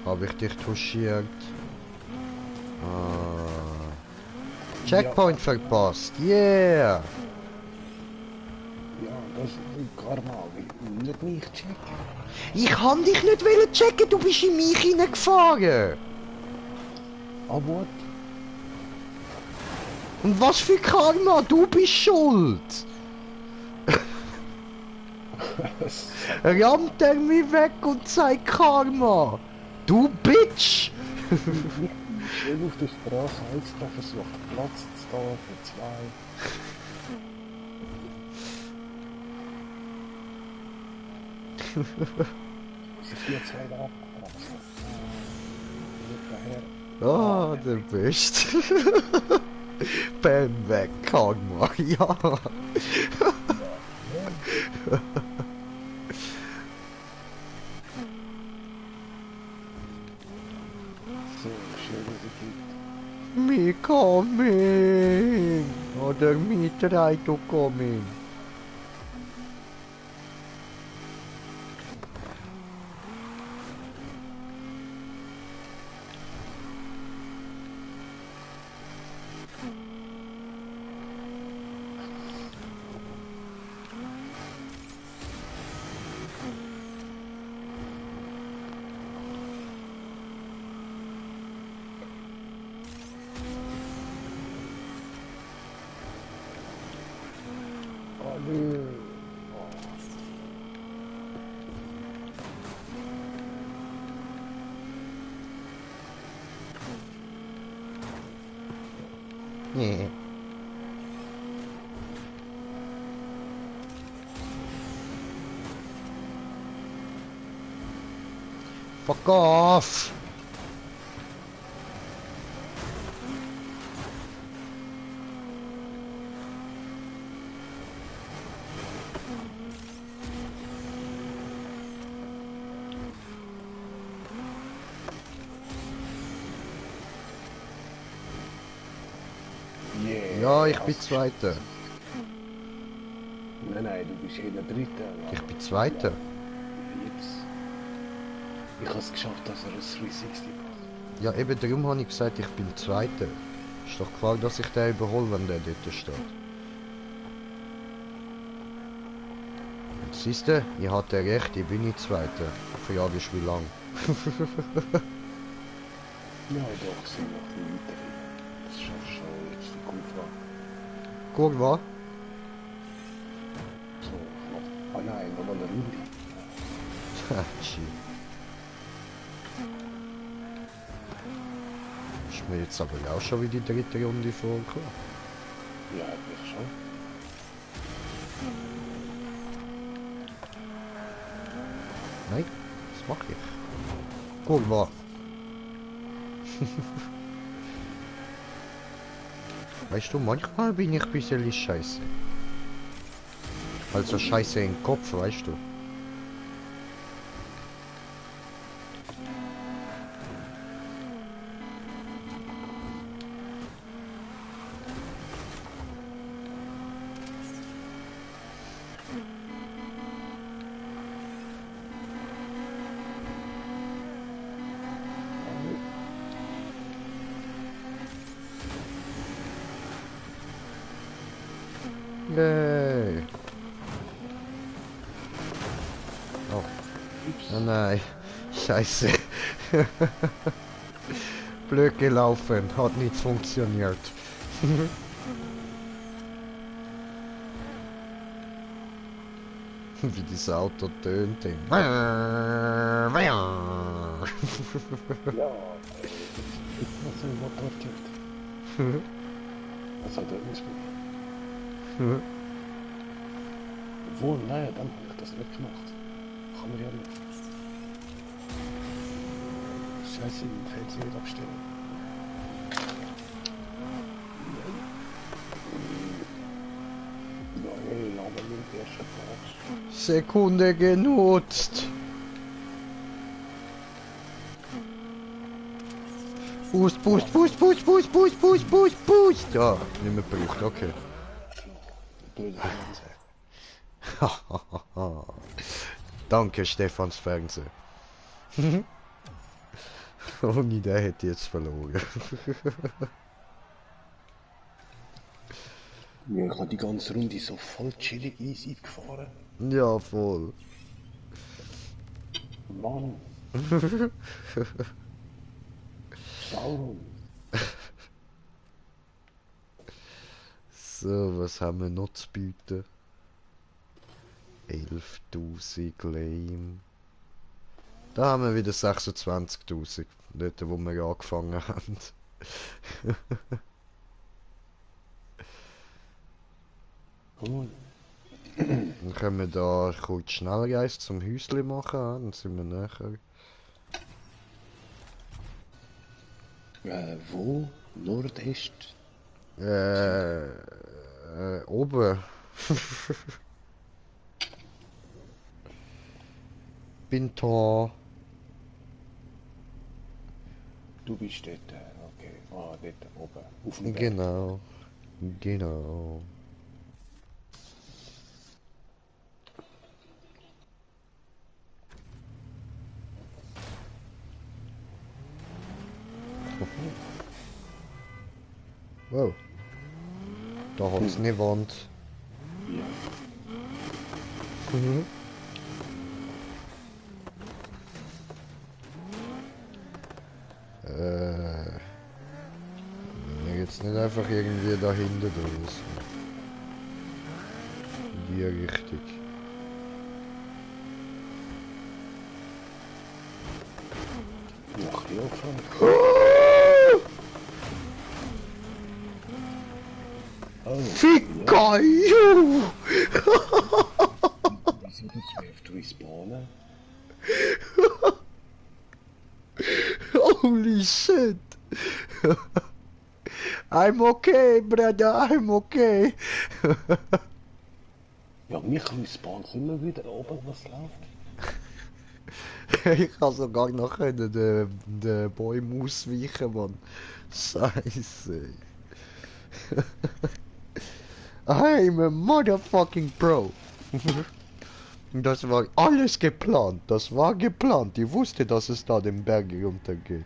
Habe ich dich touchiert? Ah. Checkpoint verpasst. Yeah! Ja, das ist Karma. Nicht mich checken. Ich kann dich nicht wollen checken, du bist in mich hineingefahren. Ah, what? Und was für Karma? Du bist schuld. Rammt er mich weg und sagt Karma. Du Bitch. Schön auf der Straße einzutreffen, versucht Platz zu stehen für zwei. Sie vier zwei abgebracht. Ah, der Best. Bam weg, Karma. Ja. So, schön, dass es gibt. Me coming. Oder me try to coming. Oh, nö. Yeah. Fuck off! Yeah. Ja, ich bin Zweiter. Nein, nein, du bist in der Dritte. Ich bin Zweiter. Jetzt. Ich habe es geschafft, dass er ein 360 macht. Ja, eben darum habe ich gesagt, ich bin Zweiter. Ist doch klar, dass ich den überhole, wenn der dort steht. Und siehst du, ich hatte recht, ich bin nicht Zweiter. Die Frage ist, wie lang. Ja, doch, so noch ein weiter. Das schaffst du schon jetzt die Kurve. Kurwa? So, noch. Ah nein, nochmal eine Runde. Ha, shit. Ist mir jetzt aber auch schon wie die dritte Runde vorgekommen. Ja, eigentlich schon. Nein, was mache ich? Kurwa. Weißt du, manchmal bin ich ein bisschen scheiße. Also scheiße im Kopf, weißt du. Yay. Oh. Oh nein. Scheiße. Blöd gelaufen. Hat nicht funktioniert. Wie dieses Auto tönte. Ja, was soll ich Motor tut? Was hat er nicht gemacht? Obwohl, nein, dann habe ich das nicht gemacht. Kann man ja nicht. Scheiße, den Feld nicht abstellen. Nein, aber nicht der Schaffe. Sekunde genutzt. Boost, boost, boost, boost, boost, boost, boost, boost, boost. Ja, nicht mehr gebraucht, okay. Blöde Fernsehen. Danke, Stefans Fernsehen. Ohne den hätte ich jetzt verloren. Ja, ich habe die ganze Runde so voll chillig easy gefahren. Ja, voll. Mann. Sauron. So, was haben wir noch zu bieten? 11.000 Claim. Da haben wir wieder 26.000. Dort, wo wir angefangen haben. Cool. Dann können wir da kurz Schnellreise zum Häuschen machen. Dann sind wir nachher. Wo? Nordest? Oben. Bin da. Du bist dort, okay. Ah, dort oben. Auf dem Berg. Genau. Genau. Wow. Da hat's eine Wand. Ja. Mhm. Jetzt nicht einfach irgendwie dahinter draußen. In die Richtung. Noch hier gefahren. Oh, Ficker, wieso du zwölf respawnen? Holy shit! I'm okay, brother, I'm okay. Ja, mich respawnt immer wieder oben, was läuft. Ich kann sogar noch den Bäumen ausweichen, Mann. Scheiße. I'm a motherfucking pro. Das war alles geplant. Das war geplant. Ich wusste, dass es da den Berg runtergeht.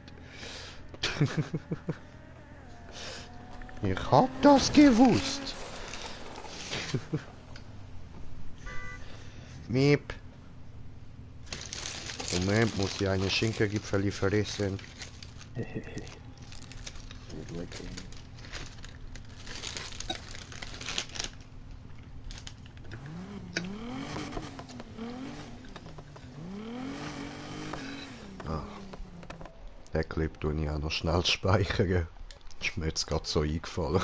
Ich hab das gewusst. Miep. Moment, muss ich eine Schinkengipfel fressen. Den Clip tue ich auch noch schnell speichern. Ist mir jetzt gerade so eingefallen.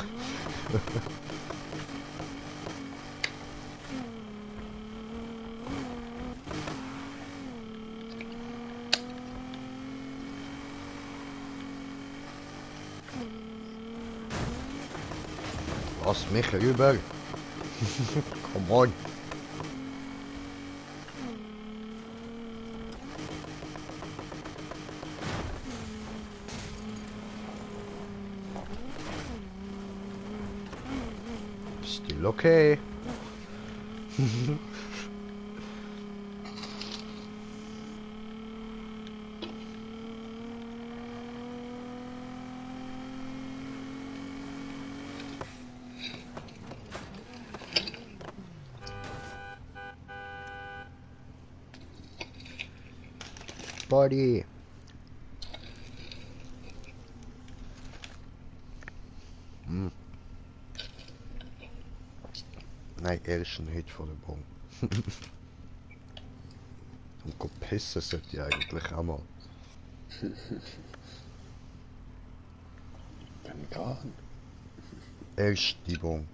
Lass mich rüber. Come on. Still okay. Party. Nein, er ist nicht vor der Bon. Und go pissen sollte ich eigentlich auch mal. Dann gehen. Erst die Bon.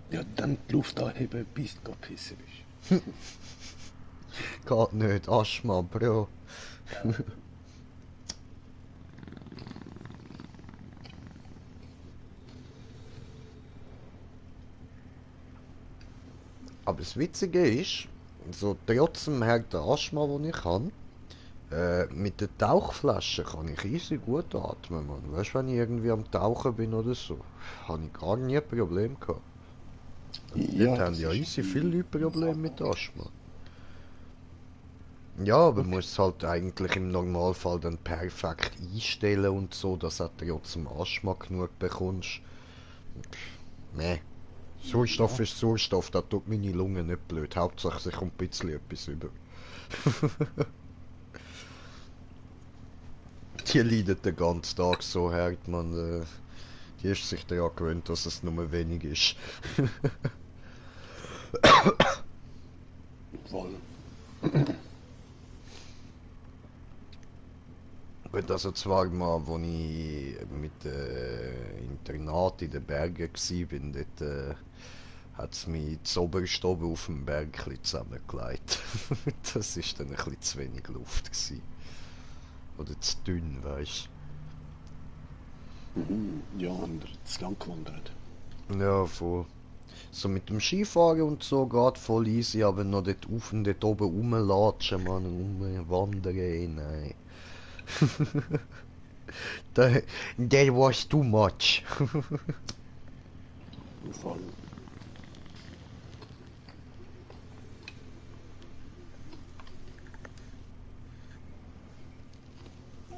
Ja, dann die Luft anheben, bis du pissen bist. Geht nicht, Aschma, Bro. Aber das Witzige ist, so trotz dem harten Asthma, den ich habe, mit der Tauchflasche kann ich easy gut atmen, man. Weißt du, wenn ich irgendwie am Tauchen bin oder so, habe ich gar nie ein Problem gehabt. Ja, Dort haben das ja ist easy viele Leute Probleme mit Asthma. Ja, aber man muss es halt eigentlich im Normalfall dann perfekt einstellen und so, dass du trotzdem Asthma genug bekommst. Nee. Sauerstoff ist Sauerstoff, das tut meine Lunge nicht blöd. Hauptsache, sich kommt ein bisschen etwas über. Die leiden den ganzen Tag so hart, man. Die ist sich daran gewöhnt, dass es nur wenig ist. voll. Gut, also zwar mal, als ich mit Internat in den Bergen war, dort hat es mich zuoberst oben auf dem Berg ein bisschen zusammengelegt. Das war dann ein bisschen zu wenig Luft gewesen. Oder zu dünn, weißt Ja, und zu lang gewandert. du? Ja, voll. So mit dem Skifahren und so geht voll easy, aber noch dort auf und dort oben rumlatschen, man, rumwandern, nein. That was too much. Voll.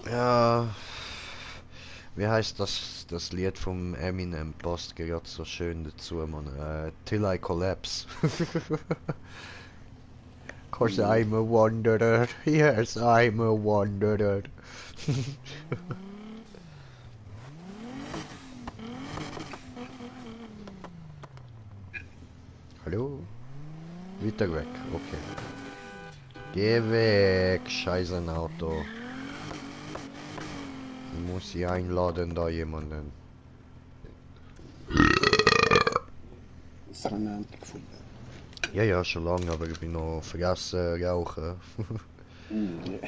Ja, wie heißt das Lied vom Eminem? Passt gerade so schön dazu, man. Till I Collapse. Cause I'm a wanderer. Yes, I'm a wanderer. Hallo? Weiter weg, okay. Geh weg, scheiße Auto. Ich muss sie einladen, da jemanden. Das Rennen gefunden. Ja, ja, schon lange, aber ich bin noch vergessen rauchen. Ja.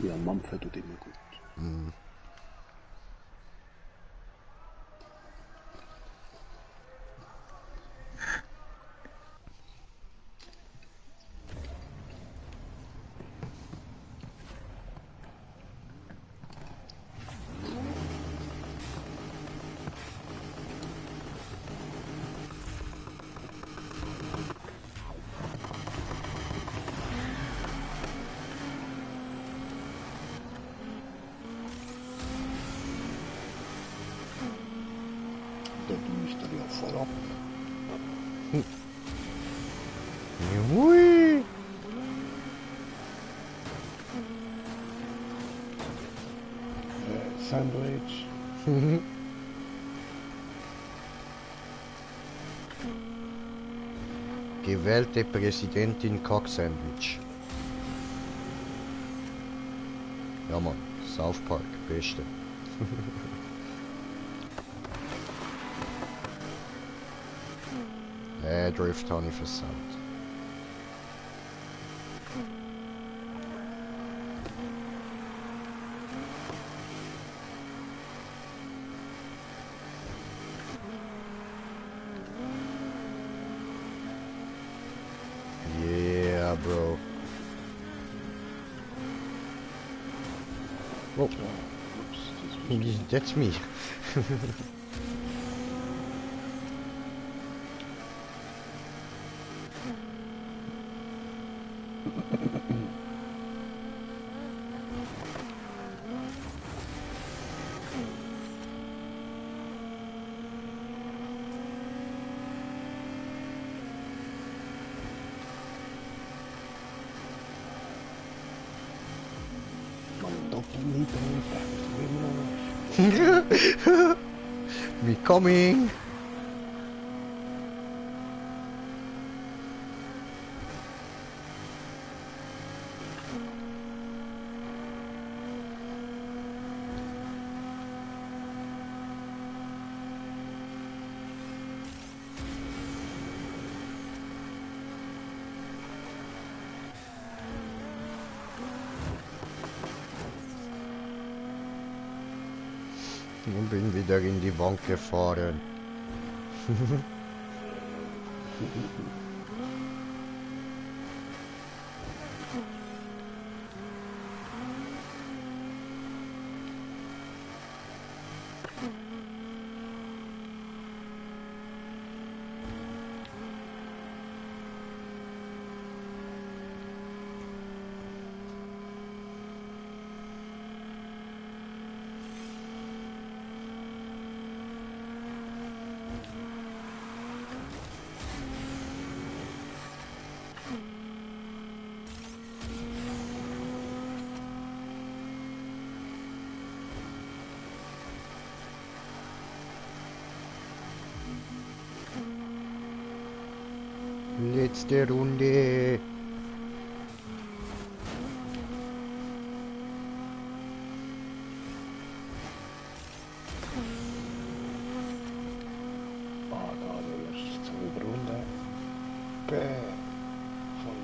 Ja, Mampfen tut immer gut. voll ab. Hui. Sandwich. Gewählte Präsidentin Cock-Sandwich. Ja Mann, South Park, beste. Drift habe ich versaut. Yeah, bro. Oh, Oops, that's me. Man doppelmeter Me coming. Und bin wieder in die Wand gefahren. Letzte Runde. Ah, da der erste zweite Runde. Bäh. Voll.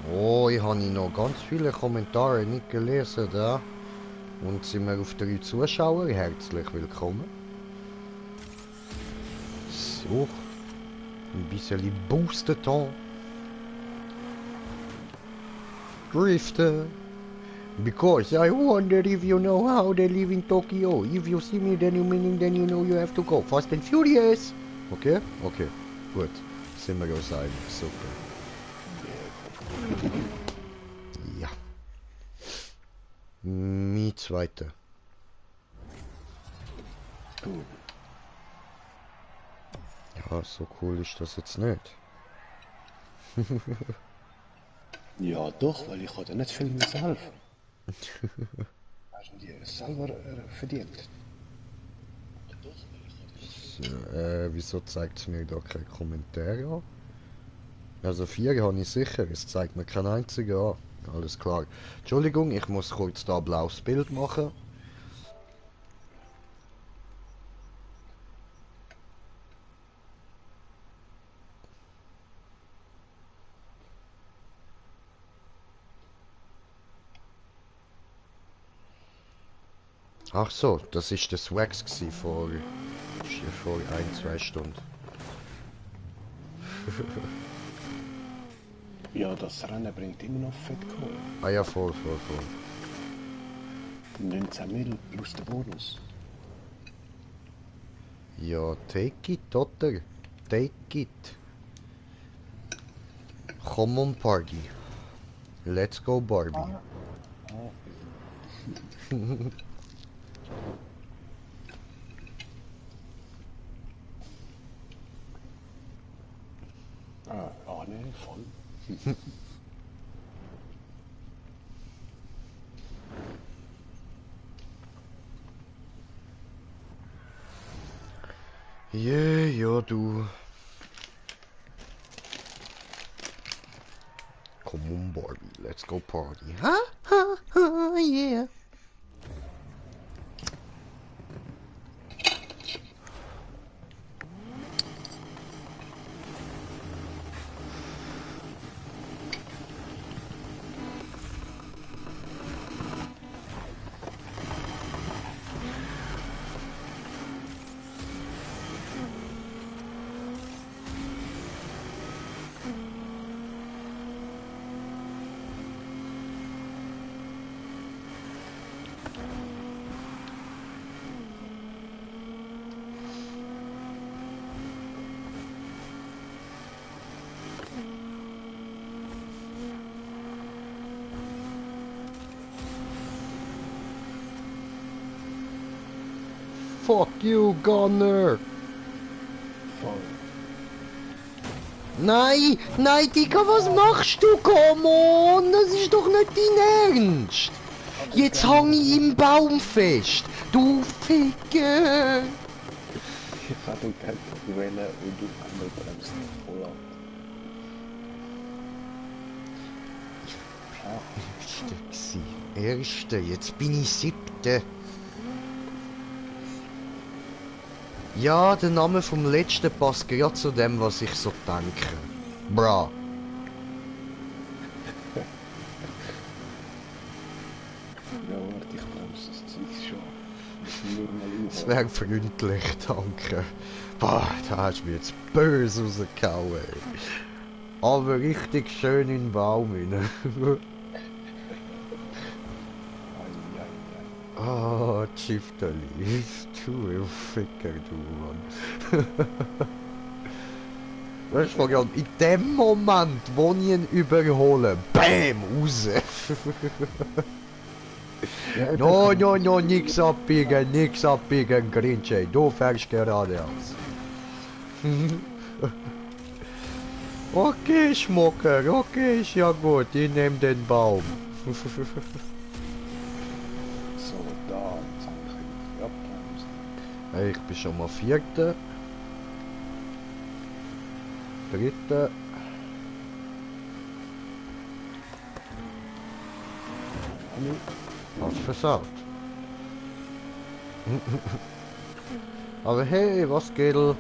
Oh, ich habe noch ganz viele Kommentare nicht gelesen da. Und sind wir auf 3 Zuschauer. Herzlich willkommen. So. Ein bisschen boosten da. Drifter. Because I wonder if you know how they live in Tokyo. If you see me, then you know you have to go. Fast and Furious. Okay? Okay. Gut. Sind wir uns einig. Super. Ja. Mi zweite. Ja, so cool ist das jetzt nicht. Ja, doch, weil ich kann dir nicht viel mehr helfen. Hast du dir selber verdient? So, wieso zeigt es mir da keine Kommentare an? Also 4 habe ich sicher, es zeigt mir keinen einzigen an. Alles klar. Entschuldigung, ich muss kurz da ein blaues Bild machen. Ach so, das ist das Wax gsi vor... Shit. vor 1-2 Stunden. Ja, das Rennen bringt immer noch Fettkohle. Ah ja, voll. 19 Mil plus der Bonus. Ja, take it, oder? Take it. Come on, Party. Let's go, Barbie. Ne, voll. Ja, du. Come on, Barbie, let's go party. Ha, yeah. Fuck you, Gunner! Voll. Nein, Digga, was machst du? Come on, das ist doch nicht dein Ernst! Jetzt hang ich im Baum fest! Du Ficker! Ich habe den Camper wählen und du einmal bremst nicht voll ab. Erste, jetzt bin ich 7. Ja, der Name vom letzten passt gerade zu dem, was ich so denke. Bra. Ja, warte, ich bremse das Zeug schon. Nur mal Das wäre freundlich, danke. Boah, da hast du mir jetzt böse rausgehauen, ey. Aber richtig schön in den Baum rein. Ah, Chiftali. Du Ficker, du Mann. Weißt du, in dem Moment, wo ich ihn überhole, BÄM, raus. No, nix abbiegen, Grinche. Du fährst geradeaus. Okay, Schmucker, okay, ist ja gut, ich nehm den Baum. So, da, jetzt habe ich abbremsen. Hey, ich bin schon mal 4. 3. Hast versaut. Aber hey, was geht? Verpasst.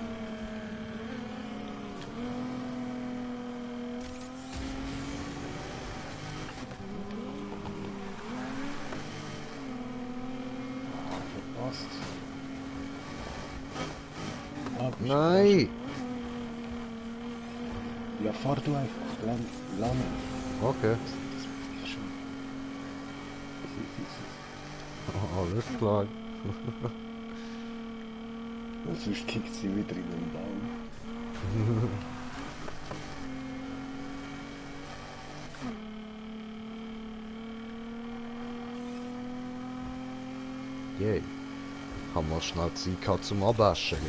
Nein! Ja, fahr du einfach, lerne. Okay, Das macht ich schon. alles klar. Und sonst kickt sie wieder in den Baum. Yay. Haben wir schnell Zeit gehabt zum Abwaschen.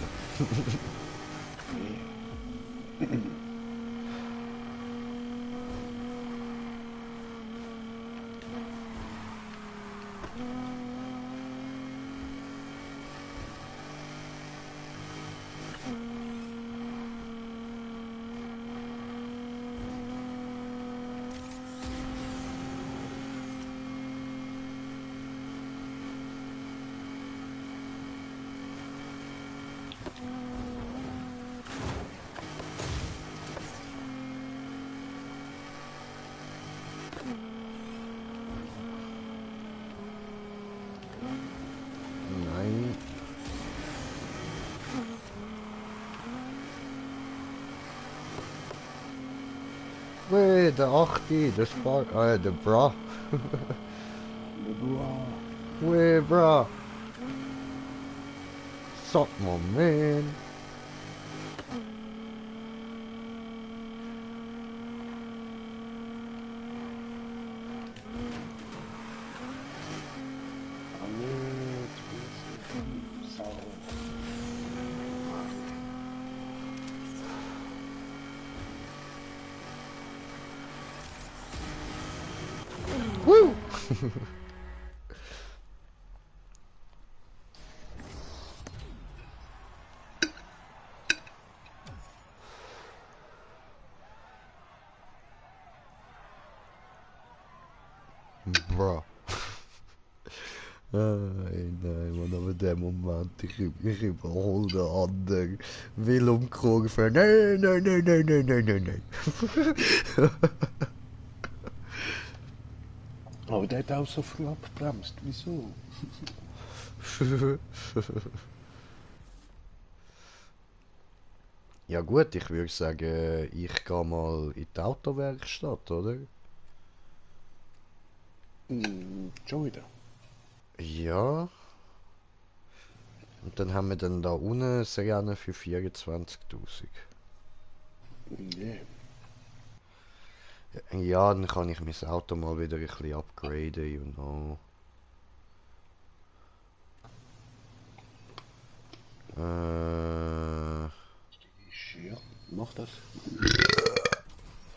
Weh, der Achti, der Spark, der Bra. Weh, Bra. Suck my man. Woo! Bro. Nein, nein, man, aber der Moment, ich überhole den anderen. Will umkurven. Nein, nein, nein, nein, nein, nein, nein, nein. Aber der hat auch so früh abgebremst. Wieso? Ja gut, ich würde sagen, ich gehe mal in die Autowerkstatt, oder? Schon wieder. Ja. Und dann haben wir dann da unten Serien für 24.000. Nee. Ja, dann kann ich mein Auto mal wieder ein bisschen upgraden, you know. Ja, mach das.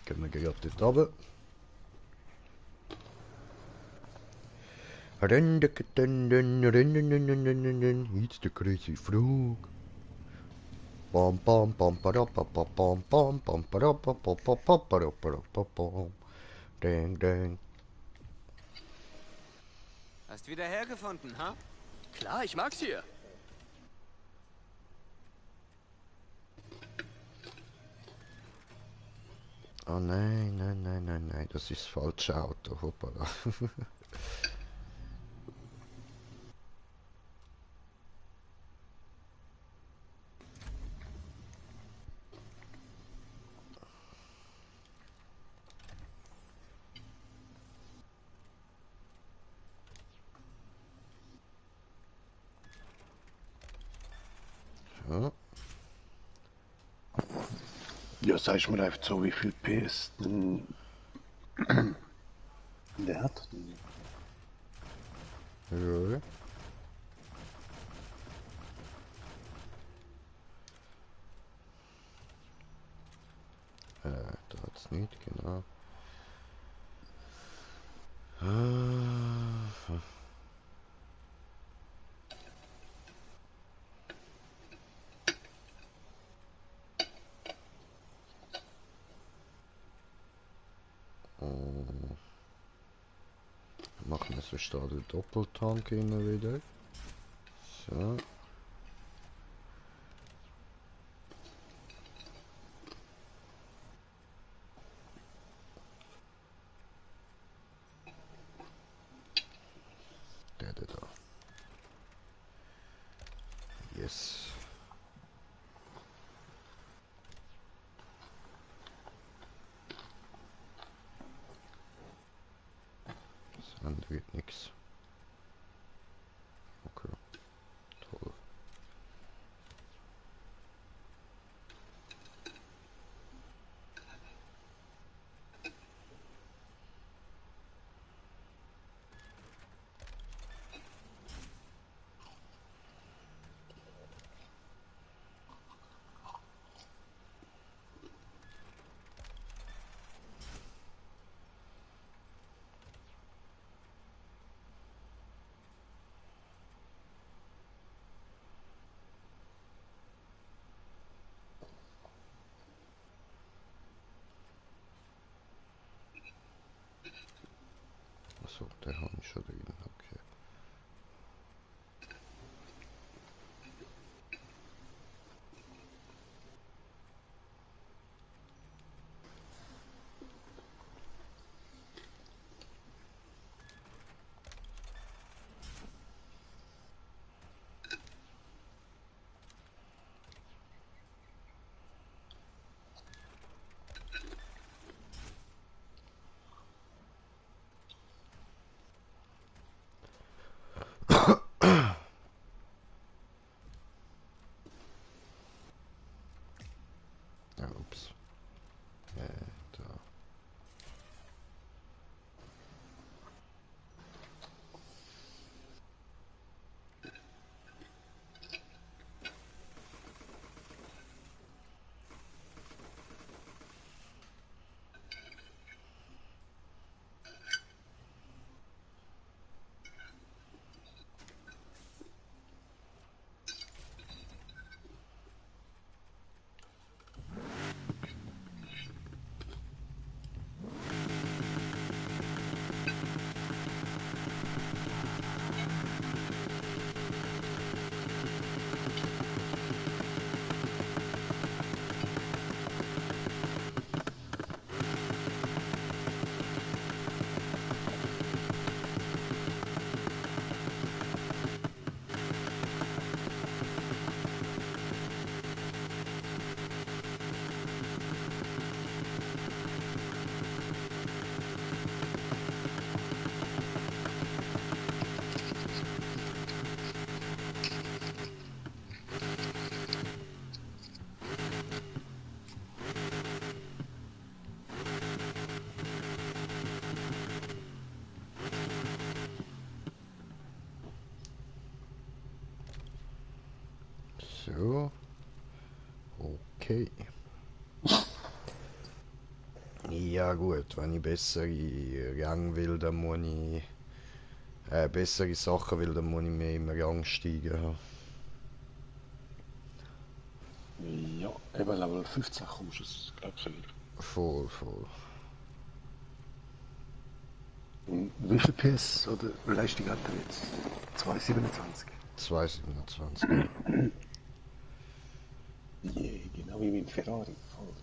Gehen wir gerade dort runter. It's the crazy frog. Bam bam bam bam bam bam bam. Dang dang. Hast wieder hergefunden, ha? Klar, ich mag's hier. Oh nein, nein, nein, nein, nein, das ist das falsche Auto, hoppala. So. Ja, sagst mir einfach so, wie viel PS der hat. Ja. Da hat's nicht, genau. Machen wir so da den Doppeltank immer wieder. So. Der da. Yes. Das andere wird nix. Okay. Toll. Achso, der habe ich schon drin. Okay. Ja, ups. Da. So. Okay. Ja gut, wenn ich bessere Rang will, dann muss ich... bessere Sachen will, dann muss ich mehr im Rang steigen. Ja, eben Level 15 kommst du es, glaube ich, wieder. Voll, voll. Und wie viel PS oder Leistung hat er jetzt? 227. 227, ja. Yeah, genau wie mein Ferrari. Voll.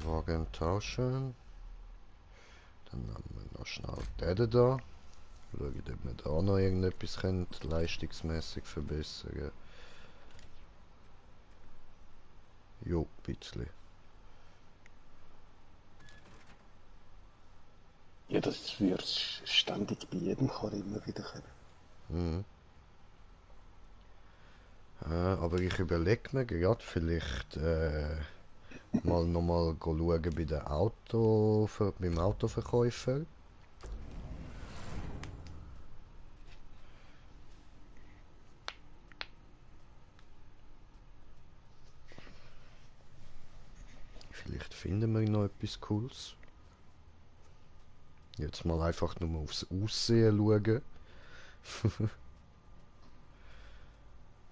Wagen tauschen. Dann haben wir noch schnell den da. Schauen, ob wir da noch irgendetwas können, leistungsmäßig verbessern. Jo, ein bisschen. Ja, das wird ständig bei jedem Karren immer wieder kommen. Aber ich überlege mir gerade vielleicht mal nochmal schauen bei den beim Autoverkäufer. Vielleicht finden wir noch etwas Cooles. Jetzt mal einfach nur aufs Aussehen schauen.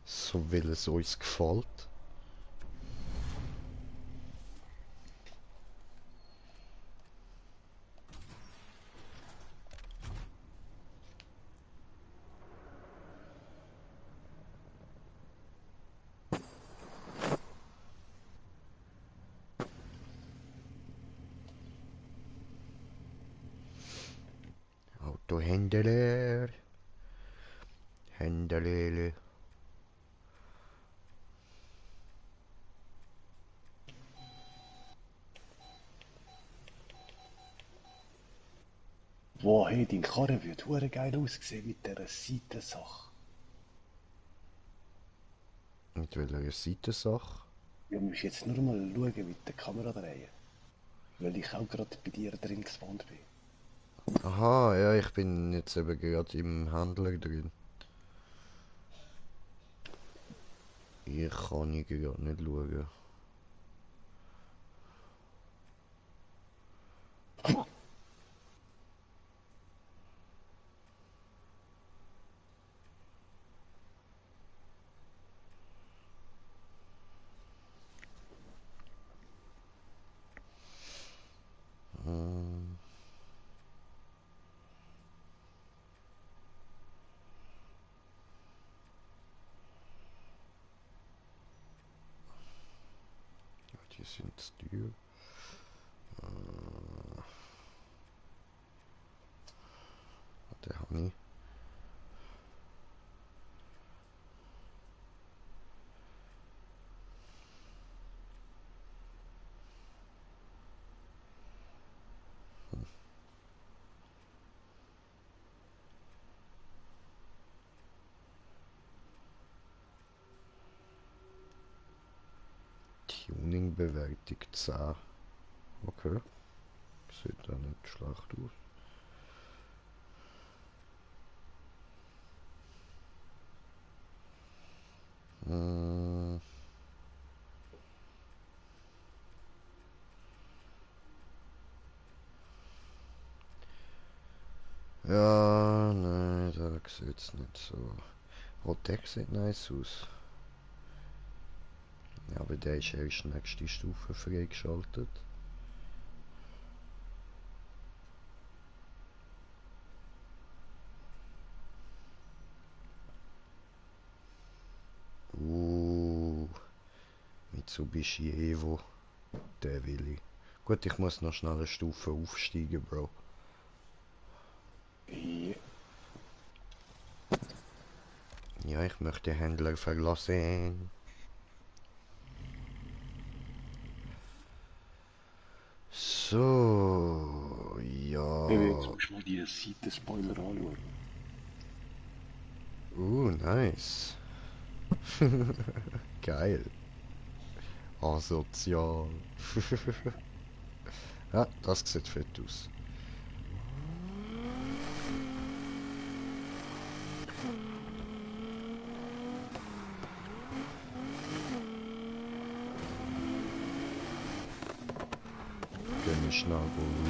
So will es uns gefällt. Autohändler. Händlerle. Wow, hey, dein Karren wird hure geil aussehen mit dieser Seitensache. Mit welcher Seitensache? Ja, musst jetzt nur mal schauen mit der Kamera drehen. Weil ich auch gerade bei dir drin gespawnt bin. Aha, ja, ich bin jetzt eben gerade im Händler drin. Ich kann ich gerade nicht schauen. Die sind teuer. Den habe ich. Bewertung 10. Okay. Sieht auch nicht schlecht aus. Hm. Ja, nein, da sieht's nicht so. Oh, der sieht nice aus. Ja, aber der ist erst nächste Stufe freigeschaltet. Mitsubishi Evo. Der will ich. Gut, ich muss noch schnell eine Stufe aufsteigen, Bro. Ja. Ja, ich möchte den Händler verlassen. So, ja. Hey, jetzt musst du mal die Seitenspoiler anschauen. Nice. Geil. Asozial. Ja, das sieht fett aus. Gehen wir schnell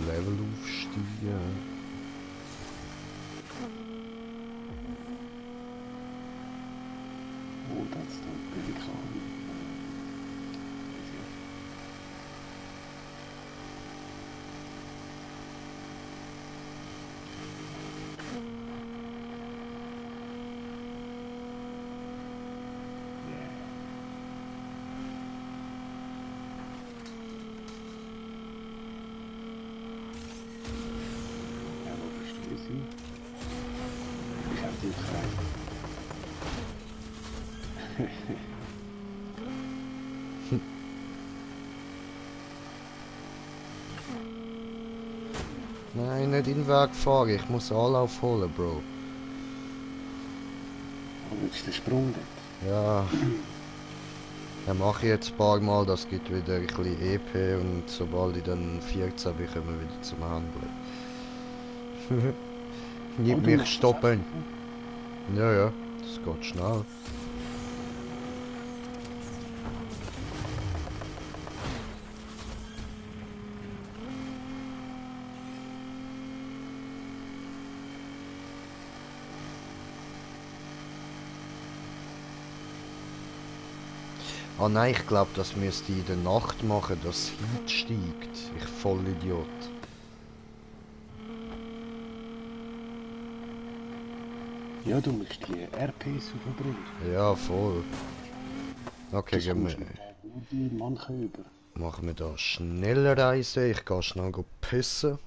Level aufsteigen. Oh, das ist ein Pelikan. Ja, wo bist du jetzt hin? Ich hab dich gefragt. Nein, nicht in den Weg fahren. Ich muss Anlauf holen, Bro. Und jetzt der Sprung dort. Ja. Dann mache ich jetzt ein paar Mal. Das gibt wieder ein bisschen EP. Und sobald ich dann 14 bin, kommen wir wieder zum Handeln. Nicht Oh, du mich machst das stoppen. auch? Ja, ja. Das geht schnell. Ah nein, ich glaube, das müsste ich in der Nacht machen, dass Heat steigt. Ich Vollidiot. Ja, du musst die RPs aufbringen. Ja, voll. Okay, Das gehen kommst wir, du nur die manchen über. machen wir da schnelle Reise. Ich gehe schnell pissen.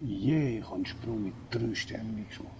Je, ich habe einen Sprung mit 3 Sternen gemacht.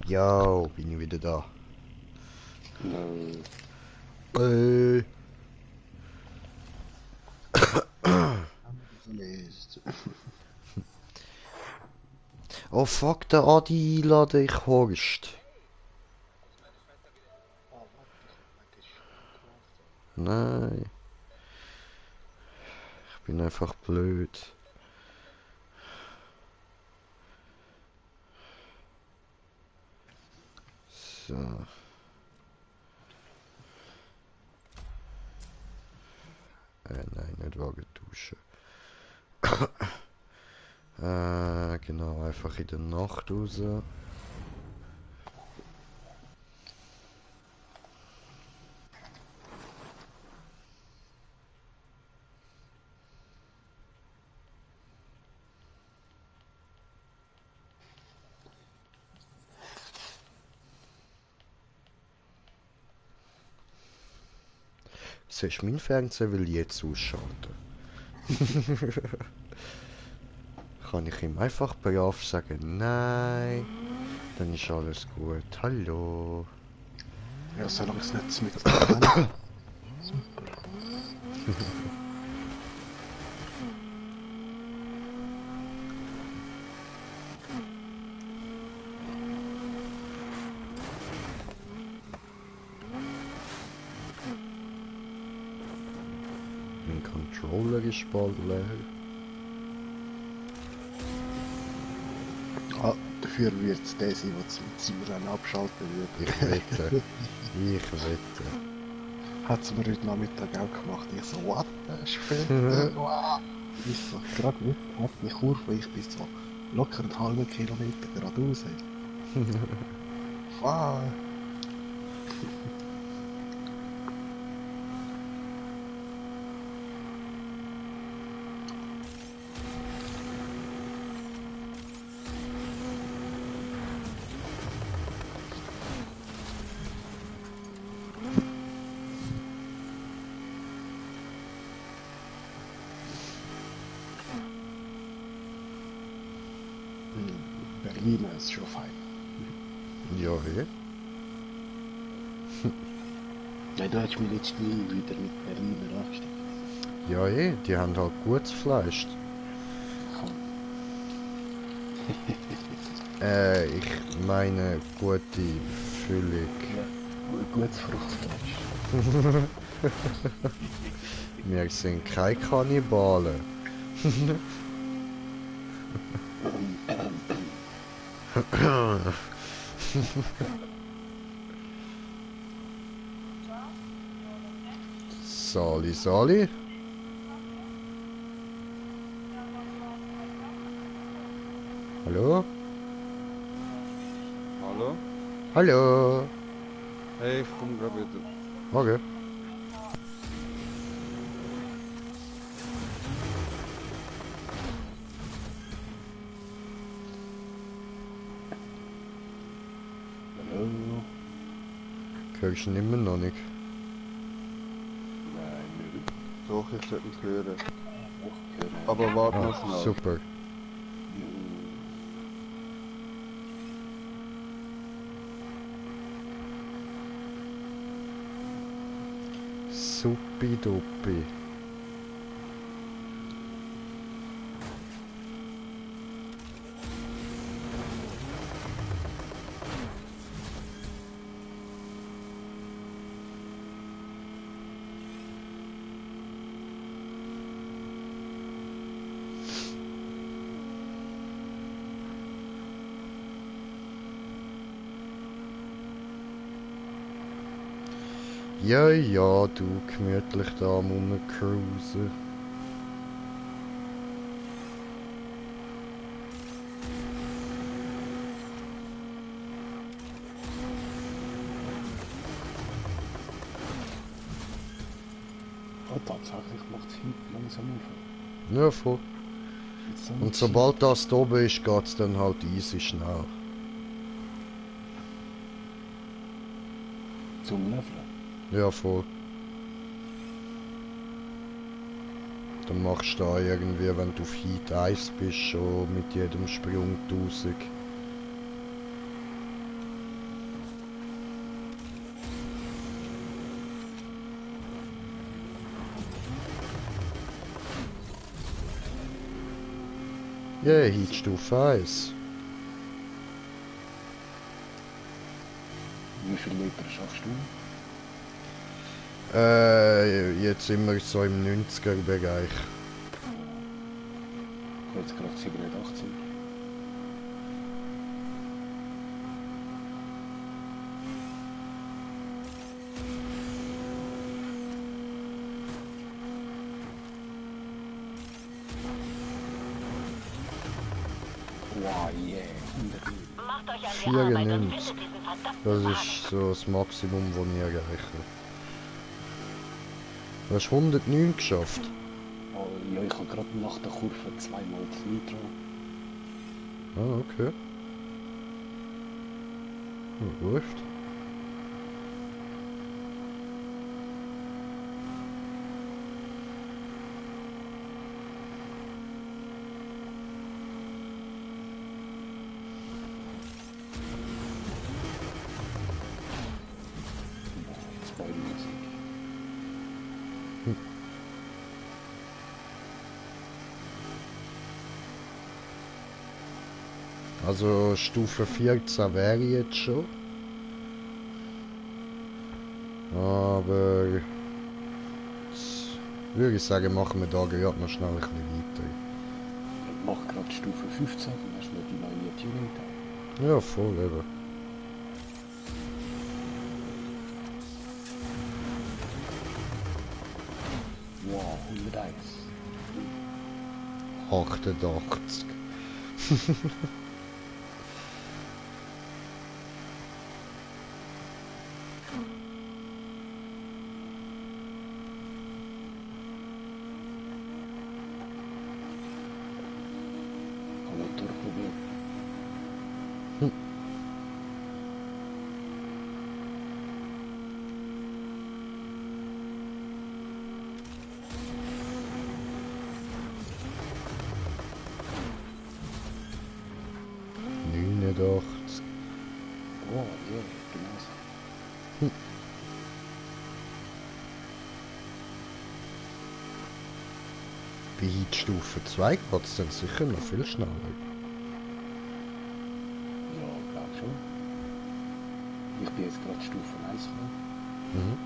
Yo, bin ich wieder da. Äh. Oh fuck, der Adi lade ich Horst. Nein. Ich bin einfach blöd. So. Nein, nicht wagen duschen. Genau, einfach in der Nacht raus. Siehst du, mein Fernseher will jetzt ausschalten. Kann ich ihm einfach brav sagen, nein, dann ist alles gut. Hallo. Ja, solange es nicht mit Super. Mein Controller ist bald leer. Ah, dafür wird es der sein, der mit seinem Rennen abschalten wird. Ich wette. Ich wette. Hat es mir heute Nachmittag auch gemacht. Ich so, what the shit? Wow. Ich so, gerade mit, hat die Kurve, ich bin so locker einen halben Kilometer geradeaus. Wow. Berlin ist schon fein. Ja, hey. Ja, du hast mich letztes Mal wieder mit Berliner angesteckt. Ja, hey, die haben halt gutes Fleisch. Ich meine gute Füllung. Ja, gutes Fruchtfleisch. Wir sind keine Kannibalen. Sali, Sali. Hallo? Hallo? Hallo? Hey, ich komm grad wieder. Okay. Hallo? Hörst du ihn immer noch nicht? Nein, nicht. Doch, ich sollte mich hören. Ich höre. Aber warte Ah, noch schnell. super. Suppiduppi. Ja, ja, du gemütlich da am Rumcruisen. Oh, tatsächlich macht es heute langsam auf. Ja, voll. Jetzt so Und sobald das da oben ist, geht's dann halt easy schnell. zum Leveln. Ja, voll. Dann machst du da irgendwie, wenn du auf Heat 1 bist, schon mit jedem Sprung 1000. Ja, yeah, Heat Stufe 1. Wie viele Liter schaffst du? Jetzt sind wir so im 90er-Bereich. Ich habe jetzt gerade 87. Wow, yeah. 100 Liter. Macht euch an die Arbeit und 94. findet diesen verdammten Das Wagen. ist so das Maximum, das ich erreiche. Du hast 109 geschafft. Oh, ja, ich habe gerade nach der Kurve zweimal das Nitro. Ah, okay. Ja, läuft. Jetzt bei Musik. Also Stufe 14 wäre ich jetzt schon. Aber jetzt würde ich sagen, machen wir da gerade noch schnell ein bisschen weiter. Ich mache gerade Stufe 15, dann hast du noch die neue Tuning da. Ja, voll eben. Wow, 101. 88. Motorproblem. Doch. Oh, yeah, genau so. Bei Stufe 2 geht es dann sicher noch viel schneller. Ja, glaub schon. Ich bin jetzt gerade Stufe 1 gekommen.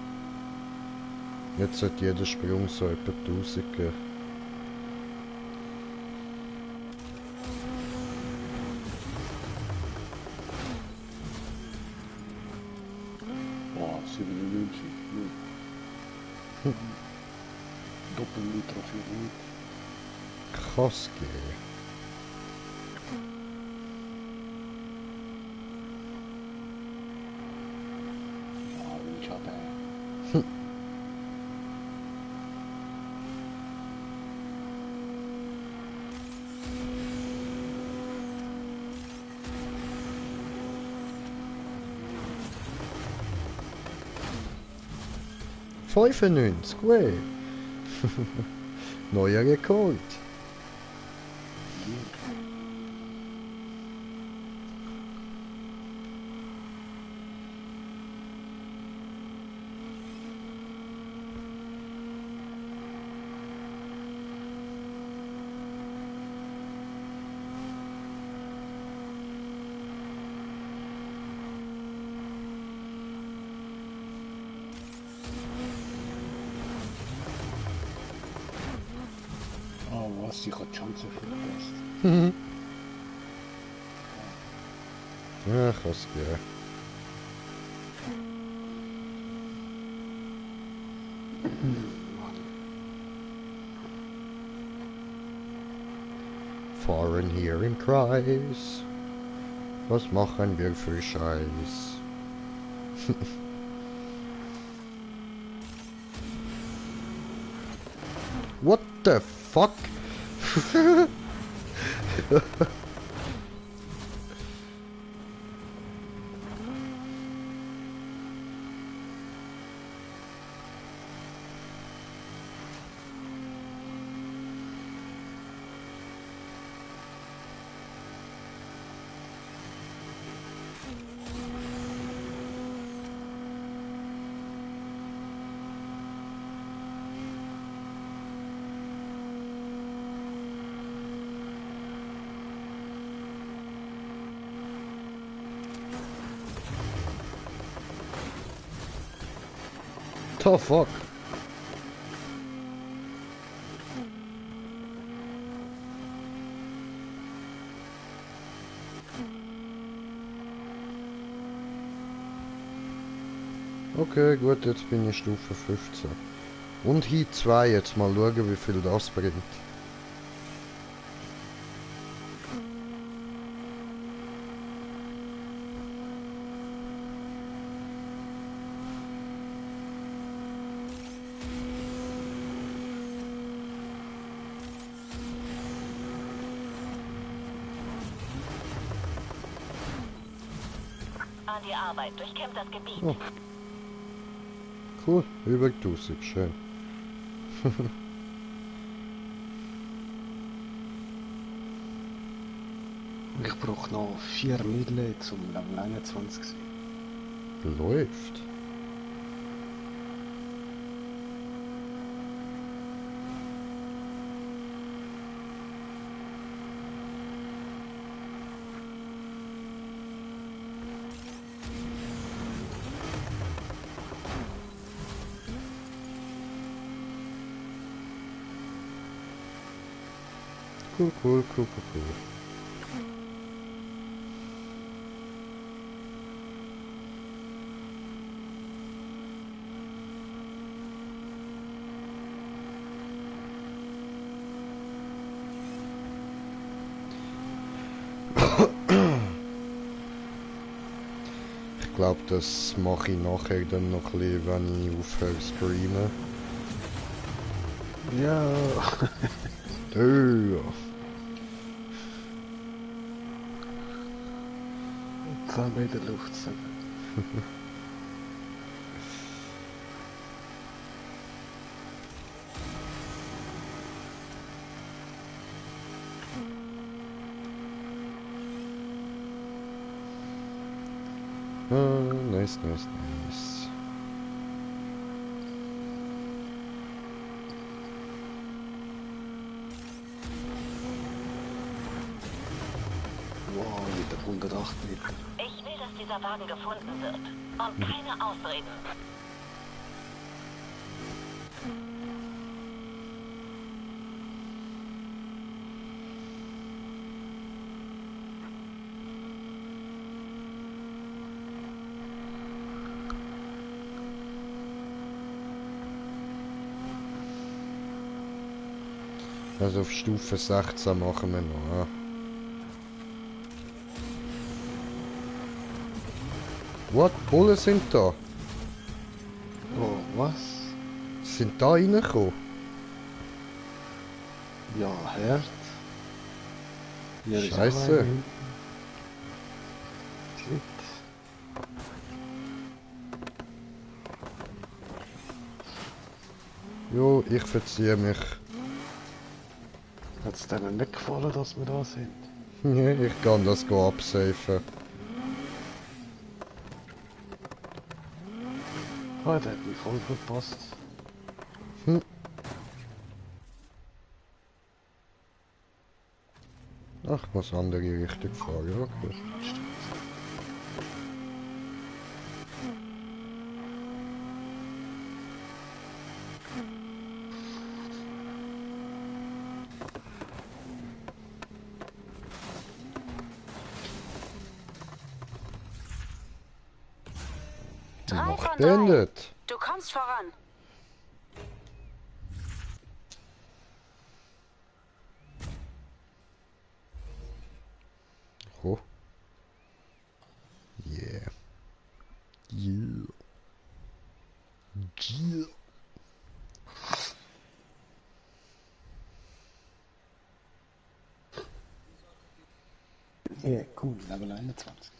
Jetzt sollte jeder Sprung so etwa 1000 gehen. Oh, 97. Doppel-Nitro 400. 400. Krass, gell. 100 95, gut. Neuer Rekord. Oh was, ich hab schon so viel verpasst. Ja, kann's gehen. Fahren hier im Kreis. Was machen wir für Scheiß? What the fuck? The fuck? Okay, gut, jetzt bin ich Stufe 15. Und hier 2, jetzt mal schauen, wie viel das bringt. An die Arbeit, durchkämmt das Gebiet. Oh. Cool, über 1000, schön. Ich brauche noch 4 Mittel zum Level 21 zu sein. Läuft. Cool, cool, cool, cool, cool. Ich glaube, das mache ich nachher dann noch ein bisschen, wenn ich aufhöre zu streamen. Ja. Ja. 10 Meter Luft sein. Ah, nice, nice, nice. Wow, mit 108 Meter. Ich will, dass dieser Wagen gefunden wird. Und keine Ausreden. Also auf Stufe 16 machen wir noch. Ja. What? Bullen sind da? Oh, was? Sind da reingekommen? Ja, Herd. Hier ist Scheiße. auch einer. Shit. Jo, ich verziehe mich. Hat es denen nicht gefallen, dass wir da sind? Ich kann das absafen. Ah, der hat mich voll verpasst. Ach, ich muss andere Richtung fahren, okay. Drei Noch von drei. beendet. Du kommst voran. Oh. Yeah. Yeah. Yeah. Ja, cool, Level 21.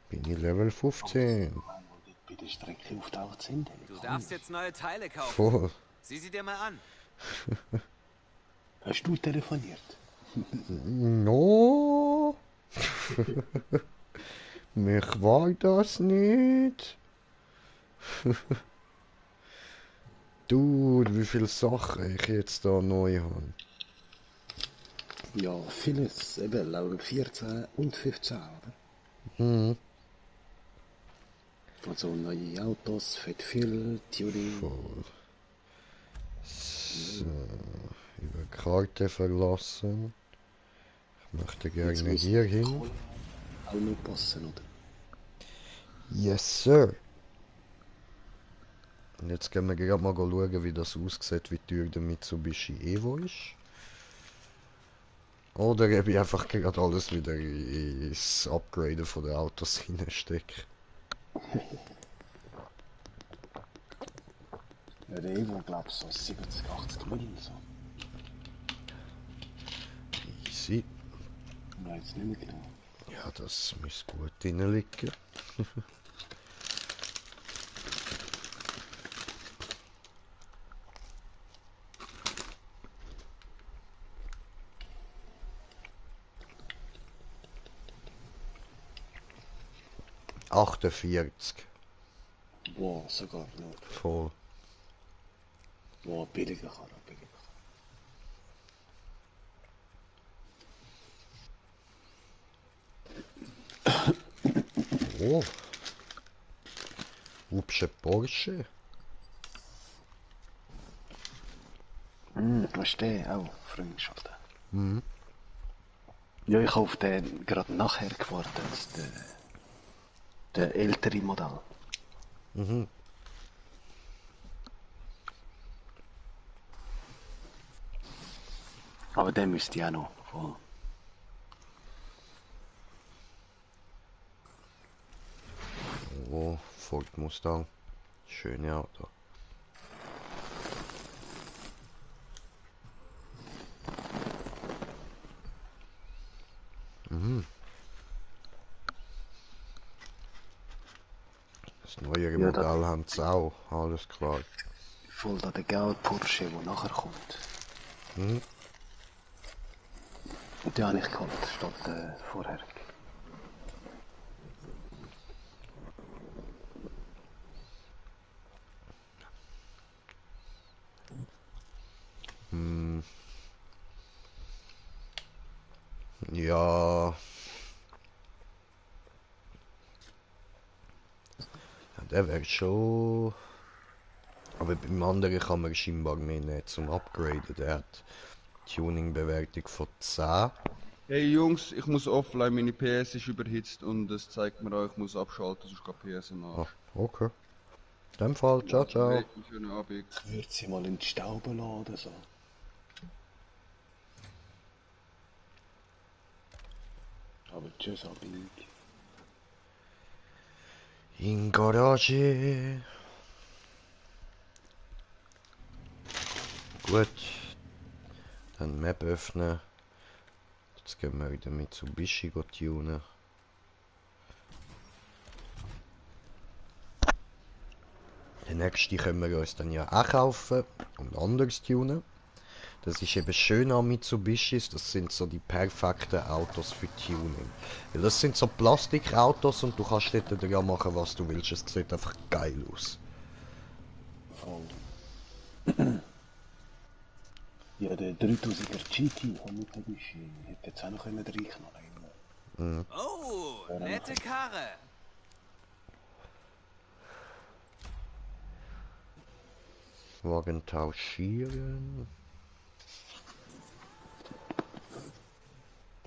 Bin ich Level 15. Bei der Strecke auftaucht sind. Du darfst jetzt neue Teile kaufen. Voll. Sieh sie dir mal an. Hast du telefoniert? No. Mich war das nicht. Dude, wie viele Sachen ich jetzt da neu habe. Ja, vieles. Eben, Level 14 und 15, oder? Hm. Also neue Autos, fett viel, Tuning. Voll. So. Über Karte verlassen. Ich möchte Jetzt gerne muss hier die hin. Kohle auch noch passen, oder? Yes, sir. Und jetzt gehen wir gerade mal schauen, wie das aussieht, wie teuer der Mitsubishi Evo ist. Oder ob ich einfach gerade alles wieder ins Upgraden von den Autos hineinstecke. Ja, der Evo, glaub ich, so 70, 80 Millionen. So. Easy. Ich weiß jetzt nicht mehr genau. Ja, das müsste gut reinliegen. ...48. Boah, sogar noch. Voll. Boah, billiger kann er, billiger. Oh. Hübsche Porsche. Was ist der auch? Freundschaft. Mhm. Ja, ich habe auf den gerade nachher gewartet. Der ältere Modell. Mhm. Aber den müsste ich auch noch. Voll. Oh, Ford Mustang. Schöne Auto. Mhm. Das neue Ja, das- Modell haben sie auch. Alles klar. Voll da der gelbe Porsche, der nachher kommt. Mhm. Und den habe ich geholt, statt vorher. Hm. Ja. Ja, der wäre schon. Aber beim anderen kann man scheinbar mehr nicht zum Upgraden. Der hat Tuning-Bewertung von 10. Hey Jungs, ich muss offline, meine PS ist überhitzt und es zeigt mir auch, ich muss abschalten, sonst geht PS im Ah, Arsch. okay. In dem Fall, ciao, ciao. Hey, einen schönen Abend. Ich würde sie mal in die Staube laden oder so. Aber tschüss, Abend. In Garage. Gut. Dann Map öffnen. Jetzt gehen wir wieder mit Mitsubishi tunen. Den nächsten können wir uns dann ja auch kaufen und anders tunen. Das ist eben schön an Mitsubishis, das sind so die perfekten Autos für Tuning. Weil das sind so Plastikautos und du kannst dort ja machen, was du willst. Es sieht einfach geil aus. Voll. Ja, der 3000er GT von Mitsubishi hätte jetzt auch noch reinknallen. Oh, nette Karre. Wagen tauschieren.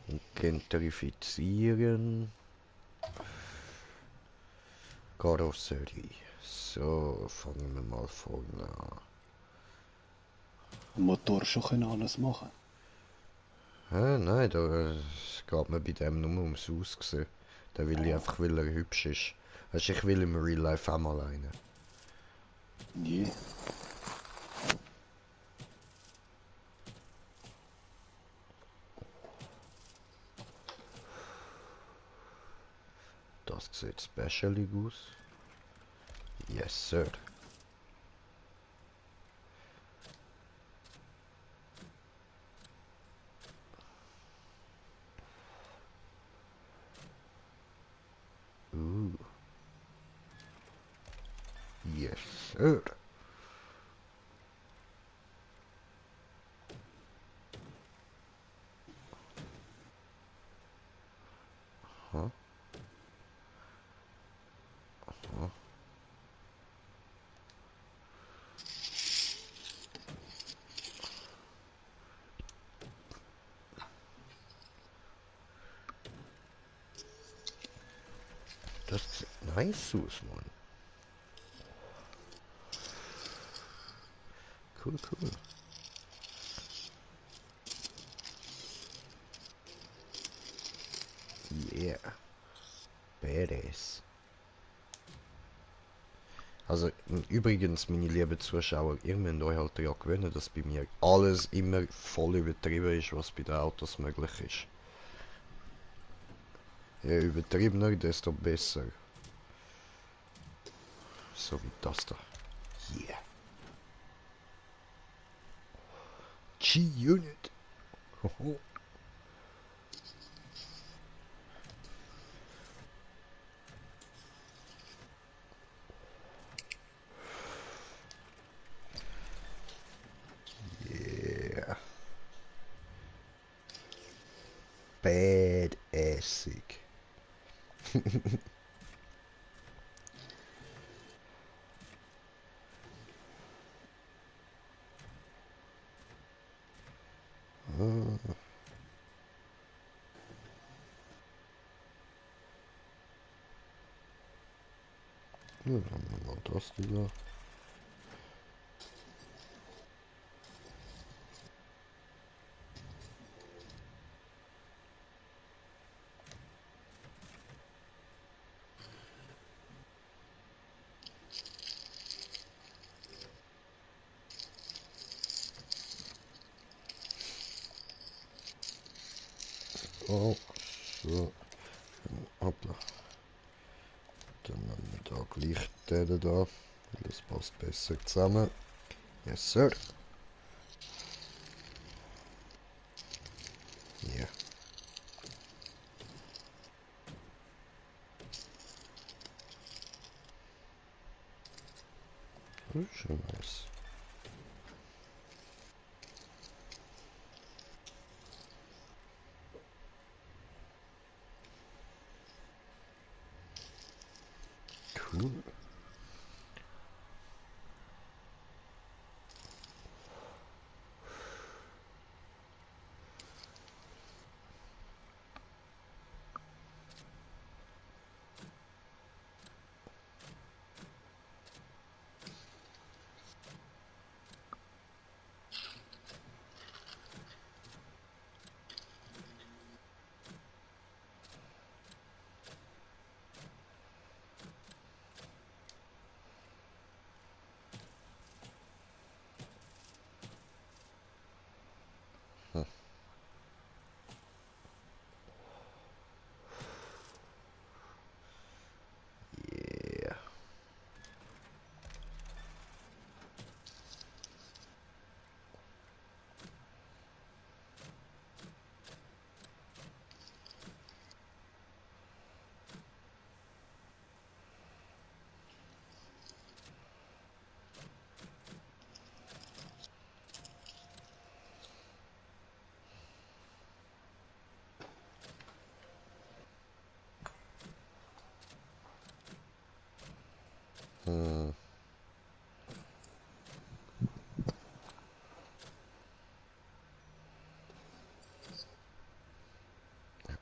Und gentrifizieren. Karosserie. So, fangen wir mal vorne an. Motor schon können alles machen. Nein, da geht mir bei dem nur ums Aussehen. Da will ich einfach, weil er hübsch ist. Weißt, ich will im Real Life auch mal einen. Je. Das sieht specialig aus. Yes, sir. Yes, sir. Huh? Huh? Das sieht nice aus, Mann. Cool, cool. Yeah. Badass. Also, übrigens, meine lieben Zuschauer, ihr müsst euch halt daran gewöhnen, dass bei mir alles immer voll übertrieben ist, was bei den Autos möglich ist. Je übertriebener, desto besser. So wie das da. Yeah. G-Unit. Hoho. Yeah. Badassig. Ja, dann haben wir mal das wieder. Oh, so. Hoppla. Dann haben wir da gleich den da. Das passt besser zusammen. Yes, sir. Ja. Das ist schon nice. Cool.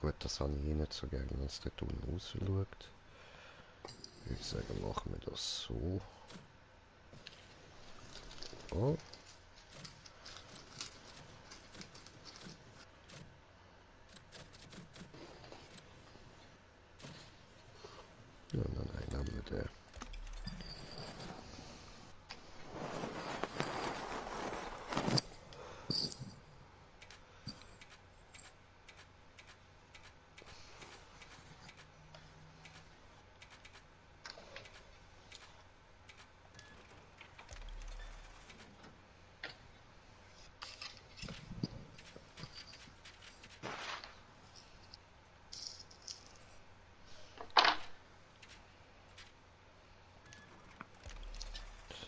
Gut, das habe ich eh nicht so gerne, wenn es dort unten rausschaut. Ich würde sagen, machen wir das so. Oh. Ja, nein, haben wir den.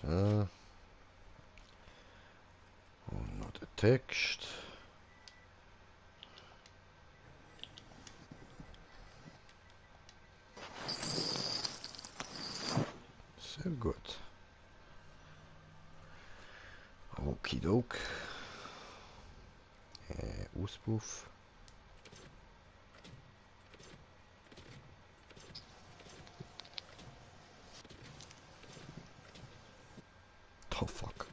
So. Und noch der Text. Sehr gut. Okidok. Auspuff. Oh fuck.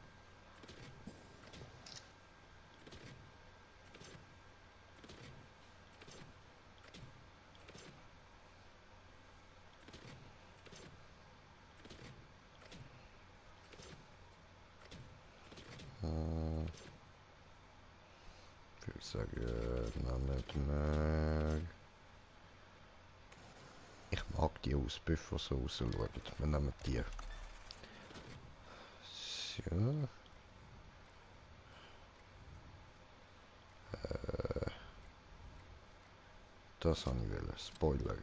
Ich würde sagen, noch nicht mehr. Ich mag die Auspuffer so rausschauen. Wir nehmen die. So. Das habe ich wollen. Spoiler.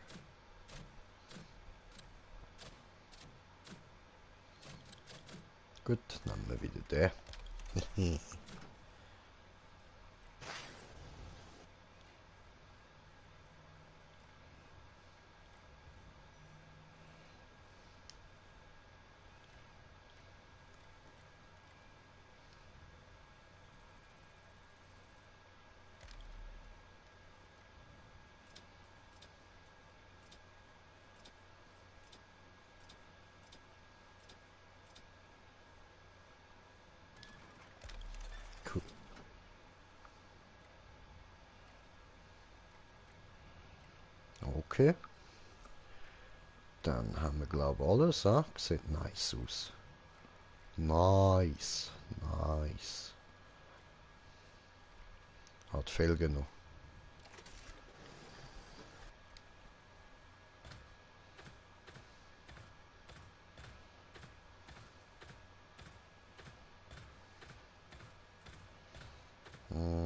Gut, nehmen wir wieder den. Cool. Okay. Dann haben wir glaube ich alles, ah? Sieht nice aus. Nice. Nice. Hat Felgen noch. Hm.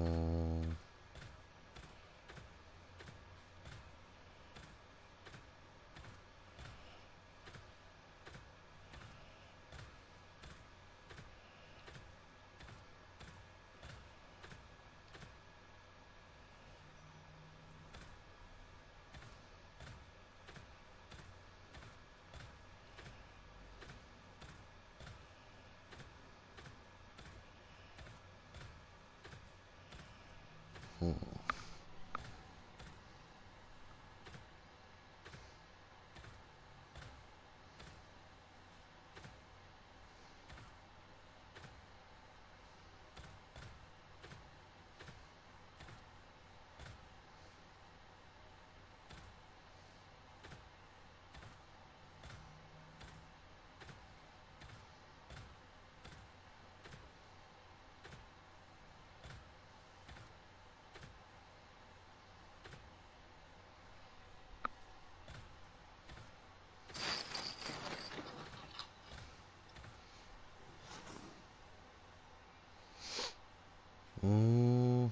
Hm.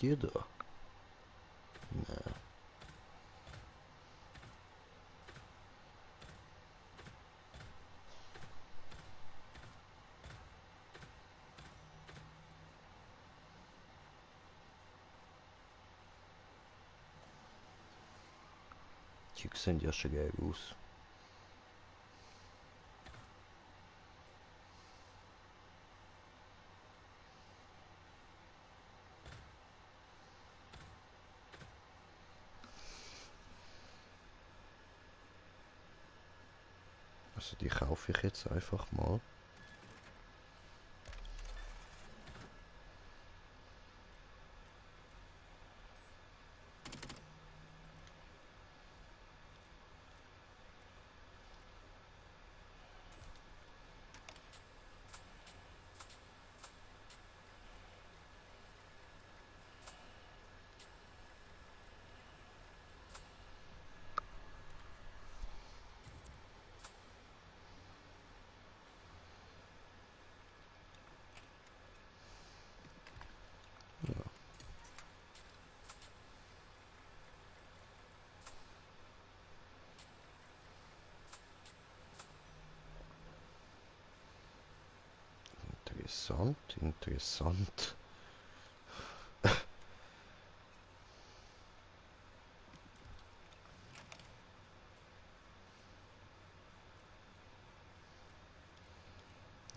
Die da. Nee. Die sehen ja schon geil aus. Also die kaufe ich jetzt einfach mal. Interessant, interessant.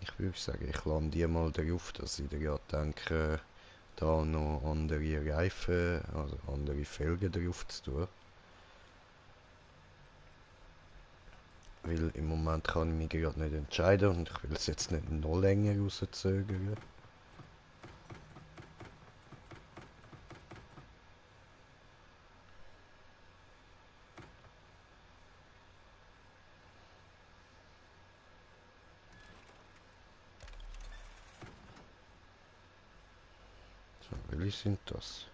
Ich würde sagen, ich lande die mal darauf, dass ich ja denke, da noch andere Reifen, also andere Felgen drauf zu tun. Weil im Moment kann ich mich gerade nicht entscheiden und ich will es jetzt nicht noch länger rauszögern. So, welche sind das?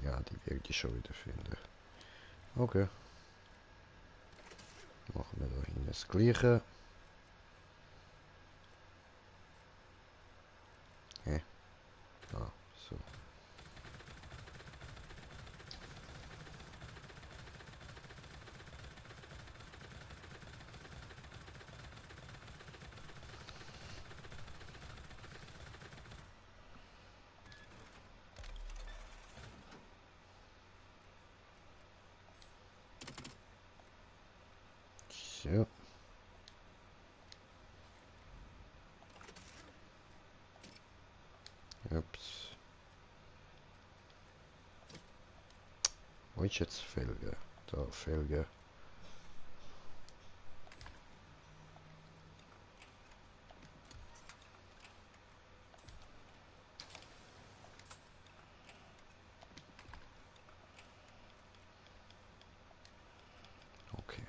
Ja, die werde ich schon wieder finden. Okay. Machen wir da hinten das Gleiche. Ah, so. So. Ups. Wo ist jetzt Felge? Da, Felge. Okay.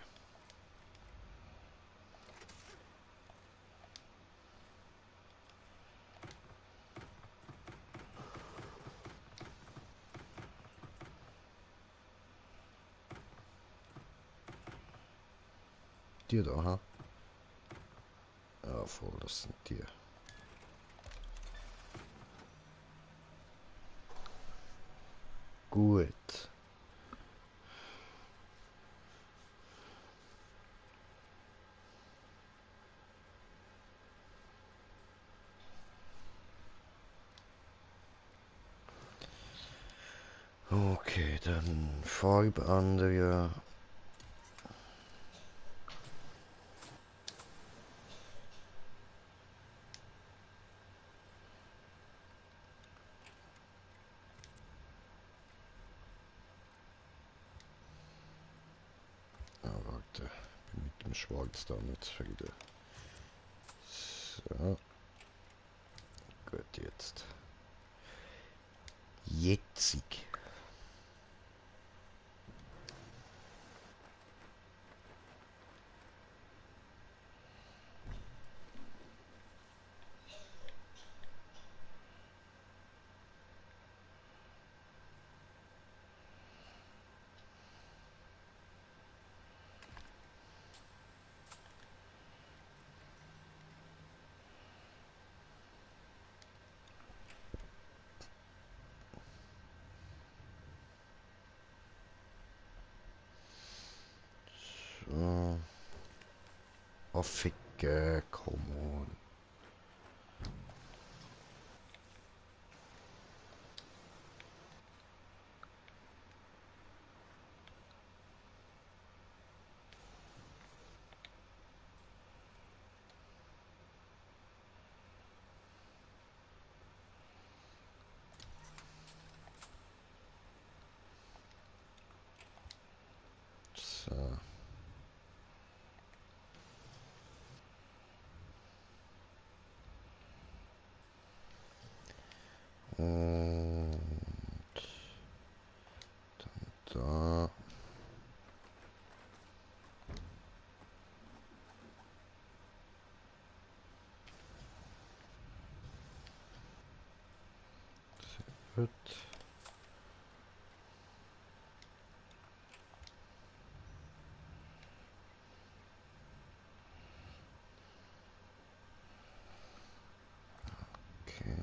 Die da, ha? Ja, voll, das sind die. Gut. Okay, dann Farbe andere. Ah, warte. Bin mit dem Schwarz da nicht zufrieden. So. Gut, jetzt. Jetzig. So. Oh, Ficke, come on. So. Und da. Sehr gut. Okay.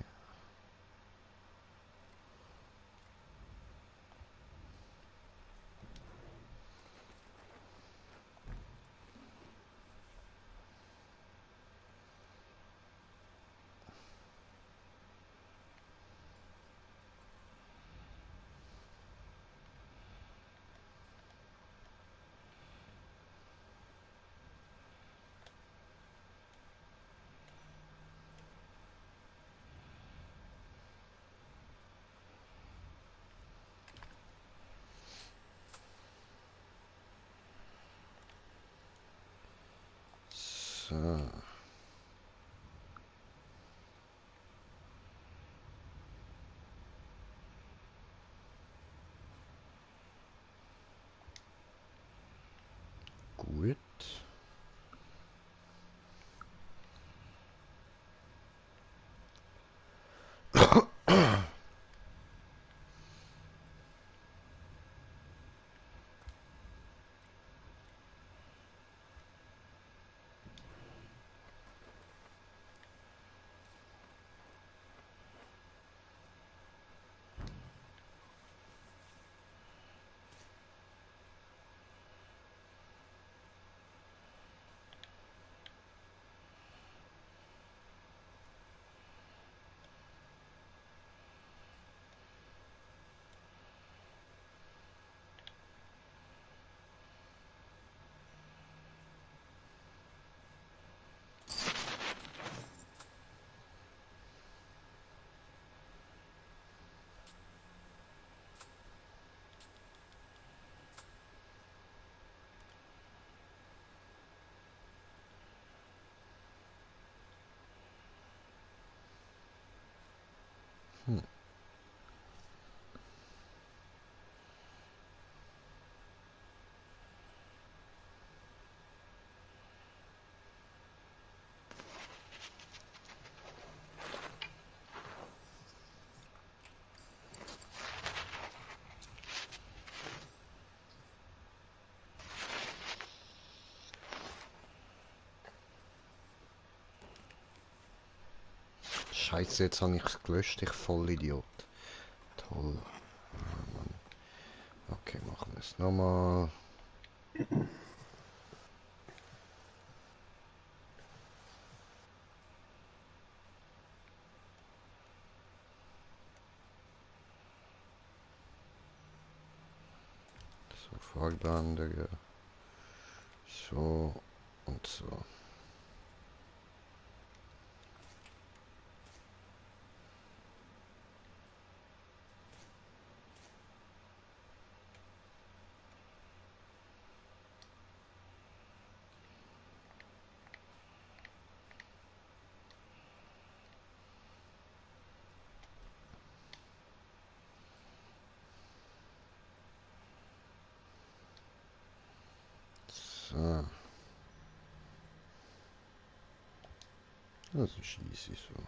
So. Gut. Scheiße, jetzt habe ich es gelöscht, ich Vollidiot. Toll. Ah, Mann. Okay, machen wir es nochmal. So, Vordergrande. So und so. So. Das ist easy so.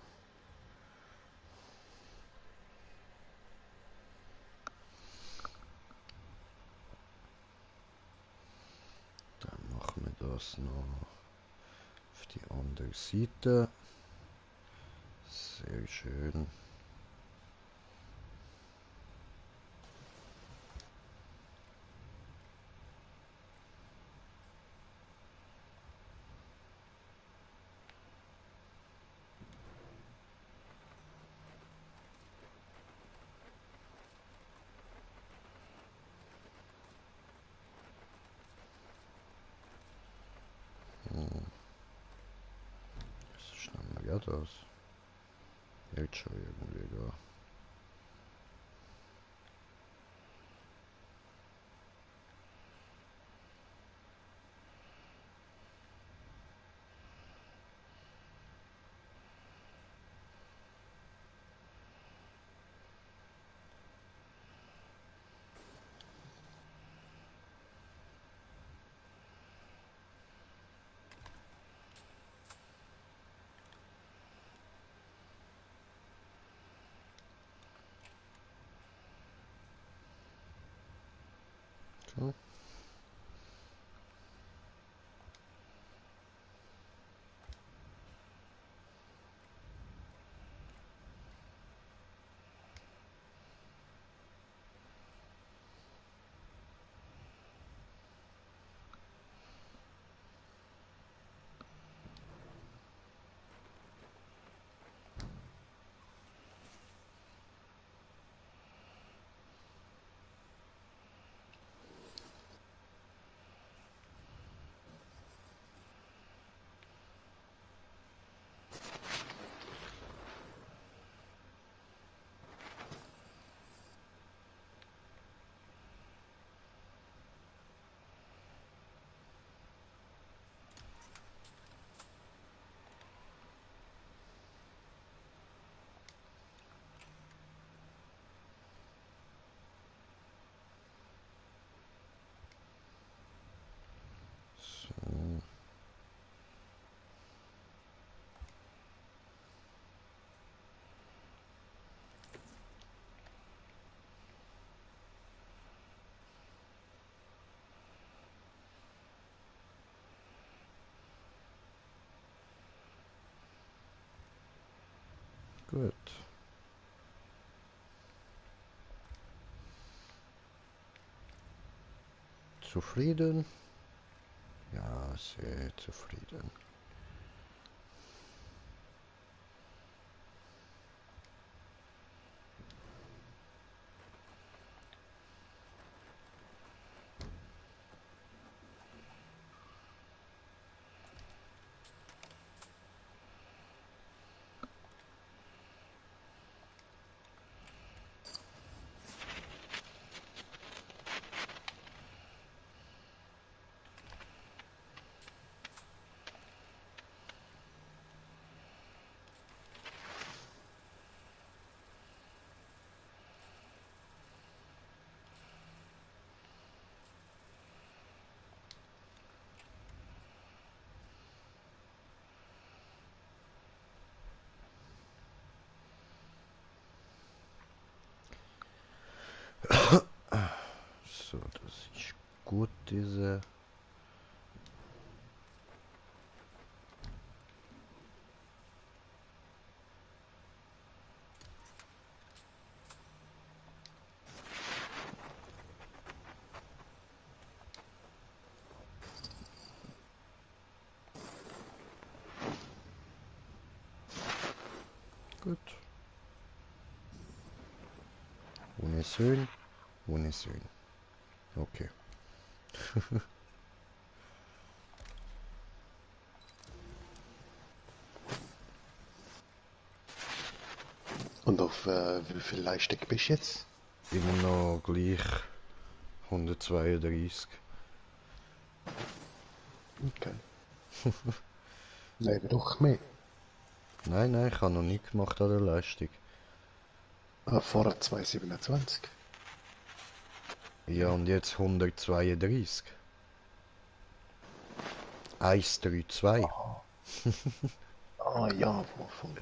Dann machen wir das noch auf die andere Seite. Sehr schön. So schnell geht das. Jetzt schon irgendwie da. Gut. Zufrieden? Ja, sehr zufrieden. So, das ist gut, diese. Gut. Wunderschön. Wunderschön. Okay. Und auf wie viel Leistung bist du jetzt? Immer noch gleich 132. Okay. Nein, doch mehr. Nein, nein, ich habe noch nicht gemacht an der Leistung. Ah, vorher 227. Ja, und jetzt 132. 132. Ah ja, wovon?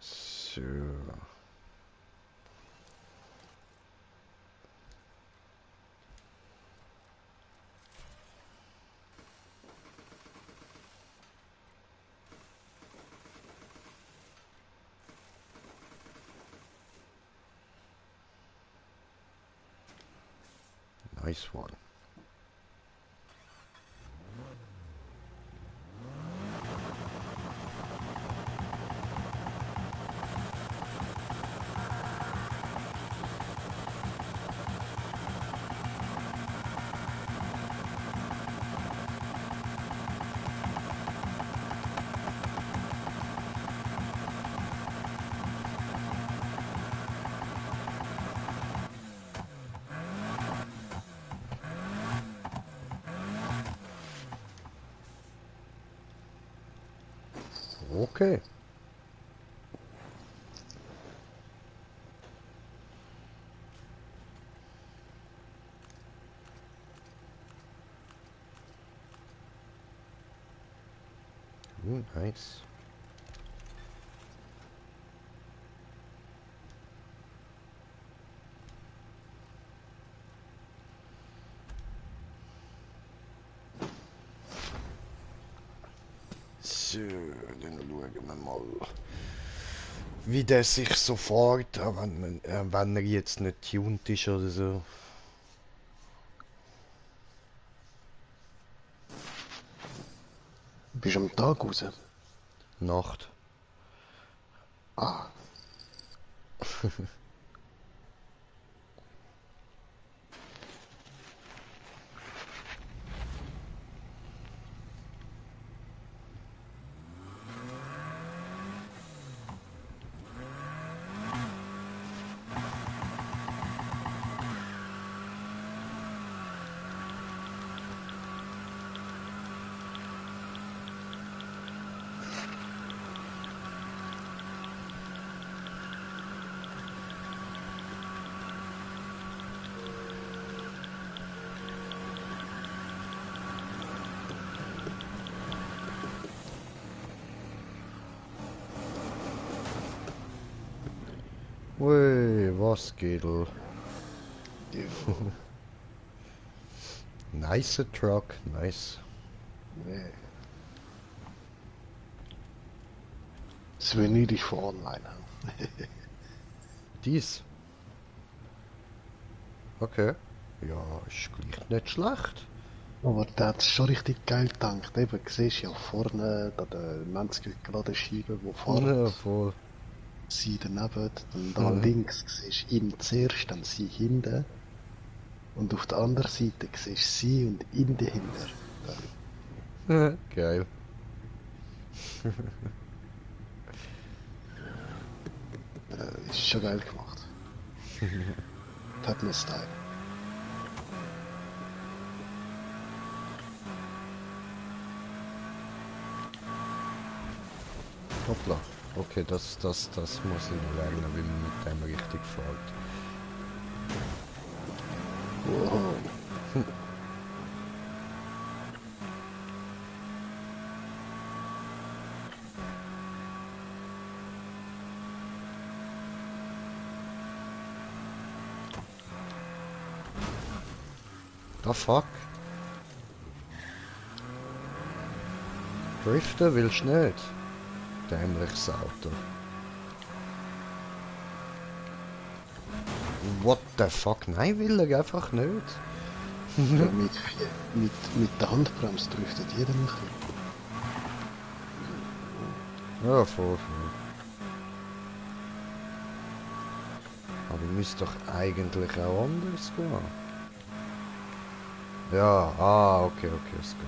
So. Nice one. Okay. Nice. So, dann schauen wir mal, wie der sich so fährt, wenn er jetzt nicht tuned ist oder so. Bist du am Tag raus? Nacht. Ah, Ui, was geht? Ja. Nice Truck, nice. Nee. Das Menü ist von online. Dies. Okay. Ja, ist gleich nicht schlecht. Aber der hat schon richtig geil gedacht. Eben, siehst ja vorne da der 90 Grad Scheibe, wo fährt. Ja, voll. Sie daneben, dann da links siehst du ihn zuerst, dann sie hinten. Und auf der anderen Seite siehst du sie und ihn dahinter. Geil. Ist schon geil gemacht. Hat mir Style. Hoppla. Okay, das muss ich noch lernen, wie man mit dem richtig fährt. Wow. The fuck? Driften willst du nicht? Dämliches Auto. What the fuck? Nein, will er einfach nicht. Ja, mit der Handbremse driftet jeder ein bisschen. Ja, voll. Aber müsste doch eigentlich auch anders gehen. Ja, okay, es geht.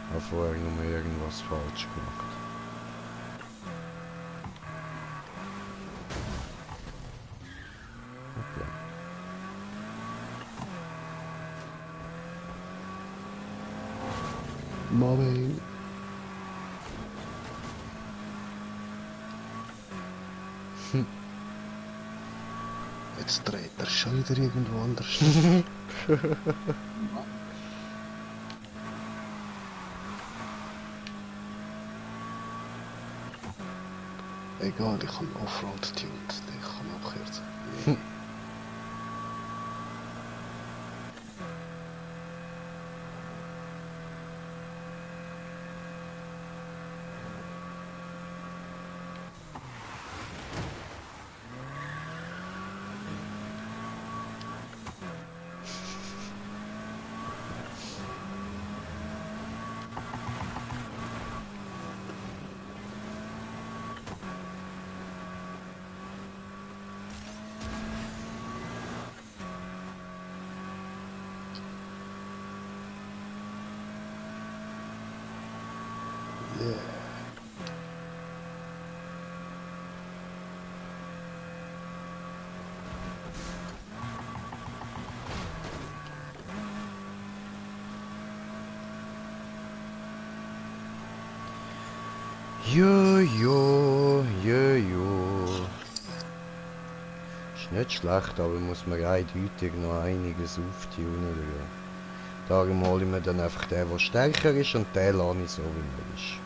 Ich habe vorher nur irgendwas falsch gemacht. Okay. Mobbing. Jetzt dreht er schon wieder irgendwo anders. Egal, ich kann Offroad tuned, ich kann abkürzen. Yeah. Jo. Ist nicht schlecht, aber muss man eindeutig noch einiges auftunen. Darum hole ich mir dann einfach den, der stärker ist, und den lasse ich so, wie er ist.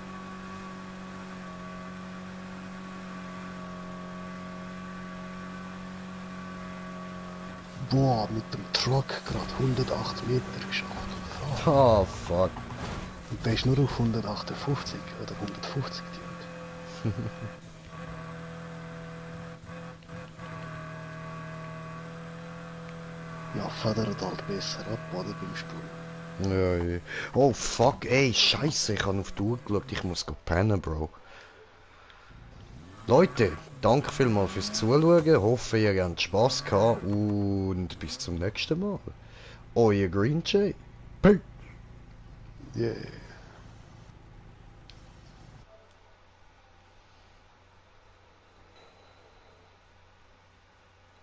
Boah, mit dem Truck gerade 108 Meter geschafft. Ah, fuck. Und der ist nur auf 158 oder 150 tuned. Ja, federt halt besser ab, oder beim Sprung. Ja. Oh fuck, ey, scheiße, ich habe auf die Uhr geschaut, ich muss pennen, Bro. Leute, danke vielmals fürs Zuschauen, hoffe ihr habt Spass gehabt und bis zum nächsten Mal. Euer Green Jay. Peace. Yeah.